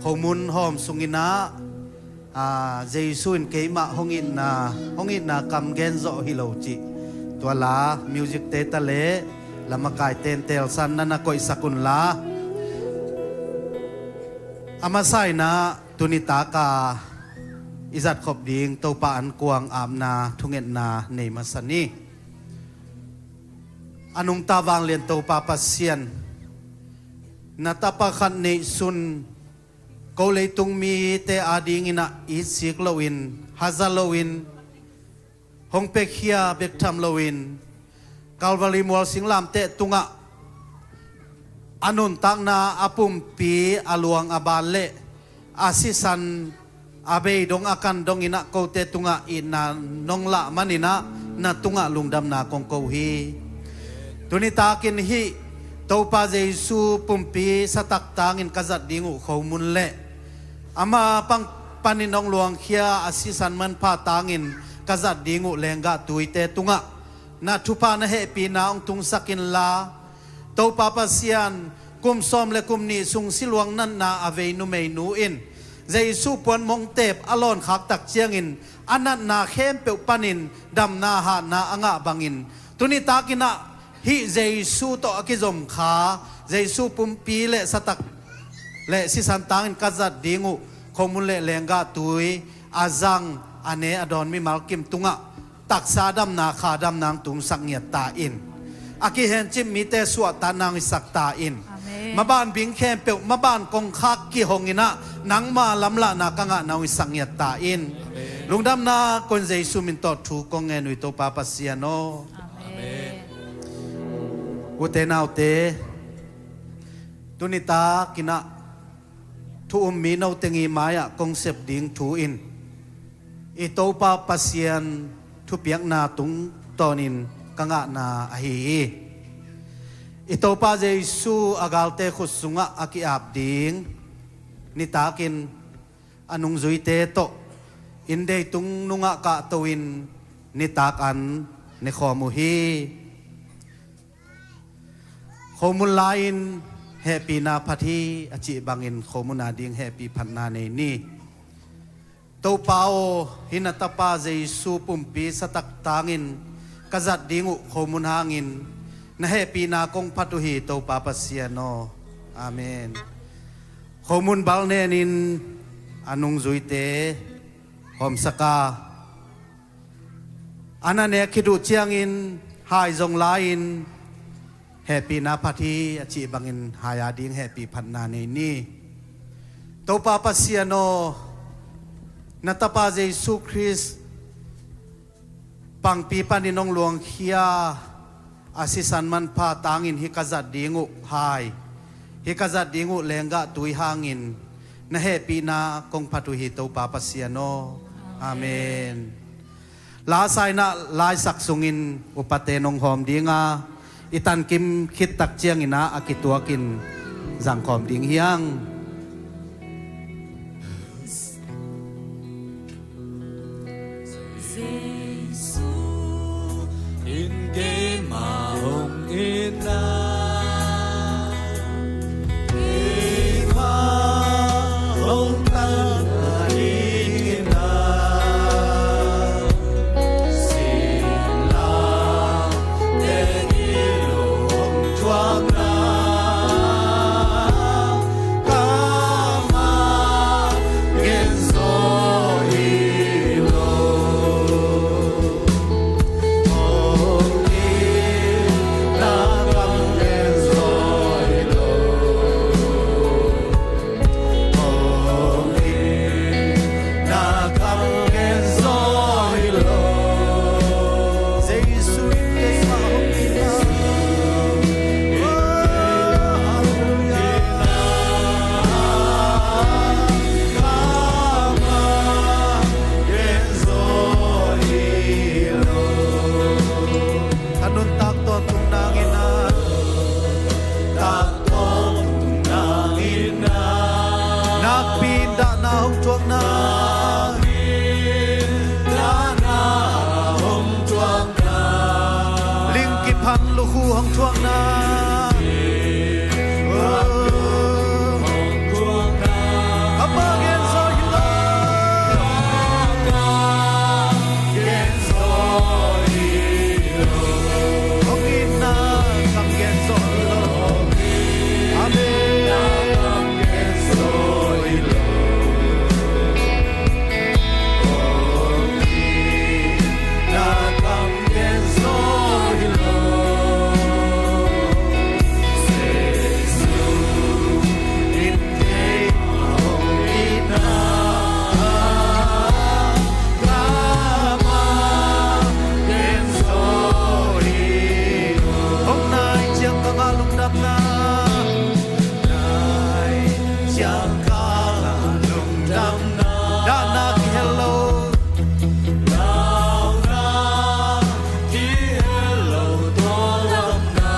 Khomun hawm sungin ah, aa, Jesu in keimah hong itna, hong itna kam gen zawh hi lo cih tua la, music-te ta leh la makaite in teelsa-in na na koihsak un la. A masa in ah tuni tak a i zatkhop ding Topa ankuang apna thungetna nei masa ni. A nungta vanglian Topa Pasian, na tapa khat neihsun ko leitung mite adingin ah itsik loin, haza loin, hong piakhia bek tham loin, Calvary mual singlamteh tungah a nuntakna, a pumpi, a luang a ban le a sisan, a bei dong a kan dongin ah kote tungah itna nong lah manin ah na tungah lungdamna kong ko hi. Tuni takin hih Topa Jesu pumpi satak tangin ka zat ding uh khomun le ama pang panin hong luangkhia a sisan manpha tangin ka zat ding uh lenggah tuite tungah na thupha na hehpihna hong tungsak inla, Topa Pasian, kum sawm le kum nih sung siluang natna a vei numeinu in Jesu puan mong teep a lawnkhak tak ciangin a natna khempeuh panin damna hatna a ngah bangin, tuni takin ah hih Jesu tawh a kizom kha, Jesu pumpi le satak le sisan tangin ka zat ding uh khomun le lenggah tui a zang, a ne a dawn mimal kim tungah taksa damna, kha damna hong tungsak ngiat ta in. A kihencip mite suahtakna hong hisak ta in. Amen. Maban bing khempeuh, maban kongkhak kihongin ah nangma lamlahna ka ngahna hong hisak ngiat ta in. Amen. Lungdamna kong Jesu min tawh thu kong ngen uh hi, Topa Pasian aw. Amen. Ute naute, tuni takin ah thu um mino teng i mai-ah kong sep ding thu in i Topa Pasian thupiakna tungtawnin ka ngahna ahi hi. I Topa Jesu a galte khut sungah a ki-ap ding nitakin a nungzuite tawh inndei tung nungah kahto-in nitak an nekhawm uh hi. Khomun lai-in hehpihna phat hi a cih bangin khomun ading hehpih phatna nei ni. Topa aw, hih na tapa Jesu pumpi satak tangin ka zat ding uh khomun hangin na hehpihna kong phat uh hi, Topa Pasian aw. Amen. Khomun bal nenin a nungzuite hawmsak a, a na nek khit uh ciangin hai zong lai-in hehpihna phat hi a cih bangin hai ading hehpih phatna nei ni. Topa Pasian aw, na tapa Jesu Khrist pangpi panin hong luangkhia a sisan manpha tangin hih ka zat ding uh hai, hih ka zat ding uh lenggah tui hangin na hehpihna kong phat uh hi, Topa Pasian aw. Amen. Amen. La saina laisak sungin upate nong hawm ding a, i tankim khit tak ciangin ah a kituakin zangkhawm ding hi hang. Jesu in keima hong itna, keima hong tanna dingin ah, sinlang teng i lung hong thuakna, ka Pin dahna hong thuakna. Dahna hong thuakna. Ling kiphan lukhu hong thuakna. Hong thuakna. Ka Pa gen zaw hi lo. Gen zaw hi lo. Hong itna kam gen zaw hi lo. Amen. Hong nai ciang ka ngah lungdamna. Nai ciang ka ngah lungdamna. Dahna kihel lo. Dahna kihel lo tawldamna.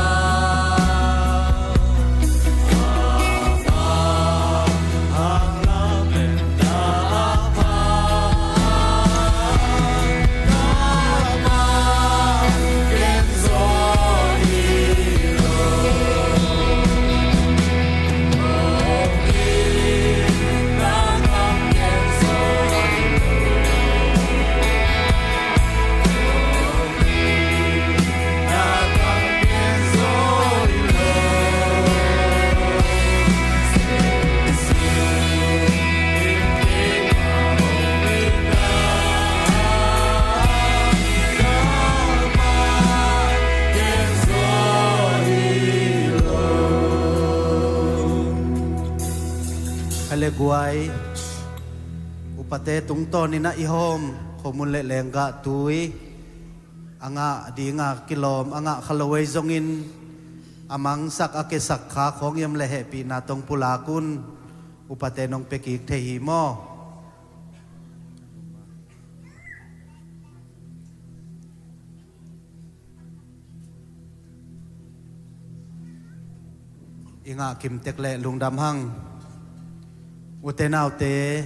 Hale guai, upate tungtawnin a i hawm khomun le lenggah tui a ngah dinga kilawm a ngah kha lo ei zongin a mangsak a kesak kha khawng hiam le hehpihna tawh pulak un. Upate nong pia kik thei hi maw? I ngah kimtek le lungdam hang. Ute naute,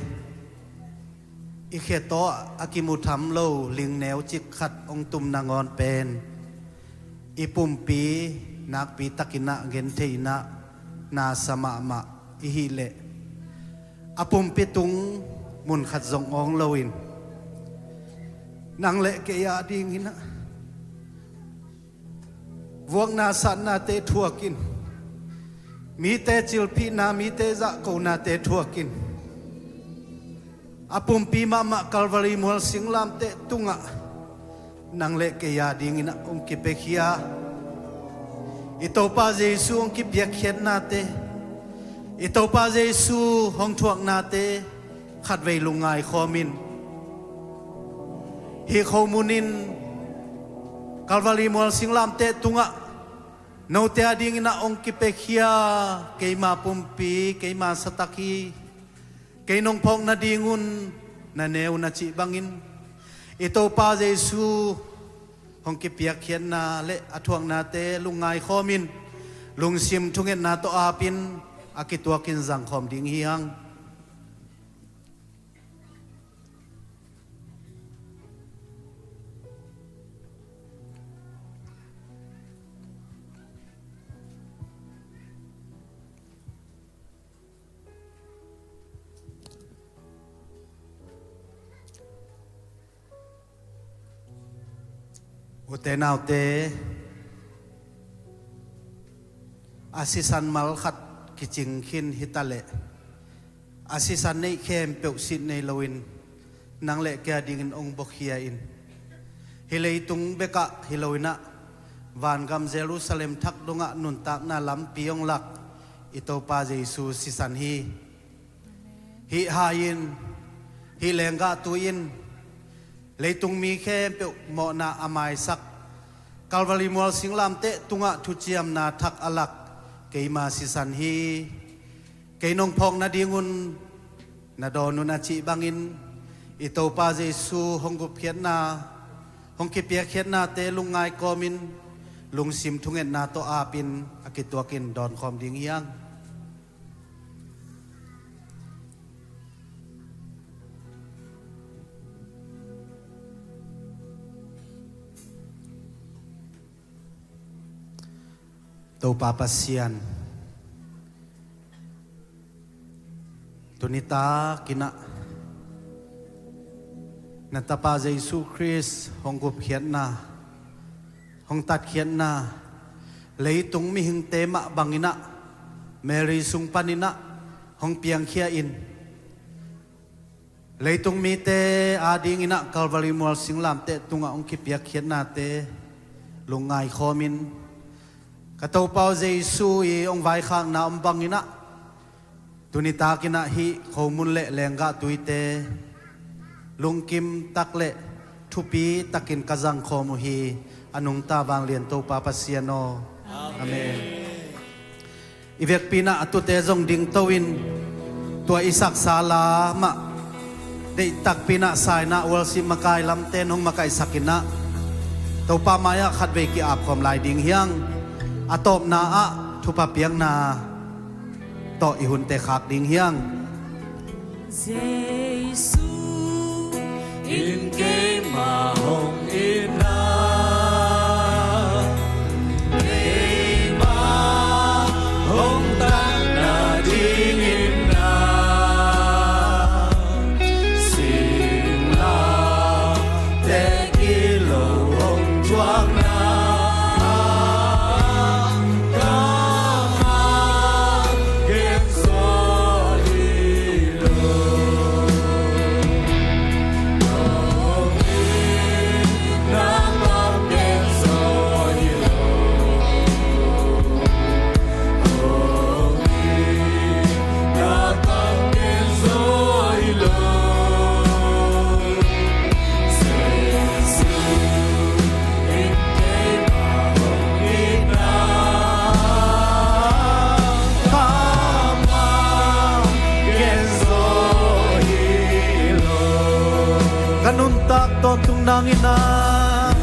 i khia tawh a kimu tham lo lingneu cik khat hong tum nangawn pen i pumpi nakpi takin ah gentheihna nasa mahmah i hih leh a pumpi tung mun khat zong awng loin nang le kei a dingin ah vuakna satnate thuakin, mite cilphihna, mite zahkonate thuakin, a pumpi mahmah Calvary mual singlamteh tungah nang le kei a dingin ah hong kipiakhia i Topa Jesu hong kipiakkhiatnate, i Topa Jesu hong thuaknate khatvei lungngai khawmin, hih khomun in Calvary mual singlamteh tungah note a dingin ah hong kipiakhia, keima pumpi, keima satak hi, kei nong phawk nadingun na neu na cih bangin i Topa Jesu hong kipiakkhiatna le a thuaknate lungngai khawmin lungsim thungetna tawh apin a kituakin zangkhawm ding hi hang. Ute naute, a sisan mal khat kicing khin hi ta leh, a sisan neih khempeuh sit nei loin nang le kei a dingin hong buakhia in, hih leitung bekah hi loin ah vangam Jerusalem thak dongah nuntakna lampi hong lak i Topa Jesu sisan hi. Hih hai in, hih lenggah tui in leitung mi khempeuh mawhna a maisak Calvary mual singlamteh tungah thuciamna thak a lak keima sisan hi. Kei nong phawk nadingun na dawn un a cih bangin i Topa Jesu hong gupkhiatna, hong kipiakkhiatnate lungngai kawmin lungsim thungetna tawh apin a kituakin dawnkhawm ding hi hang. Topa Pasian, tuni takin ah na Tapa Jesu Khrist hong gupkhiatna, hong tatkhiatna, leitung mihingte mah bangin ah Mary sung panin ah hong piangkhia in, leitung mite adingin ah Calvary mual singlamteh tungah hong kipiakkhiatnate lungngai khawmin, ka Topa uh Jesu i hong vaikhakna om bangin ah tuni takin ah hih khomun le lenggah tuite lungkim tak le thupi takin ka zangkhawm uh hi, a nungta vanglian Topa Pasian aw. Amen. I vekpi-in ah a tute zong dingto in, tua i saksa la mah deihtakpi-in ah sign-up worship makai lamte in hong makaihsak in ah, Topa mai-ah khatvei ki-apkhawm lai ding hi hang. A tawpna ah thupha piakna tawh i hunte khak ding hi hang. Jesu in keimah hong itna, keimah hong tanna dingin na singlamteh kilo hong thuakna, ka mah genzaw hi lo. Hong itna ka mah genzaw hi lo. Hong itna ka mah genzaw hi lo. Jesu in keimah hong itna, ka mah genzaw hi lo. Ka nuntak tawntung nangin ah,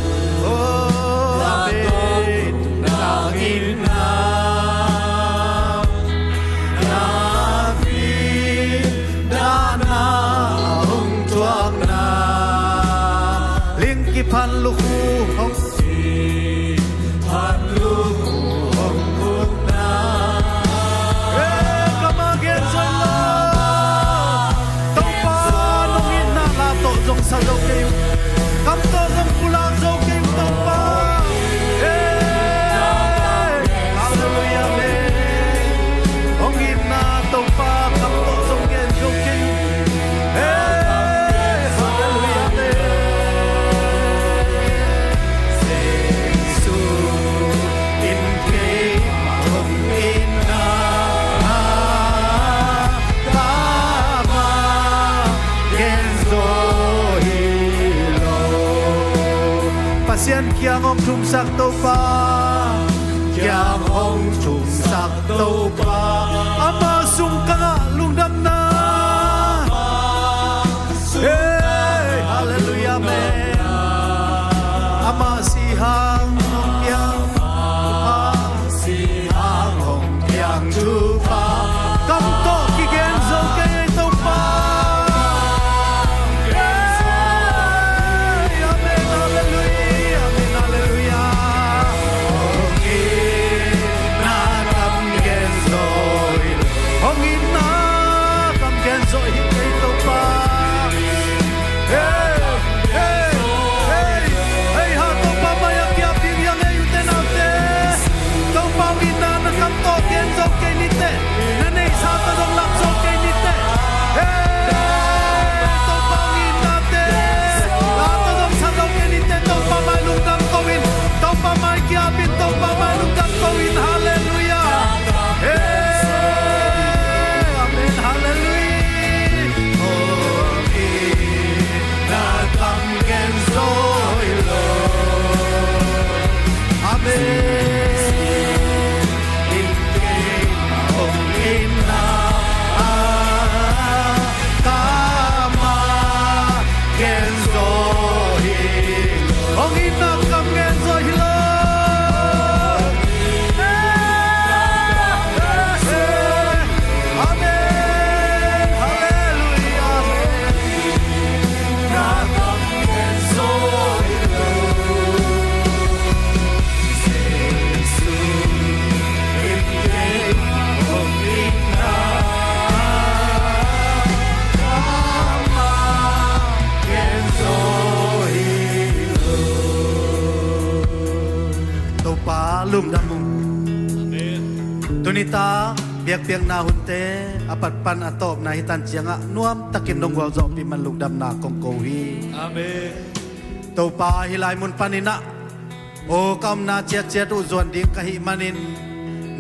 oh, amen. Nangin ah, na vin dahna hong thuakna, ling kiphan lukhu hong, kiphan lukhu hong ukna. Eh, ka mah genzaw hi lo. Topa, nong itna la tawh zong sa zo kei uh. Kam tawh zong pulak zo kei uh, Topa. Eh, halleluiah, amen. Hong itna Topa, kam tawh zong gen zo kei uh. Eh, halleluiah, amen. Jesu in keimah hong itna, ka mah genzaw hi lo. Pasian kiang hong thumsak Topa, kiang hong thumsak Topa, ama sung ka ngah lungdamna. Hey, halleluiah, amen. Ama sihang hong piang, ama sihang hong piang thupha, kam tawh kigen zo kei ei Topa. Hey, amen, halleluiah, amen, halleluiah. Hong itna ka mah genzaw hi lo. Hong itna Biakpiakna hunte a pat pan a tawpna hi tan ciangah nuamtakin nong gualzawhpih man lungdamna kong ko hi. Amen. Topa, hih lai mun paninah aw ka omna ciatciat uh zuan ding ka hih manin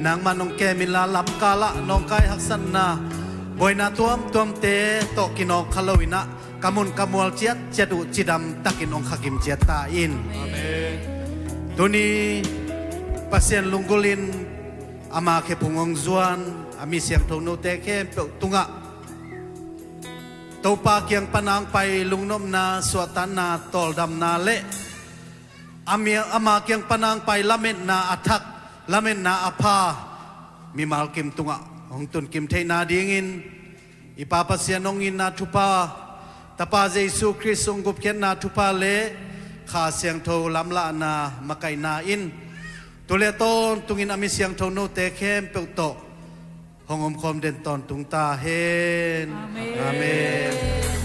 nangmah nong kem inla, lamkalah nawngkai haksatna buaina tuamtuamte tawh kinawng kha loinah ka mun ka mual ciatciat uh cidam takin hong khakim ciat ta in. Amen. Tuni Pasian lunggulhin ama khephung hong zuan a mi siangtho note khempeuh tungah Topa kiang pana hong pai lungnopna, suahtakna, tawldamna le a mi, ama kiang pana hong pai lametna a thak, lametna a pha mimal kim tungah hong tunkim theihna dingin i Pa Pasian hong itna thupha, Tapa Jesu Khrist hong gupkhiatna thupha le Kha Siangtho lamlahna makaihna in tu le tawntungin a mi siangtho note khempeuh tawh hong omkhawm den tawntung ta hen. Amen. Amen.